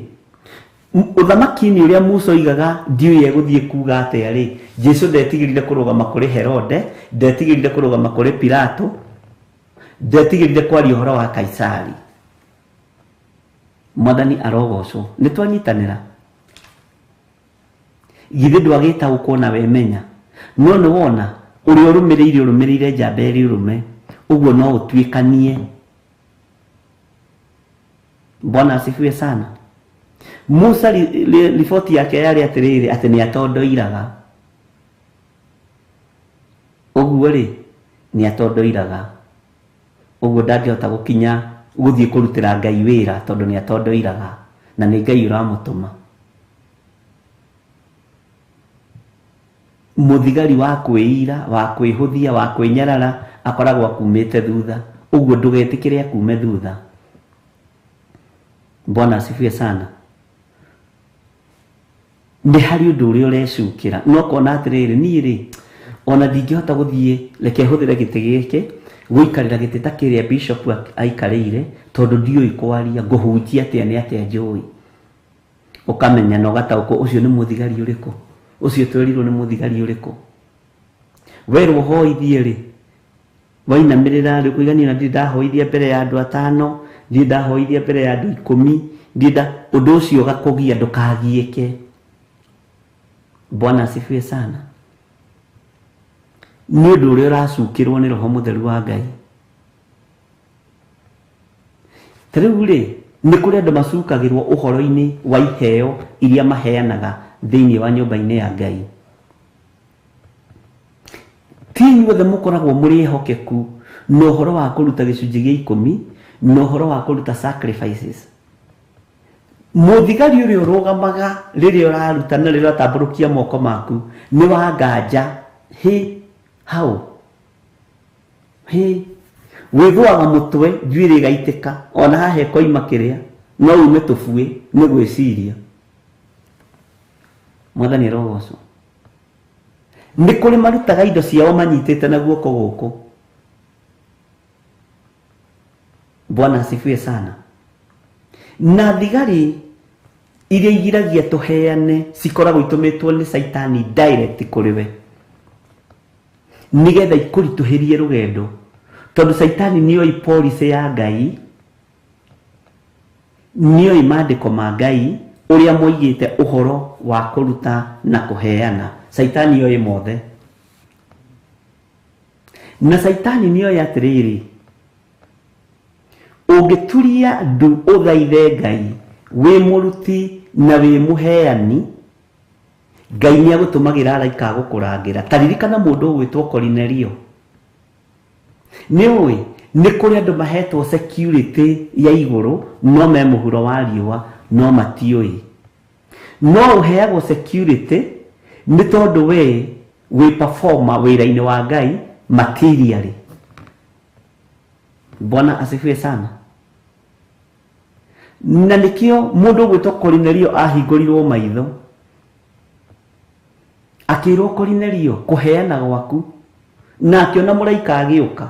ũthamaki-inĩ ũrĩa Musa oigaga ndiũĩ egũthiĩ kuga atĩa rĩ, Jesu ndetigĩrire kũrũgama kũrĩ Herode, ndetigĩrire kũrũgama kũrĩ Pilato, ndetigĩrire kwaria ũhoro wa Kaisari. Mwathani arogocwo. Nĩ twanyitanĩra. Githĩ ndwagĩtaũkwo na wemenya, no nĩ wona ũrĩa ũrũmĩrĩire ũrũmĩrĩire njamba ĩrĩ ũrũme, ũguo no ũtuĩkanie. Bwana asifiwe sana. Musa riboti yake yarĩ atĩrĩrĩ, atĩ nĩ atondoiraga. Ũguo rĩ nĩ atondoiraga, ũguo ndangĩhota gũkinya gũthiĩ kũrutĩra Ngai wĩra tondũ nĩ atondoiraga na nĩ Ngai ũramũtũma. Mũthigari wa kwĩira, wa kwĩhũthia, wa kwĩnyarara akoragwo akumĩte thutha, ũguo ndũgetĩkĩre akume thutha. Bwana asifiwe sana. Nĩ harĩ ũndũ ũrĩa ũrecukĩra no kona atĩrĩrĩ, niĩ rĩ ona ndingĩhota gũthiĩ, reke hũthĩre gĩtĩ gĩkĩ gũikarĩra gĩtĩ ta kĩrĩa bishop aikarĩire tondũ ndiũĩ kwaria, ngũhunjia atĩa nĩ atĩa njũĩ. Ũkamenya na ũgataũkwo ũcio nĩ mũthigari ũrĩkũ, ũcio twerirwo nĩ mũthigari ũrĩkũ. Werwo hoithie rĩ, wainamĩrĩra rĩ, ũkauga niĩ ona ndirĩ ndahoithia mbere ya andũ atano, ndirĩ ndahoithia mbere ya andũ 10, ndirĩ nda, ũndũ ũcio ũgakũgia, ndũkagiĩke. Bwana asifiwe sana. Nĩ ũndũ ũrĩa ũracukĩrwo nĩ Roho Mũtheru wa Ngai. Ta rĩu rĩ, nĩ kũrĩ andũ macukagĩrwo ũhoro-inĩ wa iheo iria maheanaga thĩinĩ wa nyũmba-inĩ ya Ngai. Ti inyuothe mũkoragwo mũrĩ ehokeku na ũhoro wa kũruta gĩcunjĩ gĩa 10 na ũhoro wa kũruta sacrifices. Mũthigari ũrĩa ũrũgamaga rĩrĩa ũraruta na rĩrĩa ũratambũrũkia moko maku nĩ wa nganja. Hĩ, hau hĩ, wĩthũaga mũtwe njuĩrĩ ĩgaitĩka, ona haha ĩkoima kĩrĩa no ume tũbuĩ nĩ gwĩciria. Mwathani arogocwo. Nĩ kũrĩ marutaga indo ciao manyitĩte na guoko gũkũ. Bwana asifiwe sana. Na thigari iria igiragia tũheane cikoragwo itũmĩtwo nĩ Caitani direct kũrĩ we, nĩgetha ikũritũhĩrie rũgendo, tondũ Caitani nĩoĩ policy ya Ngai, nĩoĩ maandĩko ma Ngai ũrĩa moigĩte ũhoro wa kũruta na kũheana. Caitani oĩ mothe. Na Caitani nĩoĩ atĩrĩrĩ, ũngĩturia ndu ũthaithe Ngai wĩ mũruti na wĩ mũheani, Ngai nĩ agũtũmagĩra araika agũkũrangĩra. Ta ririkana mũndũ ũgwĩtwo Korinelio. Nĩ ũĩ nĩ kũrĩ andũ mahetwo security ya igũrũ no me mũhuro wa riũa no matiũĩ. No ũheagwo security nĩ tondũ we wĩ performer wĩra-inĩ wa Ngai materially. Bwana asifiwe sana. Na nĩkĩo mũndũ ũgwĩtwo Korinelio ahingũrirwo maitho, akĩrwo Korinelio kũheana gwaku, na akĩona mũraika agĩũka.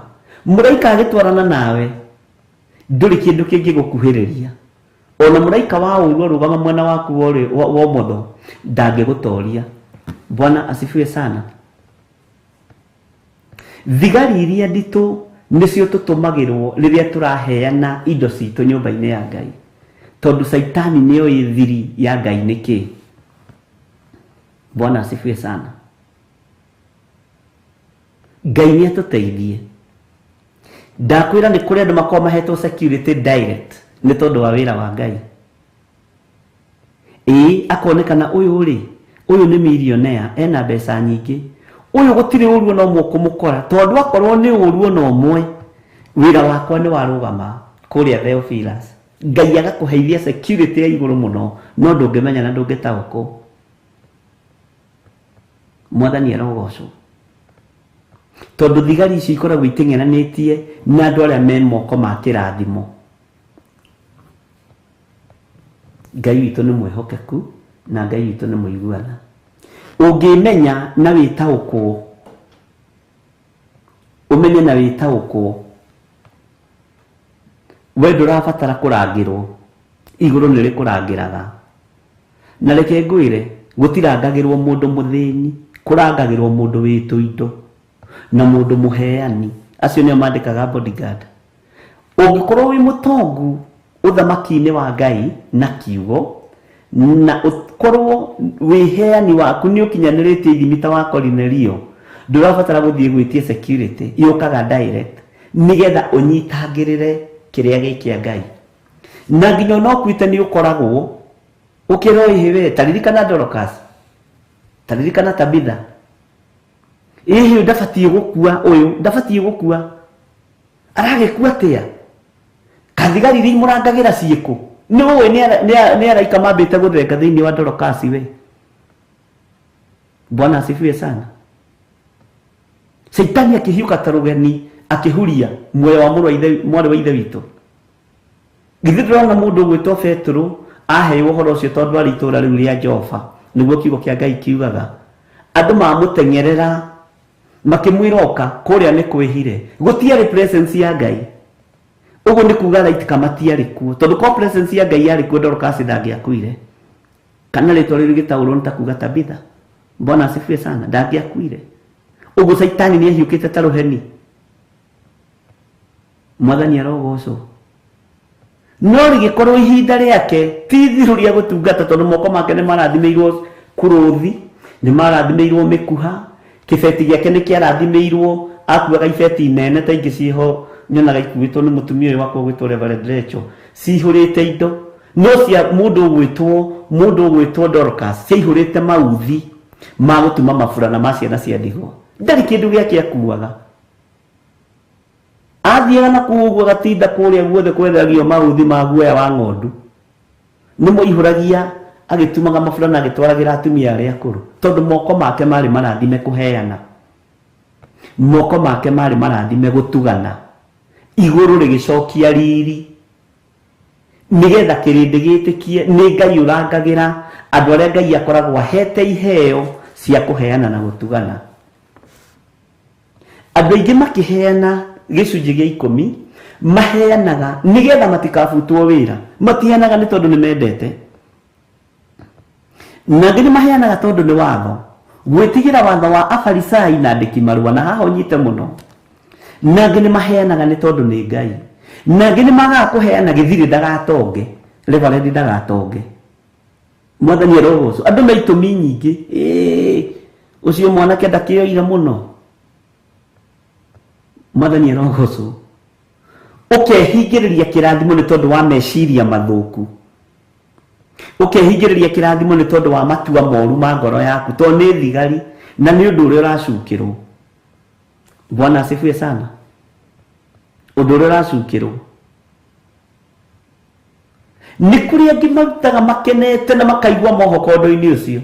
Mũraika agĩtwarana nawe ndũrĩ kĩndũ kĩngĩgũkuhĩrĩria. Ona mũraika wa ũũru arũgama mwena waku wa ũmotho ndangĩgũtoria. Bwana asifiwe sana. Thigari iria nditũ nĩcio tũtũmagĩrwo rĩrĩa tũraheana indo citũ nyũmba-inĩ ya Ngai, tondũ Caitani nĩoĩ thiri ya Ngai nĩ kĩĩ. Bwana asifiwe sana. Ngai nĩ atũteithie. Ndakwĩra nĩ kũrĩ andũ makoragwo mahetwo security direct nĩ tondũ wa wĩra wa Ngai. Ĩĩ, akonekana ũyũ rĩ, ũyũ nĩ millionaire, ena mbeca nyingĩ, ũyũ gũtirĩ ũru ona ũmwe ũkũmũkora, tondũ akorwo nĩ ũru ona ũmwe, wĩra wakwa nĩ warũgama kũrĩa Theophilus. Ngai agakũheithia security ya igũrũ mũno, no ndũngĩmenya na ndũngĩtaũkwo. Mwathani arogocwo. Tondũ thigari ici ikoragwo iteng'eranĩtie na andũ arĩa me moko ma kĩrathimo. Ngai witũ nĩ mwĩhokeku na Ngai witũ nĩ mũiguana. Ũngĩmenya na wĩtaũkwo, ũmenye na wĩtaũkwo, we ndũrabatara kũrangĩrwo, igũrũ nĩ rĩkũrangĩraga. Na reke ngwĩre, gũtirangagĩrwo mũndũ mũthĩni, kũrangagĩrwo mũndũ wĩ tũindo na mũndũ mũheani. Acio nĩo mandĩkaga bodyguard. Ũngĩkorwo wĩ mũtongu ũthamaki-inĩ wa Ngai na kiugo, na ũkorwo wĩheani waku nĩ ũkinyanĩrĩtie ithimi ta wa Korinelio, ndũrabatara gũthiĩ gwĩtia security, yũkaga direct nĩgetha ũnyitangĩrĩre kĩrĩa gĩ kĩa Ngai. Na nginya ona ũkuĩte nĩ ũkoragwo ũkĩrwo ĩhĩ we, ta ririkana Dorcas, ta ririkana Tabitha, ĩhĩ ndabatiĩ gũkua ũyũ, ndabatiĩ gũkua, aragĩkua atĩa? Kathigari iria imũrangagĩra ciĩkũ? Nĩ ũĩ nĩ araika mambĩte gũthenga thĩinĩ wa Dorcas we. Bwana asifiwe sana. Caitani akĩhiũka ta rũgeni akĩhuria muoyo wa mwarĩ wa ithe witũ. Githĩ ndũrona mũndũ ũgwĩtwo Petero aheirwo ũhoro ũcio tondũ arĩ itũũra rĩu rĩa Jofa, nĩguo kiugo kĩa Ngai kiugaga. Andũ mamũteng'erera makĩmwĩra oka, kũrĩa nĩ kwĩhire. Gũtiarĩ presence ya Ngai. Ũguo nĩ kuga araika matiarĩ kuo, tondũ kwa presence ya Ngai yarĩ kuo Dorcas ndangĩakuire. Kana rĩtwa rĩu rĩgĩtaũrwo nĩ ta kuga Tabitha. Bwana asifiwe sana, ndangĩakuire. Ũguo Caitani nĩ ahiũkĩte ta rũheni. Mwathani arogocwo. No rĩgĩkorwo ihinda rĩake ti ithiru rĩa gũtungata, tondũ moko make nĩ marathimĩirwo kũrũthi, nĩ marathimĩirwo mĩkuha, kĩbeti gĩake nĩ kĩarathimĩirwo, akuaga ibeti nene ta ingĩ ciĩho nyonaga ikuĩtwo nĩ mũtumia ũyũ wakwa ũgwĩtwo Reverend Rachel, cihũrĩte indo. No cia mũndũ ũgwĩtwo Dorcas ciaihũrĩte mauthi ma gũtuma maburana ma ciana cia ndigwa. Ndarĩ kĩndũ gĩake akuaga. Athiaga na kũu ũguo agatinda kũrĩa guothe kwethagio mauthi ma guoya wa ng'ondu. Nĩ moihũragia agĩtumaga maburana agĩtwaragĩra atumia arĩa akũrũ, tondũ moko make marĩ marathime kũheana, moko make marĩ marathime gũtugana. Igũrũ rĩgĩcokia riri nĩgetha kĩrĩndĩ gĩtĩkie nĩ Ngai ũrangagĩra andũ arĩa Ngai akoragwo ahete iheo cia kũheana na gũtugana. Andũ aingĩ makĩheana gĩcunjĩ gĩa 10 maheanaga nĩgetha matikabutwo wĩra, matiheanaga nĩ tondũ nĩ mendete. Na angĩ nĩ maheanaga tondũ nĩ watho, gwĩtigĩra watho wa Afarisai na andĩki marũa, na haha ũnyite mũno. Na angĩ nĩ maheanaga nĩ tondũ nĩ Ngai. Na angĩ nĩ magaga kũheana gĩthirĩ ndagatonge, Reverend ndagatonge. Mwathani arogocwo. Andũ me itũmi nyingĩ. Ũcio mwanake ndakĩoire mũno. Mwathani arogocwo. Ũkehingĩrĩria kĩrathimo nĩ tondũ wa meciria mathũku. Ũkehingĩrĩria kĩrathimo nĩ tondũ wa matua moru ma ngoro yaku, tondũ nĩ thigari na nĩ ũndũ ũrĩa ũracukĩrwo. Bwana asifiwe sana. Ũndũ ũrĩa ũracukĩrwo. Nĩ kũrĩ angĩ marutaga makenete na makaigua mohoko ũndũ-inĩ ũcio,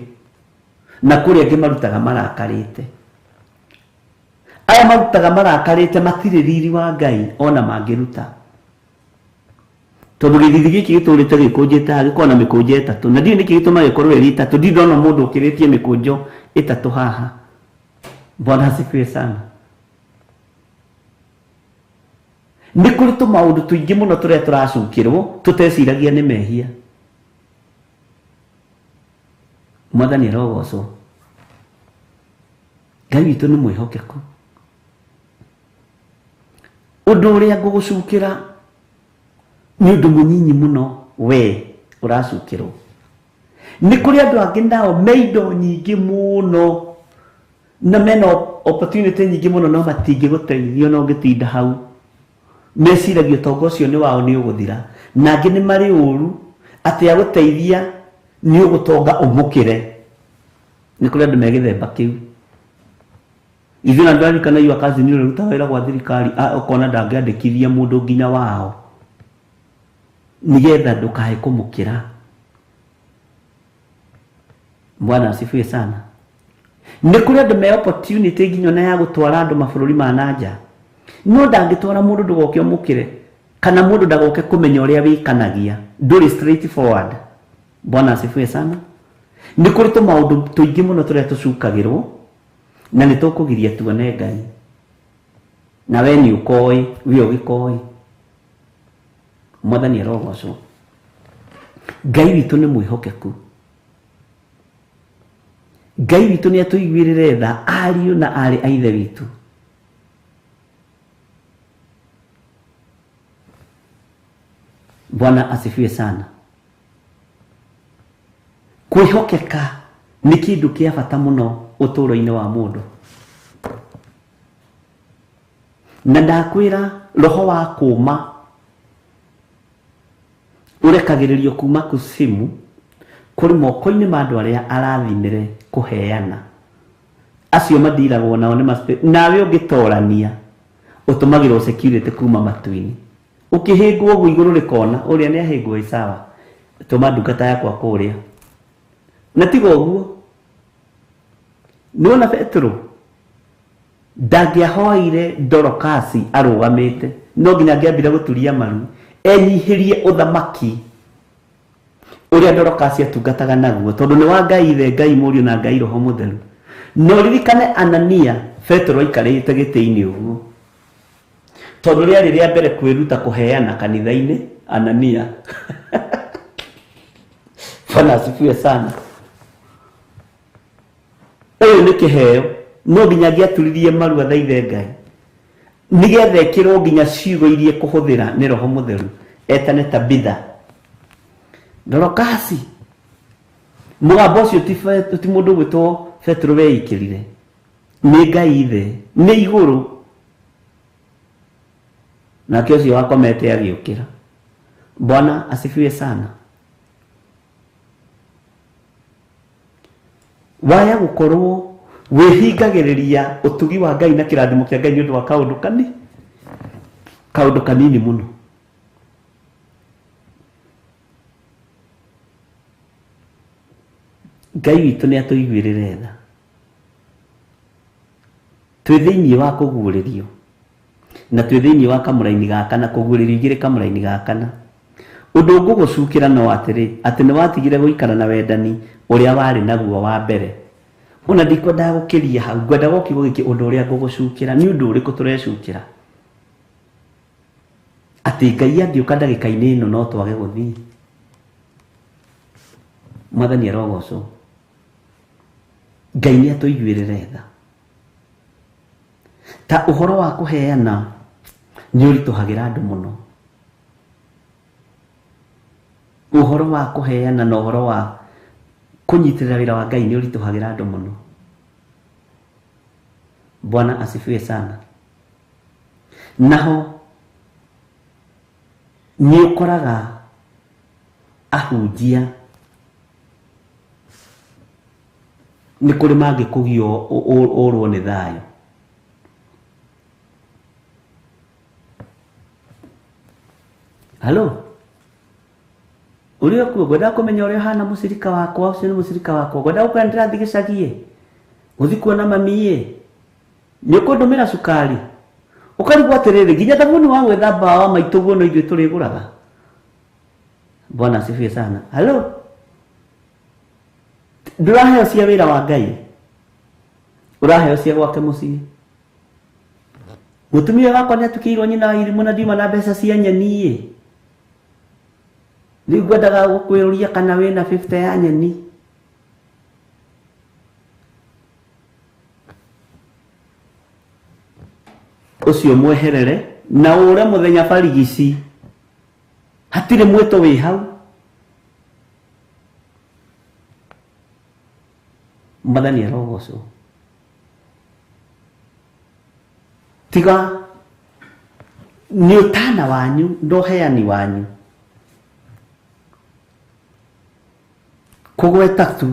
na kũrĩ angĩ marutaga marakarĩte. Aya marutaga marakarĩte matirĩ riri wa Ngai ona mangĩruta. Tondũ gĩthithi gĩkĩ gĩtũrĩte gĩkũnjĩte haha, gĩkoragwo na mĩkũnjo ĩtatũ, na ndiũĩ nĩkĩ gĩtũmaga gĩkorwo ĩrĩ ĩtatũ. Ndirĩ ndona mũndũ ũkĩrĩtie mĩkũnjo ĩtatũ haha. Bwana asifiwe sana. Nĩ kũrĩ tũmaũndũ tũingĩ mũno tũrĩa tũracukĩrwo tũteciragia nĩ mehia. Mwathani arogocwo. Ngai witũ nĩ mwĩhokeku. Ũndũ ũrĩa ngũgũcukĩra nĩ ũndũ mũnyinyi mũno we ũracukĩrwo. Nĩ kũrĩ andũ angĩ nao me indo nyingĩ mũno na mena opportunity nyingĩ mũno, no matingĩgũteithia ona ũngĩtinda hau. Meciragia ũtonga ũcio nĩ wao nĩ ũgũthira. Na angĩ nĩ marĩ ũru atĩ agũteithia nĩ ũgũtonga ũmũkĩre. Nĩ kũrĩ andũ me gĩthemba kĩu. Ithuĩ na ndũraririkana iwa cousin ũrĩa ũrutaga wĩra gwa thirikari, ũkona ndangĩandĩkithia mũndũ nginya wao nĩgetha ndũkae kũmũkĩra. Bwana asifiwe sana. Nĩ kũrĩ andũ me opportunity nginya ona ya gũtwara andũ mabũrũri ma na nja. No ndangĩtwara mũndũ ndũgoke ũmũkĩre kana mũndũ ndagoke kũmenya ũrĩa wĩkanagia. Ndũrĩ straight forward. Bwana asifiwe sana. Nĩ kũrĩ tũmaũndũ tũingĩ mũno tũrĩa tũcukagĩrwo na nĩ tũkũgiria tuone Ngai. Na we nĩ ũkoĩ, we ũgĩkoĩ. Mwathani arogocwo. Ngai witũ nĩ mwĩhokeku. Ngai witũ nĩ atũiguĩrĩre tha ariũ na aarĩ a ithe witũ. Bwana asifiwe sana. Kwĩhokeka nĩ kĩndũ kĩa bata mũno ũtũũro-inĩ wa mũndũ. Na ndakwĩra roho wa kũma ũrekagĩrĩrio kuma kusimu kũrĩ moko-inĩ ma andũ arĩa arathimire kũheana. Acio madiragwo nao nĩ nawe ũngĩtorania ũtũmagĩrwo security kuma matu-inĩ. Ũkĩhĩngwo ũguo igũrũ rĩkona ũrĩa nĩ ahĩngwo ĩ sawa, tũma ndungata yakwa kũrĩa. Na tiga ũguo, nĩwona Petero ndangĩahoire Dorokasi arũgamĩte, no nginya angĩambire gũturia maru enyihĩrie ũthamaki ũrĩa Dorokasi atungataga naguo, tondũ nĩ wa Ngai Ithe, Ngai Mũriũ na Ngai Roho Mũtheru. No ririkane Anania, Petero aikarĩte gĩtĩ-inĩ ũguo, tondũ rĩarĩ rĩa mbere kwĩruta kũheana kanitha-inĩ. Anania Bwana asifiwe sana. Ũyũ nĩ kĩheo, no nginya angĩaturirie maru athaithe Ngai nĩgetha ĩkĩrwo nginya ciugo iria kũhũthĩra nĩ Roho Mũtheru, etane Tabitha. Dorokasi, mũgambo ũcio ti mũndũ ũgwĩtwo Petero weikĩrire, nĩ Ngai Ithe, nĩ igũrũ. Nake ũcio wakomete agĩũkĩra. Bwana asifiwe sana. Waya gũkorwo wĩhingagĩrĩria ũtugi wa Ngai na kĩrathimo kĩa Ngai nĩ ũndũ wa kaũndũ kanini mũno. Ngai witũ nĩ atũiguĩrĩre tha. Twĩ thĩinĩ wa kũguũrĩrio na twĩ thĩinĩ wa kamũraini ga kana, kũguũrĩrio igĩrĩ kamũraini ga kana. Ũndũ ngũgũcukĩra no atĩrĩ, atĩ nĩ watigire gũikara na wendani ũrĩa warĩ naguo wa mbere. Ona ndikwendaga gũkĩria hau, ngwendaga o kiugo gĩkĩ, ũndũ ũrĩa ngũgũcukĩra. Nĩ ũndũ ũrĩkũ tũrecukĩra? Atĩ Ngai angĩũka ndagĩka-inĩ ĩno no twage gũthiĩ. Mwathani arogocwo. Ngai nĩ atũiguĩrĩre tha. Ta ũhoro wa kũheana nĩ ũritũhagĩra andũ mũno. Ũhoro wa kũheana na ũhoro wa kũnyitĩrĩra wĩra wa Ngai nĩ ũritũhagĩra andũ mũno. Bwana asifiwe sana. Naho nĩ ũkoraga ahunjia nĩ kũrĩ mangĩkũgio ũrwo nĩ thayũ. Halo, ũrĩa kuo ngwendaga kũmenya ũrĩa ũhana mũcirika wakwa, ũcio nĩ mũcirika wakwa, ngwendaga gũkwĩra ndĩrathiĩ gĩcagi-ĩ, gũthiĩ kuona mami-ĩ, nĩ ũkũndũmĩra cukari. Ũkarigwo atĩrĩrĩ, nginya thabuni wa gwĩthamba wa maitũ guo no ithuĩ tũrĩgũraga. Bwana asifiwe sana. Halo, ndũraheo cia wĩra wa Ngai, ũraheo cia gwake mũciĩ. Mũtumia wakwa nĩ atukĩirwo nyina wa irimũ na ndiuma na mbeca cia nyeni-ĩ. Rĩu ngwendaga gũkwĩrũria kana wĩna 50 ya nyeni. Ũcio mweherere na ũre mũthenya barigici, hatirĩ mwĩto wĩ hau. Mwathani arogocwo. Tiga nĩ ũtana wanyu na ũheani wanyu. Kũgweta tu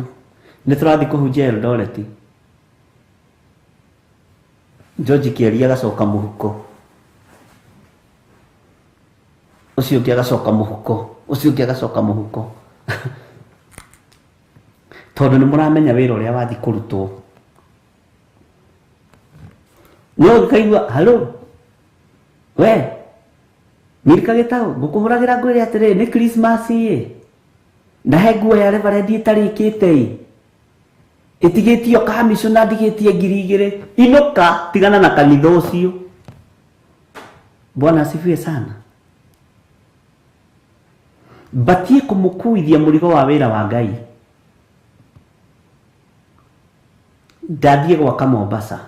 nĩ tũrathiĩ kũhunjia Eldoret. George Kĩaria agacoka mũhuko, ũcio ũngĩ agacoka mũhuko, ũcio ũngĩ agacoka mũhuko. Tondũ nĩ mũramenya wĩra ũrĩa wathiĩ kũrutwo. No ũkaigua halo we Mirika gĩtaũ ngũkũhũragĩra ngwĩre atĩrĩ nĩ Christmas ĩ na he nguo ya reverend ĩtarĩkĩte ĩ ĩtigĩtio kamishona ndigĩtie 2,000 inũka tigana na kanitha ũcio. Bwana asifiwe sana. Batie kũmũkuithia mũrigo wa wĩra wa Ngai. Ndathiĩ gwaka Mombasa,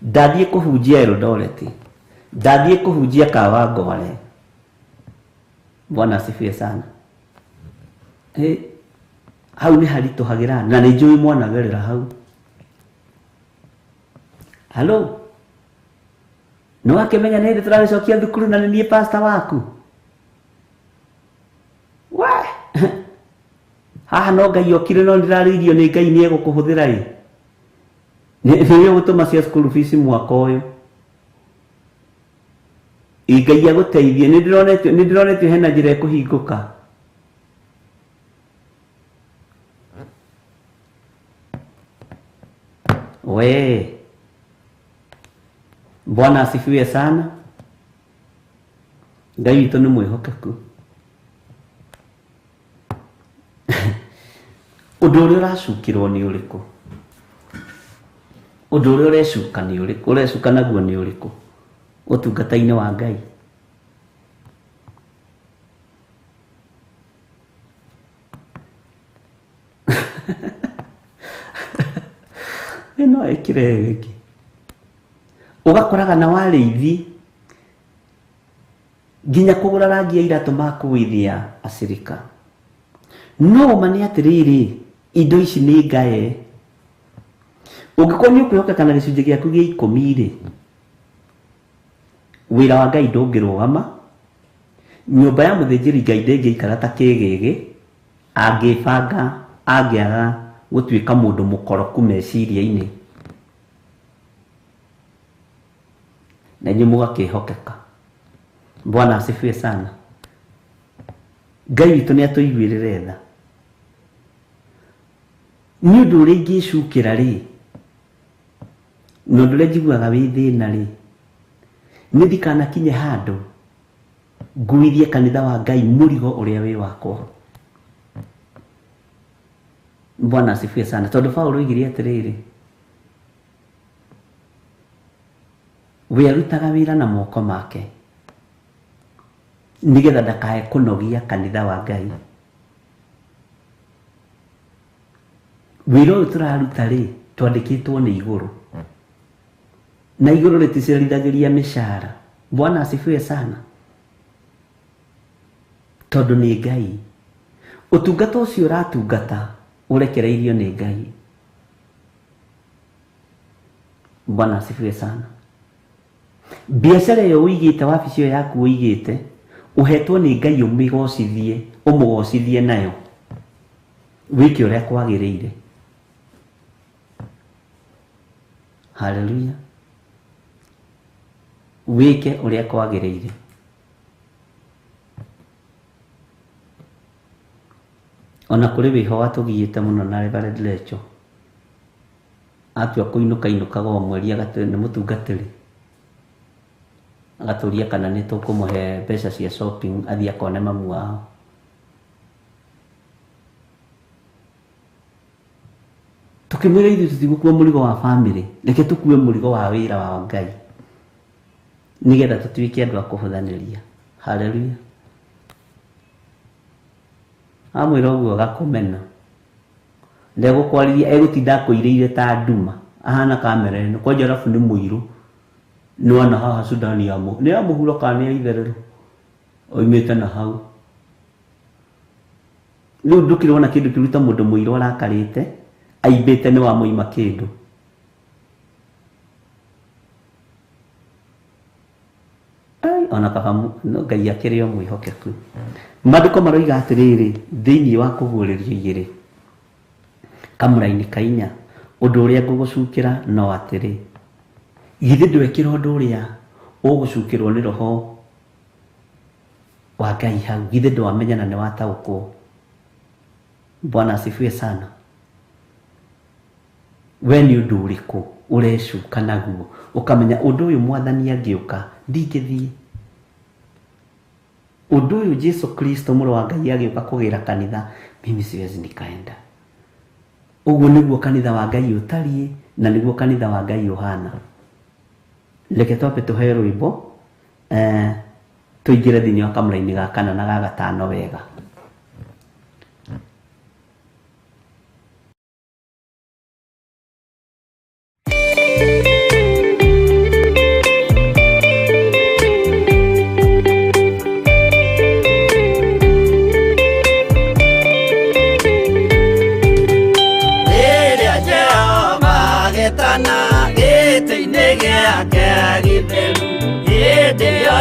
ndathiĩ kũhunjia Eldoret, ndathiĩ kũhunjia Kawangware. Bwana asifiwe sana. Hau nĩ haritũhagĩra na nĩ njũĩ mwanagerera hau. Halo nĩ wakĩmenya nĩ hĩndĩ tũragĩcokia thukuru na nĩ niĩ pastor waku. We haha no Ngai okire no ndĩrarĩirio nĩ Ngai nĩ egũkũhũthĩra ĩ nĩ egũtũma cia school fees mwaka ũyũ. Ngai agũteithie nĩ ndĩronetio hena njĩra ĩkũhingũka. We Bwana asifiwe sana. Ngai witũ nĩ mwĩhokeku. Ũndũ ũrĩa ũracukĩrwo nĩ ũrĩkũ? Ũndũ ũrĩa ũrecuka nĩ ũrĩkũ? Ũrecuka naguo nĩ ũrĩkũ ũtungata-inĩ wa Ngai? Ĩno ĩkĩre ĩngĩ ũgakoraga na warĩithi nginya kũgũra rangi ya iratũ makuithia acirika. No ma nĩ atĩrĩrĩ indo ici nĩ ngae. Ũngĩkorwo nĩ ũkwĩhokeka na gĩcunjĩ gĩaku gĩa 10 rĩ, wĩra wa Ngai ndũngĩrũgama. Nyũmba ya mũthĩnjĩri Ngai ndĩngĩikara ta kĩgĩgĩ angĩbanga angĩaga gũtuĩka mũndũ mũkoroku meciria-inĩ na inyuĩ mũgakĩhokeka. Bwana asifiwe sana. Ngai witũ nĩ atũiguĩrĩre tha. Nĩ ũndũ ũrĩa ingĩcukĩra rĩ, na ũndũ ũrĩa njiguaga wĩ thĩna rĩ, nĩ ndikanakinye handũ nguithie kanitha wa Ngai mũrigo ũrĩa wĩ wakwa. Bwana asifiwe sana. Tondũ Paũlũ oigire atĩrĩrĩ, we arutaga wĩra na moko make nĩgetha ndakae kũnogia kanitha wa Ngai. Wĩra ũyũ tũraruta rĩ, twandĩkĩtwo nĩ igũrũ na igũrũ rĩticerithagĩria mĩcara. Bwana asifiwe sana. Tondũ nĩ Ngai. Ũtungata ũcio ũratungata ũrekereirio nĩ Ngai. Bwana asifiwe sana. Biacara ĩyo ũigĩte, wabici ĩyo yaku ũigĩte, ũhetwo nĩ Ngai ũmĩgocithie, ũmũgocithie nayo, wĩke ũrĩa kwagĩrĩire. Haleluya. Wĩke ũrĩa kwagĩrĩire. Ona kũrĩ wĩho watũgiĩte mũno na Reverend Lecho atua kũinũka inũkaga o mweri nĩ mũtungatĩri agatũria kana nĩ tũkũmũhe mbeca cia shopping athiĩ akone mamu wao. Tũkĩmwĩra ithuĩ tũtigũkua mũrigo wa family, reke tũkue mũrigo wa wĩra wa Ngai nĩgetha tũtuĩke andũ a kũhũthanĩria. Haleluya. Amwĩra ũguo agakũmena, ndegũkwarĩria, egũtinda akũirĩire ta nduma ahana kamera ĩno kwanja arabu nĩ mũirũ nĩ wana haha Sudani ya nĩ ya mũhuro kana nĩ ya itherero oimĩte na hau. Rĩu ndũkĩrona kĩndũ kĩru ta mũndũ mũirũ arakarĩte aimbĩte nĩ wamũima kĩndũ. Ai ona kaba Ngai akĩrĩ o mwĩhokeku. Maandĩko maroiga atĩrĩrĩ thĩinĩ wa kũguũrĩrio igĩrĩ kamũra-inĩ ka inya, ũndũ ũrĩa ngũgũcukĩra no atĩrĩ, githĩ ndwekĩra ũndũ ũrĩa ũgũcukĩrwo nĩ roho wa Ngai hau, githĩ ndwamenya na nĩwataũkwo. Bwana asifiwe sana. We nĩ ũndũ ũrĩkũ ũrecuka naguo ũkamenya ũndũ ũyũ mwathani angĩũka ndingĩthiĩ. Ũndũ ũyũ Jesu Kristo mũrũ wa Ngai agĩũka kũgĩra kanitha, mimi siwezi nikaenda. Ũguo nĩguo kanitha wa Ngai ũtariĩ na nĩguo kanitha wa Ngai ũhana. Reke twambe tũhe rwĩmbo tũingĩre thĩinĩ wa kamũraini ga kana na ga gatano wega.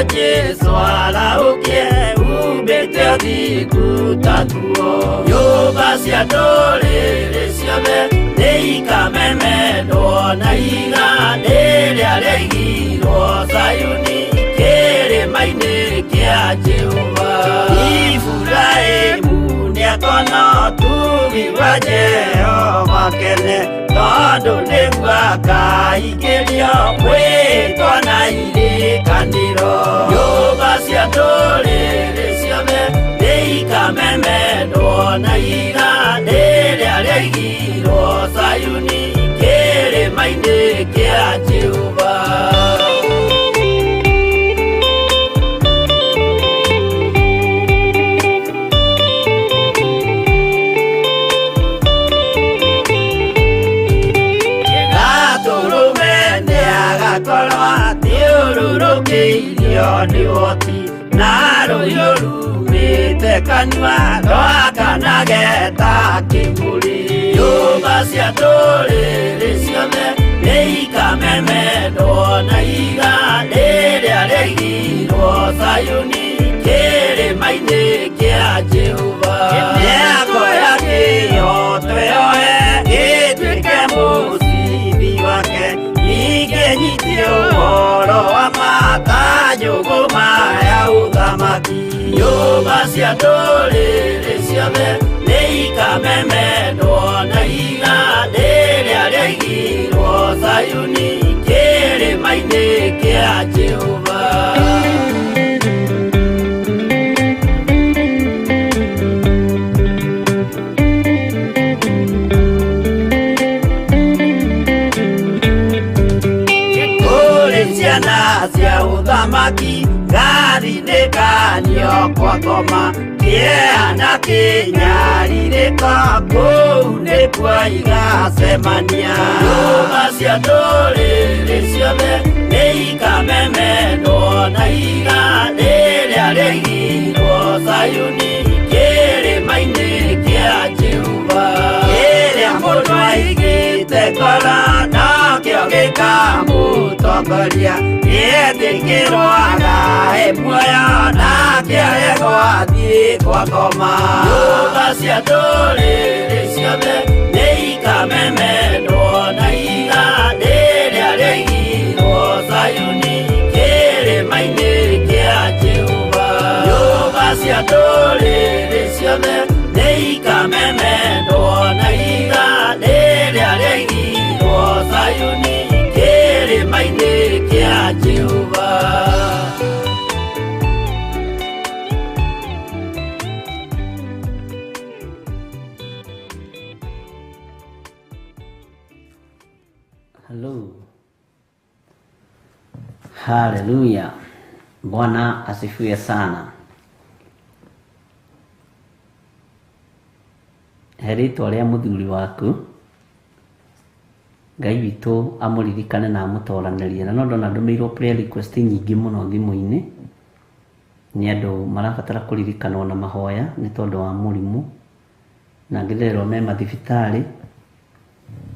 Jesu araukie umbĩte ũthingu ta nguo. Nyũmba cia ndũrĩrĩ ciothe nĩikamemendwo na ihiga rĩrĩa rĩaigirwo Zayuni kĩrĩma-inĩ kĩa Jehova. Iburahĩmu nĩakona ũtugi wa Jehova kene, tondũ nĩguo akaingĩrio mwĩtwa na irĩkanĩro. Nyũmba cia ndũrĩrĩ ciothe nĩikamemendwo na ihiga rĩrĩa rĩaigirwo Zayuni kĩrĩma-inĩ kĩa Jehova. Nĩ woti na rũhiũ rumĩte kanua rwakanage ta kĩmũrĩ. Nyũmba cia ndũrĩrĩ ciothe nĩikamemendwo na ihiga rĩrĩa rĩaigirwo Zayuni kĩrĩma-inĩ kĩa Jehova. Mĩako ya kĩhooto yoe ĩtuĩke mũcibi wake, ningĩ nyite ũhoro wa mata njũgũma ya ũthamaki. Nyũmba cia ndũrĩrĩ ciothe nĩikamemendwo na ihiga rĩrĩa rĩaigirwo Zayuni kĩrĩma-inĩ kĩa Jehova. Cia ũthamaki gathinĩkanio kwa ngoma, kĩeha na kĩnyarirĩko kũu nĩkuo igacemania. Nyũmba cia ndũrĩrĩ ciothe nĩikamemendwo na ihiga rĩrĩa rĩaigirwo Zayuni kĩrĩma-inĩ kĩa Jehova. Kĩrĩa mũndũ aigĩte ngoro nokĩo gĩkamũtongoria, nĩetĩkĩrwo agae muoyo nake aregwo athiĩ kwa ngoma. Nyũmba cia ndũrĩrĩ ciothe nĩikamemendwo na ihiga rĩrĩa rĩaigirwo Zayuni kĩrĩma-inĩ kĩa Jehova. Nyũmba cia ndũrĩrĩ ciothe nĩikamemendwo na ihiga rĩrĩa rĩaigirwo Zayuni kĩrĩma-inĩ kĩa Jehova. Hello. Haleluya. Bwana asifiwe sana. He rĩtwa rĩa mũthuri waku, Ngai witũ amũririkane na amũtoranĩrie. Na no ndona ndũmĩirwo prayer request nyingĩ mũno thimũ-inĩ nĩ andũ marabatara kũririkanwo na mahoya nĩ tondũ wa mũrimũ, na ngĩthererwo me mathibitarĩ.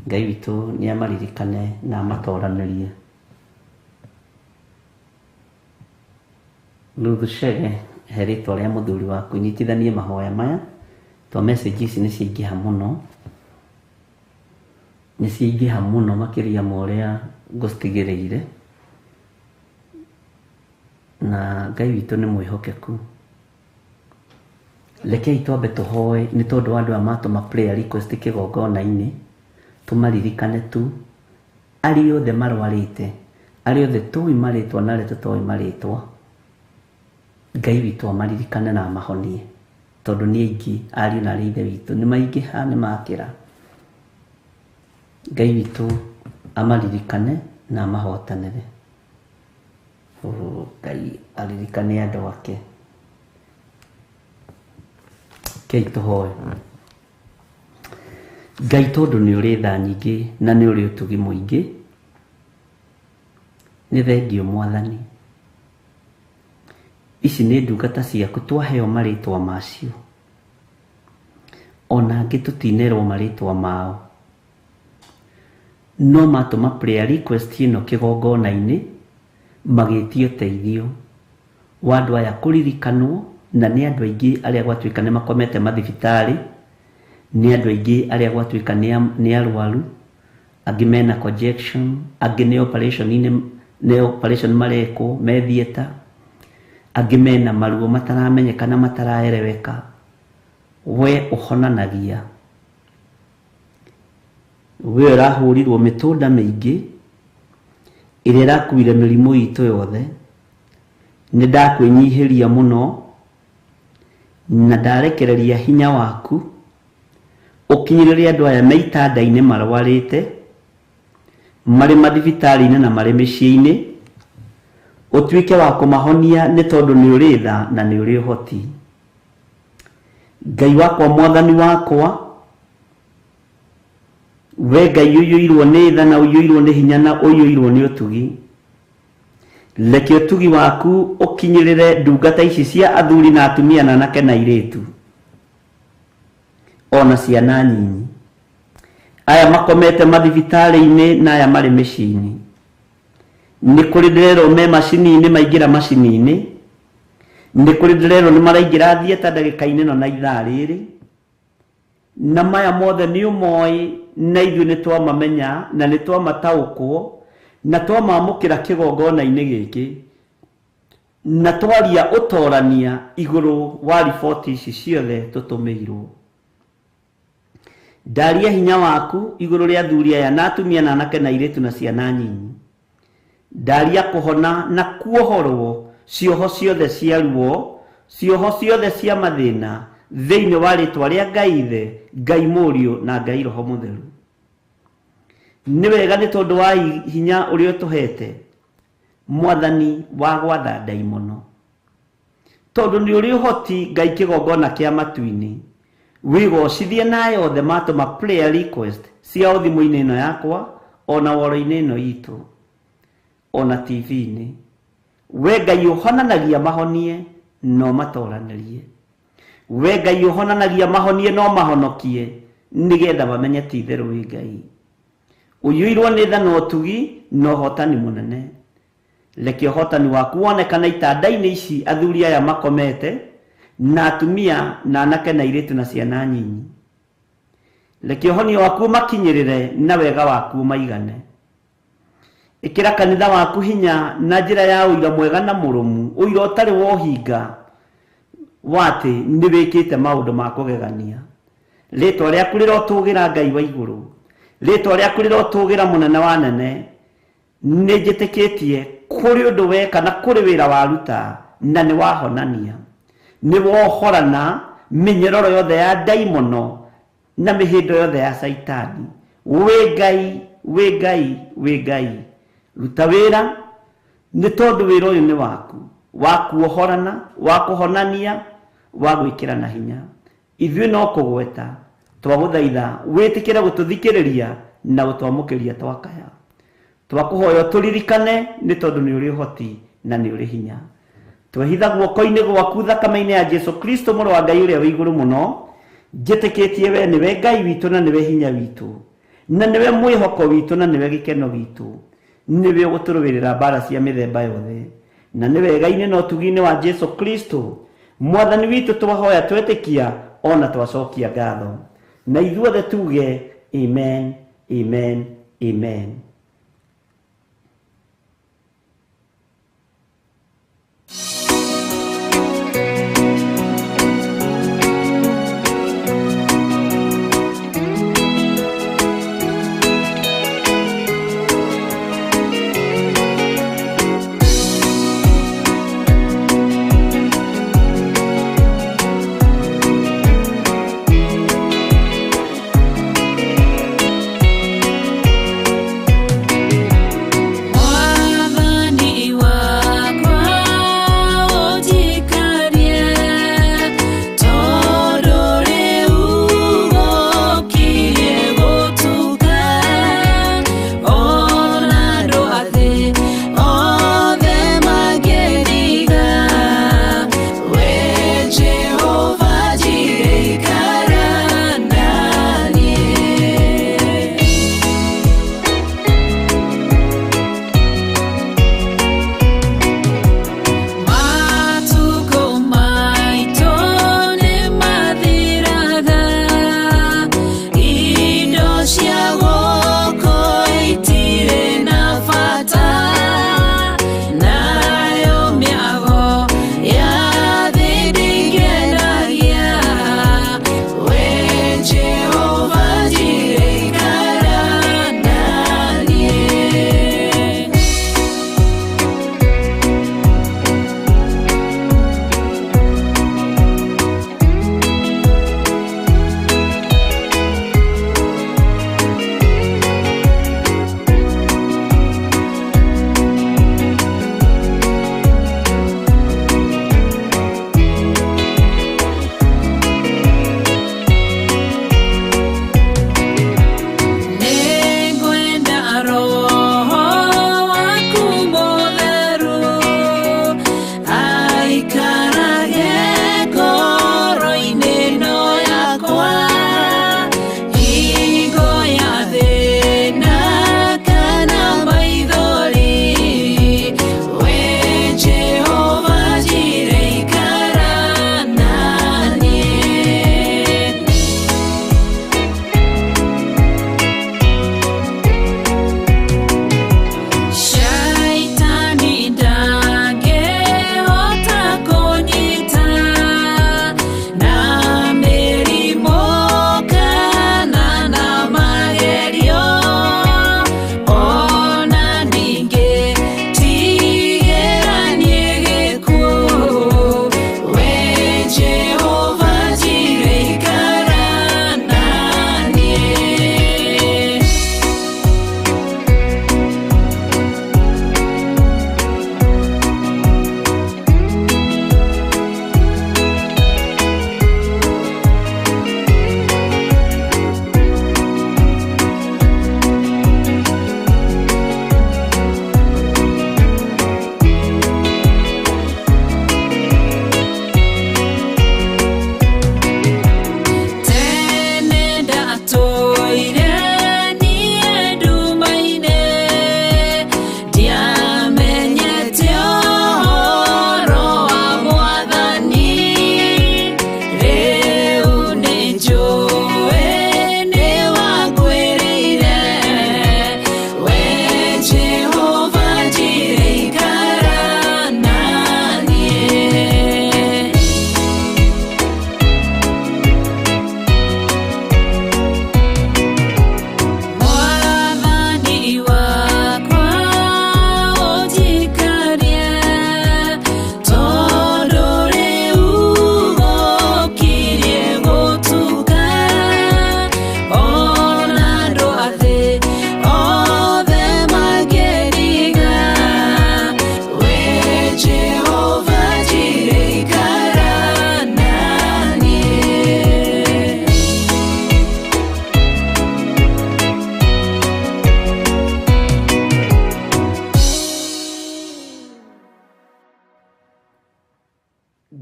Ngai witũ nĩ amaririkane na amatoranĩrie. Ruth Chege, he rĩtwa rĩa mũthuri waku, nyitithanie mahoya maya to message ici nĩ ciaingĩha mũno, nĩ ciaingĩha mũno makĩria ma ũrĩa ngũcitigĩrĩire, na Ngai witũ nĩ mwĩhokeku. Rekei twambe tũhoe nĩ tondũ wa andũ aya matũma prayer request kĩgongona-inĩ, tũmaririkane tu Arĩa othe marwarĩte, arĩa othe tũĩ marĩtwa na arĩa tũtoĩ marĩtwa, Ngai witũ amaririkane na amahonie, tondũ nĩ aingĩ ariũ na arĩ ithe witũ, nĩ maingĩha nĩ makĩra. Ngai witũ amaririkane na amahotanĩre. Oh, Ngai aririkane andũ ake. Kei tũhoe. Ngai tondũ nĩ ũrĩ tha nyingĩ na nĩ ũrĩ ũtugi mũingĩ, nĩ thengio Mwathani. Ici nĩ ndungata ciaku twaheo marĩtwa macio, ona angĩ tũtinerwo marĩtwa mao, no matũma prayer request ĩno kĩgongona-inĩ magĩtia ũteithio wa andũ aya kũririkanwo, na nĩ andũ aingĩ arĩa gwatuĩka nĩ makomete mathibitarĩ, nĩ andũ aingĩ arĩa gwatuĩka nĩ arwaru, angĩ mena conjection, angĩ nĩ operation-inĩ, nĩ operation marekwo me theatre, angĩ mena maruo mataramenyeka na mataraereweka. We ũhonanagia, we ũrahũrirwo mĩtũnda mĩingĩ ĩrĩa ĩrakuire mĩrimũ itũ yothe, nĩ ndakwĩnyihĩria mũno na ndarekereria hinya waku ũkinyĩrĩre andũ aya me itanda-inĩ marwarĩte, marĩ mathibitarĩ-inĩ na marĩ mĩciĩ-inĩ, ũtuĩke wa kũmahonia nĩ tondũ nĩ ũrĩ tha na nĩ ũrĩ ũhoti. Ngai wakwa, Mwathani wakwa, we Ngai ũiyũirwo nĩ tha na ũiyũirwo nĩ hinya na ũiyũirwo nĩ ũtugi, reke ũtugi waku ũkinyĩrĩre ndungata ici cia athuri na atumia na anake na airĩtu, ona ciana nyinyi, aya makomete mathibitarĩ-inĩ na aya marĩ mĩciĩ-inĩ. Nĩ kũrĩ ndĩrerwo me macini-inĩ, maingĩra macini-inĩ, nĩ kũrĩ ndĩrerwo nĩ maraingĩra theatre ndagĩka-inĩ ĩno na ithaa rĩrĩ, na maya mothe nĩ ũmoĩ na ithuĩ nĩ twamamenya na nĩ twamataũkwo na twamamũkĩra kĩgongona-inĩ gĩkĩ na twaria ũtorania igũrũ wa riboti ici ciothe tũtũmĩirwo. Ndaria hinya waku igũrũ rĩa athuri aya na atumia na anake na airĩtu na ciana nyinyi. Ndaria kũhona na kuohorwo cioho ciothe cia ruo, cioho ciothe cia mathĩna thĩinĩ wa rĩtwa rĩa Ngai Ithe, Ngai Mũriũ na Ngai Roho Mũtheru. Nĩ wega nĩ tondũ wa hinya ũrĩa ũtũhete Mwathani wa gwatha ndaimono, tondũ nĩ ũrĩ ũhoti Ngai kĩgongona kĩa matu-inĩ, wĩgocithie na aya othe matũma prayer request ciao thimũ-inĩ ĩno yakwa, ona woro-inĩ ĩno itũ, ona TV-inĩ. We Ngai ũhonanagia mahonie no matoranĩrie, we Ngai ũhonanagia mahonie no mahonokie, nĩgetha mamenye ti itherũ wĩ Ngai ũiyũirwo nĩ tha na ũtugi na ũhotani mũnene. Reke ũhotani waku wonekane itanda-inĩ ici athuri aya makomete, na atumia na anake na airĩtu na ciana nyinyi. Reke ũhonio waku ũmakinyĩrĩre na wega waku ũmaigane. Ĩkĩra kanitha waku hinya na njĩra ya ũira mwega na mũrũmu, ũira ũtarĩ wa ũhinga wa atĩ nĩ wĩkĩte maũndũ ma kũgegania. Rĩtwa rĩaku rĩrotũgĩra Ngai wa igũrũ, rĩtwa rĩaku rĩrotũgĩra mũnene wa nene. Nĩ njĩtĩkĩtie kũrĩ ũndũ weka na kũrĩ wĩra waruta na nĩ wahonania, nĩ wohorana mĩnyororo yothe ya ndaimono na mĩhĩndo yothe ya Caitani. Wĩ Ngai, wĩ Ngai, wĩ Ngai, ruta wĩra nĩ tondũ wĩra ũyũ nĩ waku, wa kuohorana, wa kũhonania, wa gwĩkĩrana hinya. Ithuĩ no kũgweta twagũthaitha wĩtĩkĩre gũtũthikĩrĩria na gũtwamũkĩria twakaya. Twakũhoya ũtũririkane nĩ tondũ nĩ ũrĩ ũhoti na nĩ ũrĩ hinya. Twehitha guoko-inĩ gwaku thakame-inĩ ya Jesu Kristo mũrũ wa Ngai ũrĩa wĩ igũrũ mũno, njĩtĩkĩtie we nĩwe Ngai witũ na nĩwe hinya witũ, na nĩwe mwĩhoko witũ na nĩwe gĩkeno gitũ, nĩwe ũgũtũrũĩrĩra mbara cia mĩthemba yothe, na nĩ wega-inĩ na ũtugi-inĩ wa Jesu Kristo Mwathani witũ twahoya twetĩkia ona twacokia ngatho, na ithuothe tuge amen, amen, amen.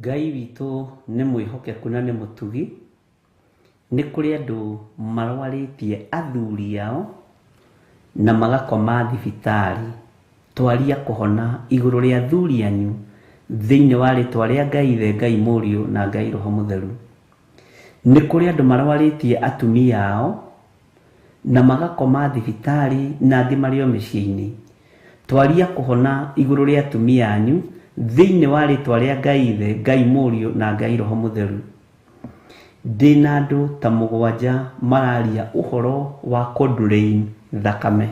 Ngai witũ nĩ mwĩhokeku na nĩ mũtugi. Nĩ kũrĩ andũ marwarĩtie athuri ao na magakoma thibitarĩ. Twaria kũhona igũrũ rĩa athuri anyu thĩinĩ wa rĩtwa rĩa Ngai Ithe, Ngai Mũriũ na Ngai Roho Mũtheru. Nĩ kũrĩ andũ marwarĩtie atumia ao na magakoma thibitarĩ na angĩ marĩ o mĩciĩ-inĩ. Twaria kũhona igũrũ rĩa atumia anyu thĩinĩ wa rĩtwa rĩa Ngai Ithe, Ngai Mũriũ na Ngai Roho Mũtheru. Ndĩna andũ ta mũgwanja mararia ũhoro wa kũdrain thakame,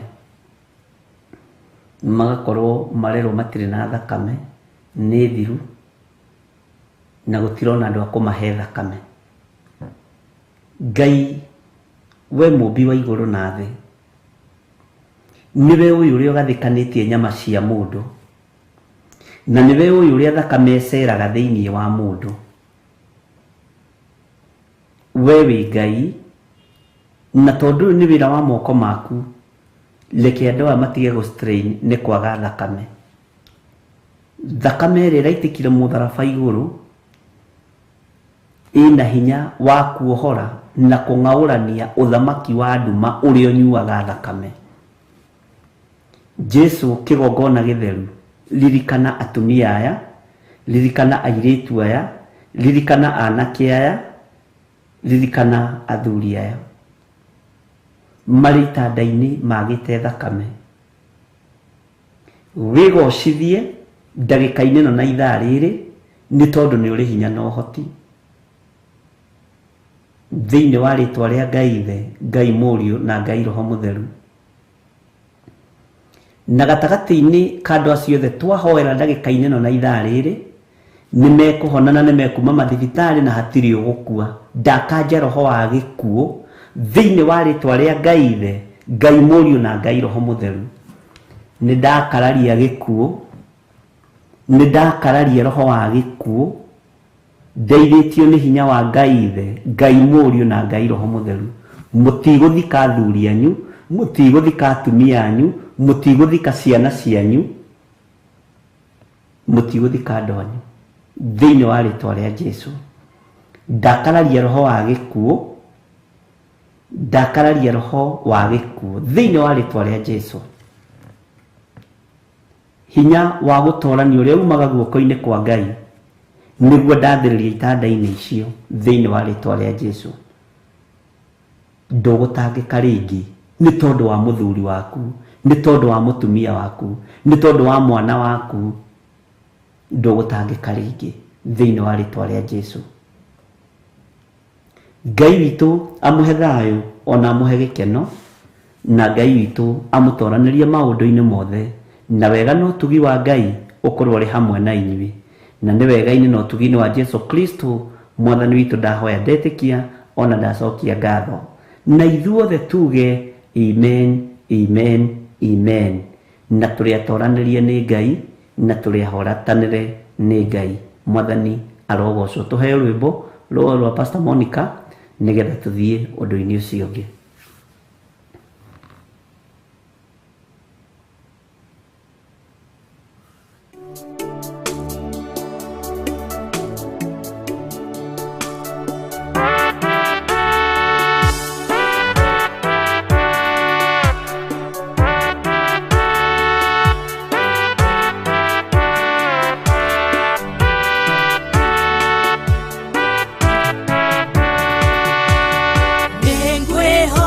magakorwo marerwo matirĩ na thakame, nĩ thiru na gũtirona andũ a kũmahe thakame. Ngai we mũmbi wa igũrũ na thĩ, nĩwe ũyũ ũrĩa ũgathĩkanĩtie nyama cia mũndũ, na nĩwe ũyũ ũrĩa thakame ĩceraga thĩinĩ wa mũndũ. We wĩ Ngai, na tondũ ũyũ nĩ wĩra wa moko maku, reke andũ aya matige gũ strain nĩ kwaga thakame. Thakame ĩrĩa ĩraitĩkire mũtharaba igũrũ ĩna hinya wa kuohora na kũng'aũrania ũthamaki wa nduma ũrĩa ũnyuaga thakame. Jesu kĩgongona gĩtheru, ririkana atumia aya, ririkana airĩtu aya, ririkana anake aya, ririkana athuri aya marĩ itanda-inĩ magĩte thakame. Wĩgocithie ndagĩka-inĩ ĩno na ithaa rĩrĩ, nĩ tondũ nĩ ũrĩ hinya na ũhoti. Thĩinĩ wa rĩtwa rĩa Ngai Ithe, Ngai Mũriũ na Ngai Roho Mũtheru. Na gatagatĩ-inĩ ka andũ acio othe twahoera ndagĩka-inĩ ĩno na ithaa rĩrĩ, nĩ mekũhona na nĩ mekuma mathibitarĩ na hatirĩ ũgũkua. Ndakanja roho wa gĩkuũ thĩinĩ wa rĩtwa rĩa Ngai Ithe, Ngai Mũriũ na Ngai Roho Mũtheru. Nĩ ndakararia gĩkuũ, nĩ ndakararia roho wa gĩkuũ, ndeithĩtio nĩ hinya wa Ngai Ithe, Ngai Mũriũ na Ngai Roho Mũtheru. Mũtigũthika athuri anyu, mũtigũthika atumia anyu, mũtigũthika ciana cianyu, mũtigũthika andũ anyu thĩinĩ wa rĩtwa rĩa Jesu. Ndakararia roho wa gĩkuũ, ndakararia roho wa gĩkuũ thĩinĩ wa rĩtwa rĩa Jesu. Hinya wa gũtorania ũrĩa umaga guoko-inĩ kwa Ngai nĩguo ndathĩrĩria itanda-inĩ icio thĩinĩ wa rĩtwa rĩa Jesu. Ndũgũtangĩka rĩngĩ nĩ tondũ wa mũthuri waku, nĩ tondũ wa mũtumia waku, nĩ tondũ wa mwana waku. Ndũgũtangĩka rĩngĩ thĩinĩ wa rĩtwa rĩa Jesu. Ngai witũ amũhe thayũ ona amũhe gĩkeno, na Ngai witũ amũtoranĩrie maũndũ-inĩ mothe, na wega na ũtugi wa Ngai ũkorwo ũrĩ hamwe na inyuĩ. Na nĩ wega-inĩ na ũtugi-inĩ wa Jesu Kristo mwathani witũ ndahoya ndetĩkia ona ndacokia ngatho. Na ithuothe tuge amen, amen, amen. Na tũrĩ atoranĩrie nĩ Ngai, na tũrĩ ahoratanĩre nĩ Ngai. Mwathani arogocwo. Tũheo rwĩmbo rũa rwa Pastor Monica nĩgetha tũthiĩ ũndũ-inĩ ũcio ũngĩ. Nĩngwĩhoka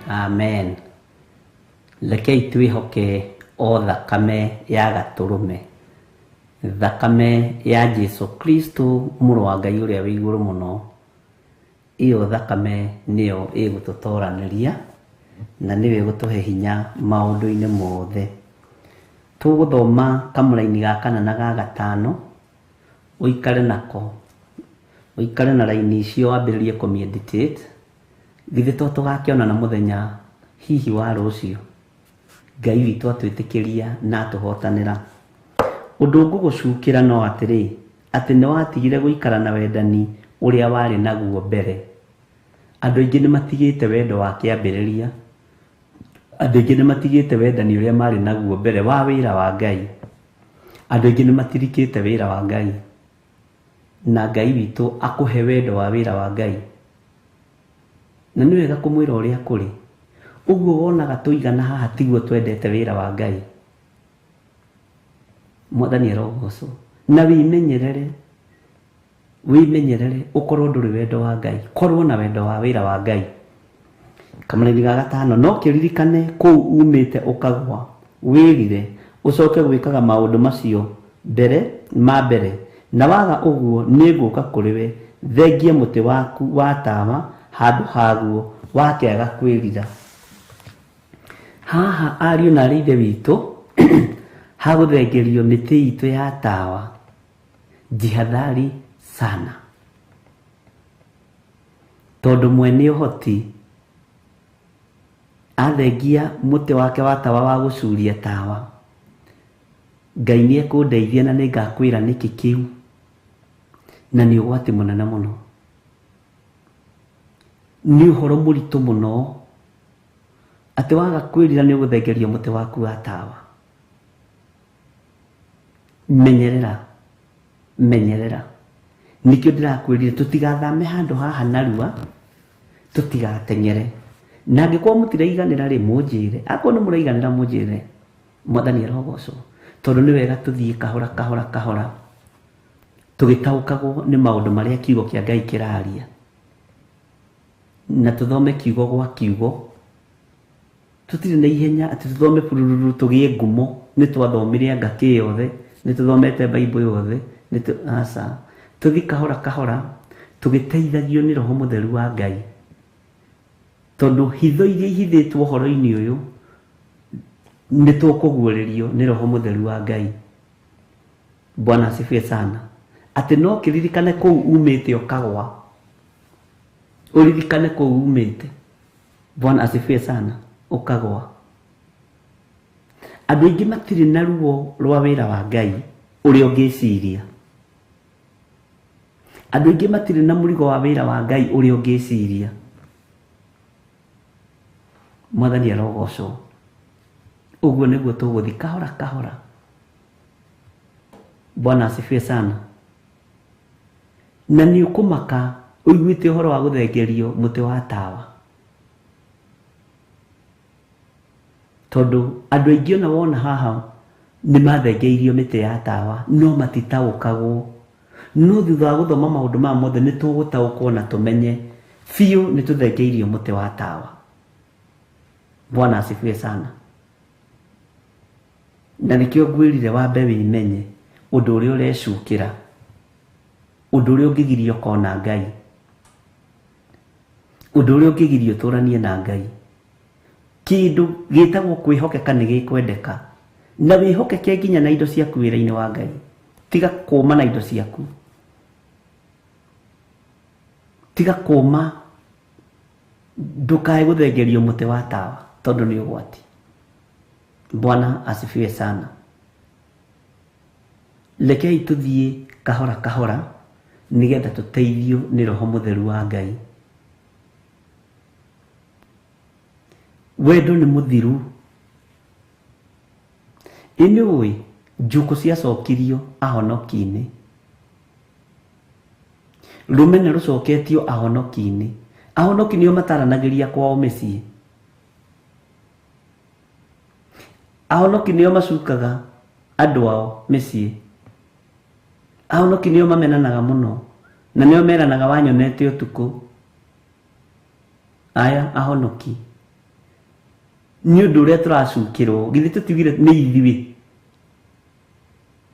Amen. Rekei twĩhoke o thakame ya gatũrũme, thakame ya Jesu Kristo mũrũ wa Ngai ũrĩa wĩ igũrũ mũno. Ĩyo thakame nĩyo ĩgũtũtoranĩria na nĩyo ĩgũtũhe hinya maũndũ-inĩ mothe. Tũgũthoma kamũraini ga kana na ga gatano, ũikare nako, ũikare na raini icio wambĩrĩrie kũmeditate. Githĩ to tũgakĩonana mũthenya hihi wa rũciũ, Ngai witũ atwĩtĩkĩria na atũhotanĩra. Ũndũ ngũgũcukĩra no atĩrĩ, atĩ nĩ watigire gũikara na wendani ũrĩa warĩ naguo mbere. Andũ aingĩ nĩ matigĩte wendo wa kĩambĩrĩria, andũ aingĩ nĩ matigĩte wendani ũrĩa marĩ naguo mbere wa wĩra wa Ngai. Andũ aingĩ nĩ matirikĩte wĩra wa Ngai, na Ngai witũ akũhe wendo wa wĩra wa Ngai. Na nĩ wega kũmwĩra ũrĩa kũrĩ. Ũguo wonaga tũigana haha tiguo twendete wĩra wa Ngai. Mwathani arogocwo. Na wĩmenyerere, wĩmenyerere ũkorwo ndũrĩ wendo wa Ngai, korwo na wendo wa wĩra wa Ngai. Kamũraini ga gatano, no kĩririkane kũu umĩte ũkagwa, wĩrire, ũcoke gwĩkaga maũndũ macio mbere ma mbere, na waga ũguo nĩngũka kũrĩ we, thengie mũtĩ waku wa tawa handũ haguo, wakĩaga kwĩrira. Haha ariũ na arĩ ithe witũ, hagũthengerio mĩtĩ itũ ya tawa, jihadhari sana, tondũ mwene ũhoti athengia mũtĩ wake wa tawa wa gũcuria tawa, Ngai nĩ ekũndeithia na nĩngakwĩra nĩkĩ kĩu, na nĩ ũgwati mũnene mũno, nĩ ũhoro mũritũ mũno, atĩ waga kwĩrira nĩ ũgũthengerio mũtĩ waku wa tawa. Menyerera, menyerera. Nĩkĩo ndĩrakwĩrire tũtigathame handũ haha narua, tũtigateng'ere. Na angĩkorwo mũtiraiganĩra rĩ, mũnjĩre. Akorwo nĩ mũraiganĩra mũnjĩre. Mwathani arogocwo. Tondũ nĩ wega tũthiĩ kahora kahora kahora, tũgĩtaũkagwo nĩ maũndũ marĩa kiugo kĩa Ngai kĩraria. Na tũthome kiugo gwa kiugo. Tũtirĩ na ihenya atĩ tũthome burururu tũgĩe ngumo, nĩ twathomire anga kĩ yothe, nĩ tũthomete Bible yothe, nĩ aca. Tũthiĩ kahora kahora tũgĩteithagio nĩ Roho Mũtheru wa Ngai. Tondũ hitho iria ihithĩtwo ũhoro-inĩ ũyũ nĩ tũkũguũrĩrio nĩ Roho Mũtheru wa Ngai. Bwana asifiwe sana. Atĩ no kĩririkane kũu umĩte ũkagwa, ũririkane kũu umĩte. Bwana asifiwe sana, ũkagwa. Andũ aingĩ matirĩ na ruo rwa wĩra wa Ngai ũrĩa ũngĩciria. Andũ aingĩ matirĩ na mũrigo wa wĩra wa Ngai ũrĩa ũngĩciria. Mwathani arogocwo. Ũguo nĩguo tũgũthiĩ kahora kahora. Bwana asifiwe sana. Na nĩ ũkũmaka ũiguĩte ũhoro wa gũthengerio mũtĩ wa tawa. Tondũ andũ aingĩ ona wona haha nĩ mathengeirio mĩtĩ ya tawa, no matitaũkagwo. No thutha wa gũthoma maũndũ maya mothe nĩ tũgũtaũkwo na tũmenye biũ nĩ tũthengeirio mũtĩ wa tawa. Bwana asifiwe sana. Na nĩkĩo ngwĩrire wambe wĩmenye ũndũ ũrĩa ũrecukĩra, ũndũ ũrĩa ũngĩgiria ũkona Ngai, ũndũ ũrĩa ũngĩgiria ũtũranie na Ngai. Kĩndũ gĩtagwo kwĩhokeka nĩ gĩkwendeka, na wĩhokeke nginya na indo ciaku wĩra-inĩ wa Ngai. Tiga kũma na indo ciaku, tiga kũma, ndũkae gũthengerio mũtĩ wa tawa tondũ nĩ ũgwati. Bwana asifiwe sana. Rekei tũthiĩ kahora kahora nĩgetha tũteithio nĩ Roho Mũtheru wa Ngai. Wendo nĩ mũthiru. Ĩ nĩ ũĩ njukũ ciacokirio ahonoki-inĩ, rũmena rũcoketio ahonoki-inĩ. Ahonoki nĩo mataranagĩria kwao mĩciĩ. Ahonoki nĩo macukaga andũ ao mĩciĩ. Ahonoki nĩo mamenanaga mũno na nĩo meranaga wanyonete ũtukũ. Aya ahonoki. Nĩ ũndũ ũrĩa tũracukĩrwo githĩ tũtiugire nĩ ithuĩ.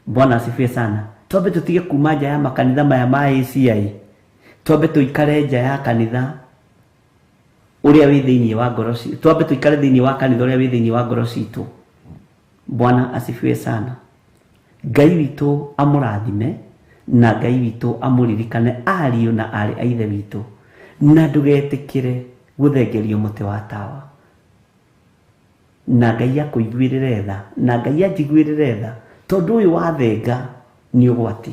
Bwana asifiwe sana. Twambe tũtige kuma nja ya makanitha maya ma ACI, twambe tũikare nja ya kanitha ũrĩa wĩ thĩinĩ wa ngoro citũ, twambe tũikare thĩinĩ wa kanitha ũrĩa wĩ thĩinĩ wa ngoro citũ. Bwana asifiwe sana. Ngai witũ amũrathime na Ngai witũ amũririkane ariũ na aarĩ a ithe witũ, na ndũgetĩkĩre gũthengerio mũtĩ wa tawa. Na Ngai akũiguĩrĩre tha, na Ngai anjiguĩrĩre tha, tondũ ũyũ wathenga nĩ ũgwati,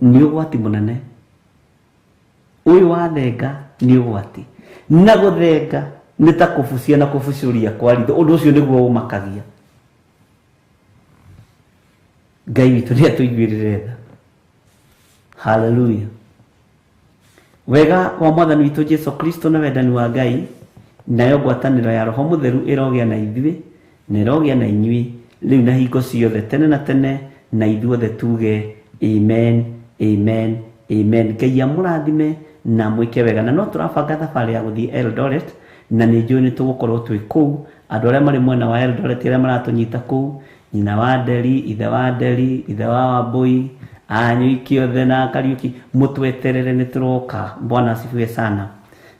nĩ ũgwati mũnene. Ũyũ wathenga nĩ ũgwati, na gũthenga nĩ ta kũbucia na kũbucũria kwa ritho. Ũndũ ũcio nĩguo ũmakagia. Ngai witũ nĩ atũiguĩrĩre tha. Haleluya. Wega wa Mwathani witũ Jesu Kristo na wendani wa Ngai nayo ngwatanĩro ya Roho Mũtheru ĩrogĩa na ithuĩ na ĩrogĩa na inyuĩ rĩu na hingo ciothe tene na tene, na ithuothe tuge amen, amen, amen. Ngai amũrathime na mwĩke wega. Na no tũrabanga thabarĩ ya gũthiĩ Eldoret, na nĩ njũĩ nĩ tũgũkorwo twĩ kũu. Andũ arĩa marĩ mwena wa Eldoret arĩa maratũnyita kũu, nyina wa Nderi, ithe wa Nderi, ithe wa Wambui, anyuiki othe na Kariuki, mũtweterere nĩ tũroka. Bwana asifiwe sana.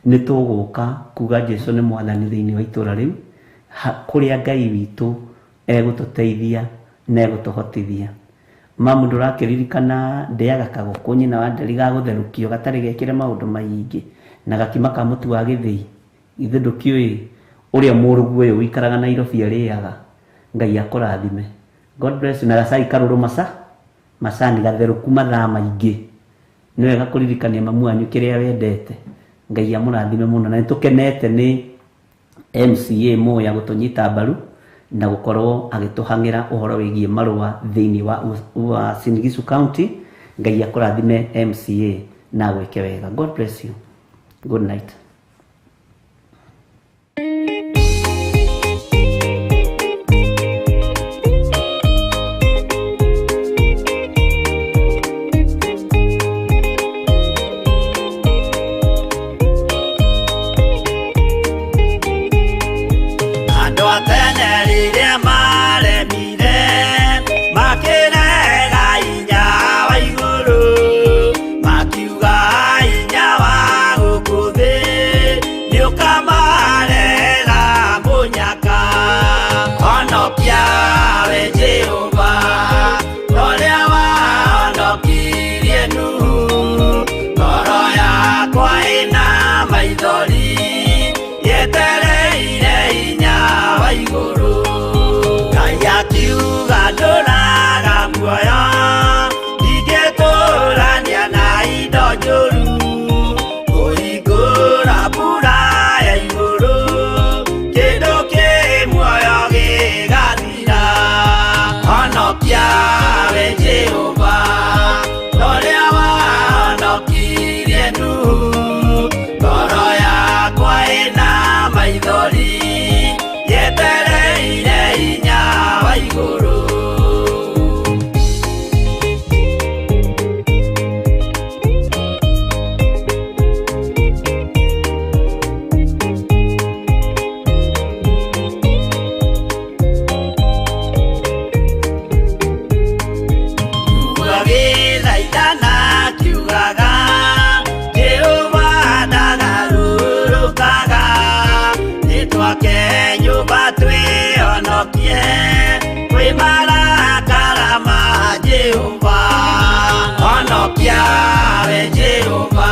Nĩ tũgũka kuga Jesu nĩ Mwathani thĩinĩ wa itũra rĩu, kũrĩa Ngai witũ egũtũteithia na egũtũhotithia. Mamu ndũrakĩririkana ndĩaga kagũkũ nyina wa Nderi gagũtherũkio gatarĩ gekĩre maũndũ maingĩ na gakima ka mũtu wa gĩthĩi. Ithe ndũkĩũĩ ũrĩa mũrũgu ũyũ ũikaraga Nairobi arĩaga. Ngai akũrathime. God bless you. Na gacai karũrũ macani gatherũku mathaa maingĩ. Nĩ wega kũririkania mamu wanyu kĩrĩa wendete. Ngai amũrathime mũno. Na nĩtũkenete nĩ MCA Muya gũtũnyita mbaru na gũkorwo agĩtũhang'ĩra ũhoro wĩgiĩ marũa thĩinĩ wa Uasin Gishu County. Ngai akũrathime MCA na agwĩke wega. God bless you. Good night. Jehova,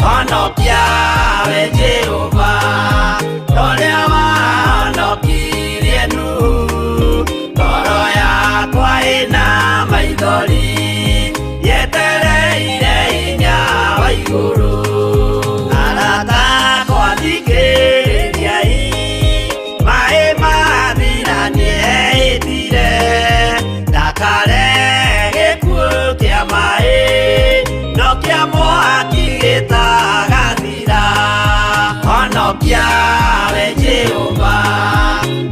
Honokia we Jehova toria wahonokirie Nuhu ngoro yakwa ĩna maithori yetereire hinya wa igũrũ arata akwa thikĩrĩriai maĩ mathira nĩehĩtire ndakare gĩkuũ kĩa maĩ no kĩa mwaki gĩtagathira honokia we Jehova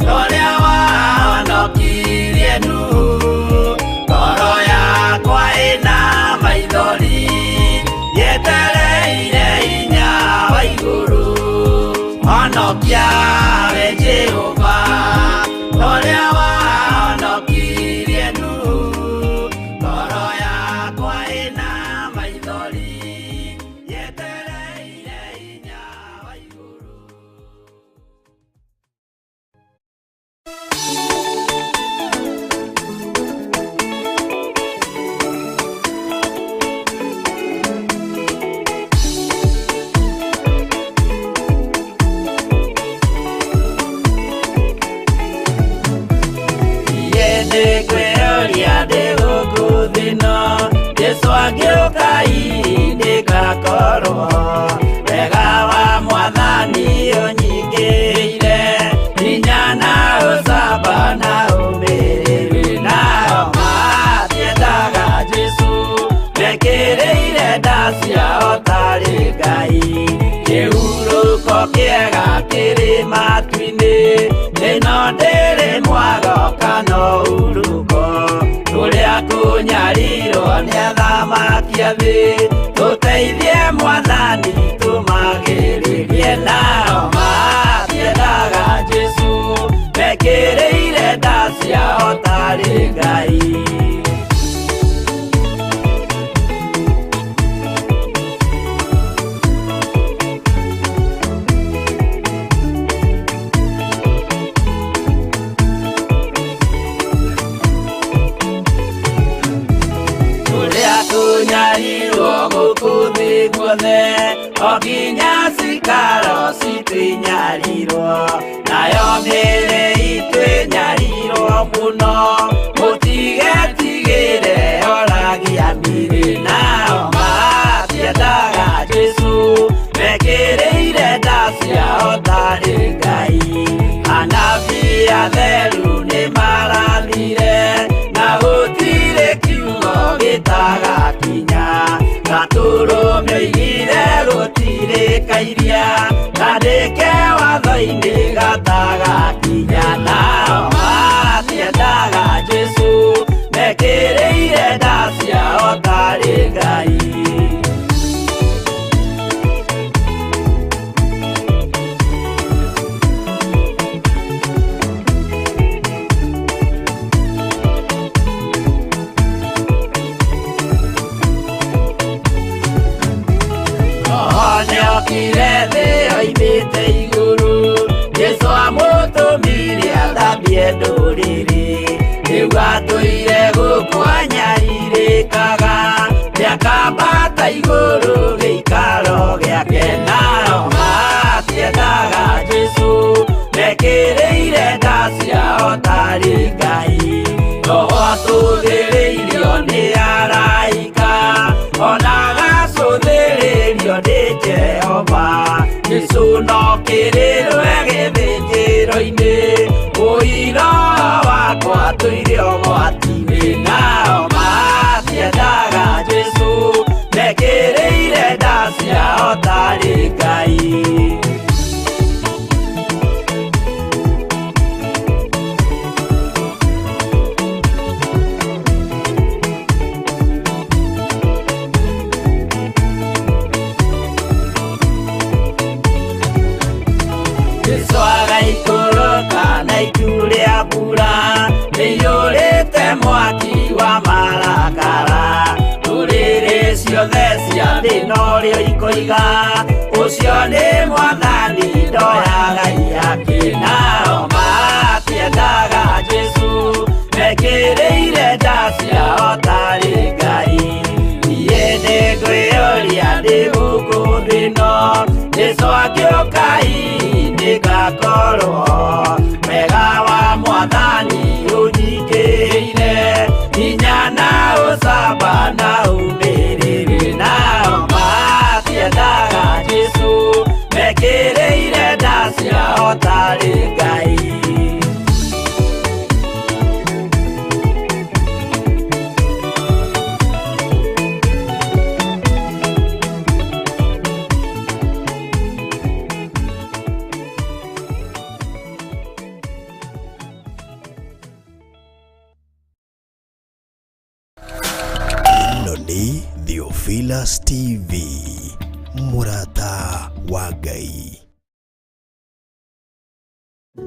toria wahonokirie Nuhu ngoro yakwa ĩna maithori yetereire hinya wa igũrũ honokia we Jehova toria wahonokirie Nuhu ngoro yakwa ĩna maithori yetereire hinya wa igũrũ. Nĩngwĩyũria ndĩ gũkũ thĩ ĩno Jesũ angĩũka hihi ndĩgakorwo wega wa mwathani ũnyingĩrĩire hinya na ũcamba na ũmĩrĩru nao matiendaga Jesũ mekĩrĩire nda ciao tarĩ Ngai kĩhurũko kĩega kĩrĩ matu-inĩ ĩno ndĩrĩ mwago kana ũhurũko kũrĩa kũnyarirwo nĩ athamaki a thĩ tũteithie mwathani tũmagĩrĩrie nao matiendaga Jesũ mekĩrĩire nda ciao tarĩ Ngai. Kũrĩa kũnyarirwo gũkũ thĩ guothe o nginya cikaro citũ inyarirwo nayo mĩĩrĩ itũ ĩnyarirwo mũno mũtigetigĩre oragia mĩĩrĩ nao matiendaga Jesũ mekĩrĩire nda ciao tarĩ Ngai anabii atheru nĩmarathire na gũtirĩ kiugo gĩtagakinya gatũrũme oigire gũtirĩ kairia kandĩke watho-inĩ gatagakinya nao matiendaga Jesũ mekĩrĩire nda ciao tarĩ Ngai. Nĩokire thĩ oimĩte igũrũ Jesũ amũtũmire athambie ndũrĩrĩ rĩu atũire gũkũ anyarirĩkaga nĩakambata igũrũ gĩikaro gĩake nao matiendaga Jesũ mekĩrĩire nda ciao tarĩ Ngai roho atũthĩrĩirio nĩ araika ona agacũthĩrĩrio nĩ Jehova Jesũ no kĩrĩrwe gĩthĩnjĩro-inĩ ũira wakwa tũire ũgwati-inĩ nao matiendaga Jesũ mekĩrĩire nda ciao tarĩ Ngai. Jesũ agaikũrũka na itu rĩa mbura rĩiyũrĩte mwaki wa marakara ndũrĩrĩ ciothe cia thĩ norĩo ikoiga ũcio nĩ mwathani ndoyaga ihaki nao matiendaga Jesũ mekĩrĩire nda ciao tarĩ Ngai niĩ nĩngwĩyũria ndĩ Jesu angĩũka hihi nĩngakorwo wega wa mwathani ũnyingĩrĩire hinya na ũcamba na ũmĩrĩru nao matiendaga Jesu mekĩrĩire nda ciao tarĩ Ngai. Ĩno nĩ Theophilus TV, mũrata wa Ngai.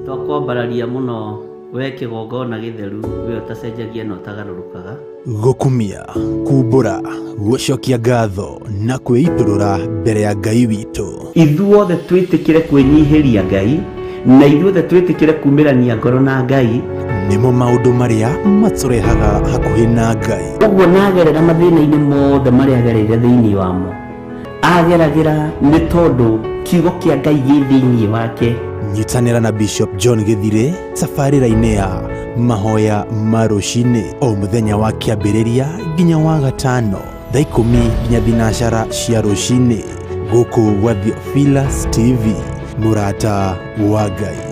Twakwambararia mũno we kĩgongona gĩtheru, we ũtacenjagia na ũtagarũrũkaga. Gũkumia, kumbũra, gũcokia ngatho na kwĩitũrũra mbere ya Ngai witũ. Ithuothe twĩtĩkĩre kwĩnyihĩria Ngai, na ithuothe twĩtĩkĩre kumĩrania ngoro na Ngai. Nĩmo maũndũ marĩa matũrehaga hakuhĩ na Ngai. Ũguo nagerera mathĩna-inĩ mothe marĩa agereire thĩinĩ wamo, ageragĩra nĩ tondũ kiugo kĩa Ngai gĩ thĩinĩ wake. Nyitanĩra na Bishop John Gĩthirĩ tabarĩra-inĩ ya mahoya ma rũcinĩ o mũthenya wa kĩambĩrĩria nginya wa gatano thaa 10 nginya thinacara cia rũcinĩ gũkũ gwa Theophilus TV, mũrata wa Ngai.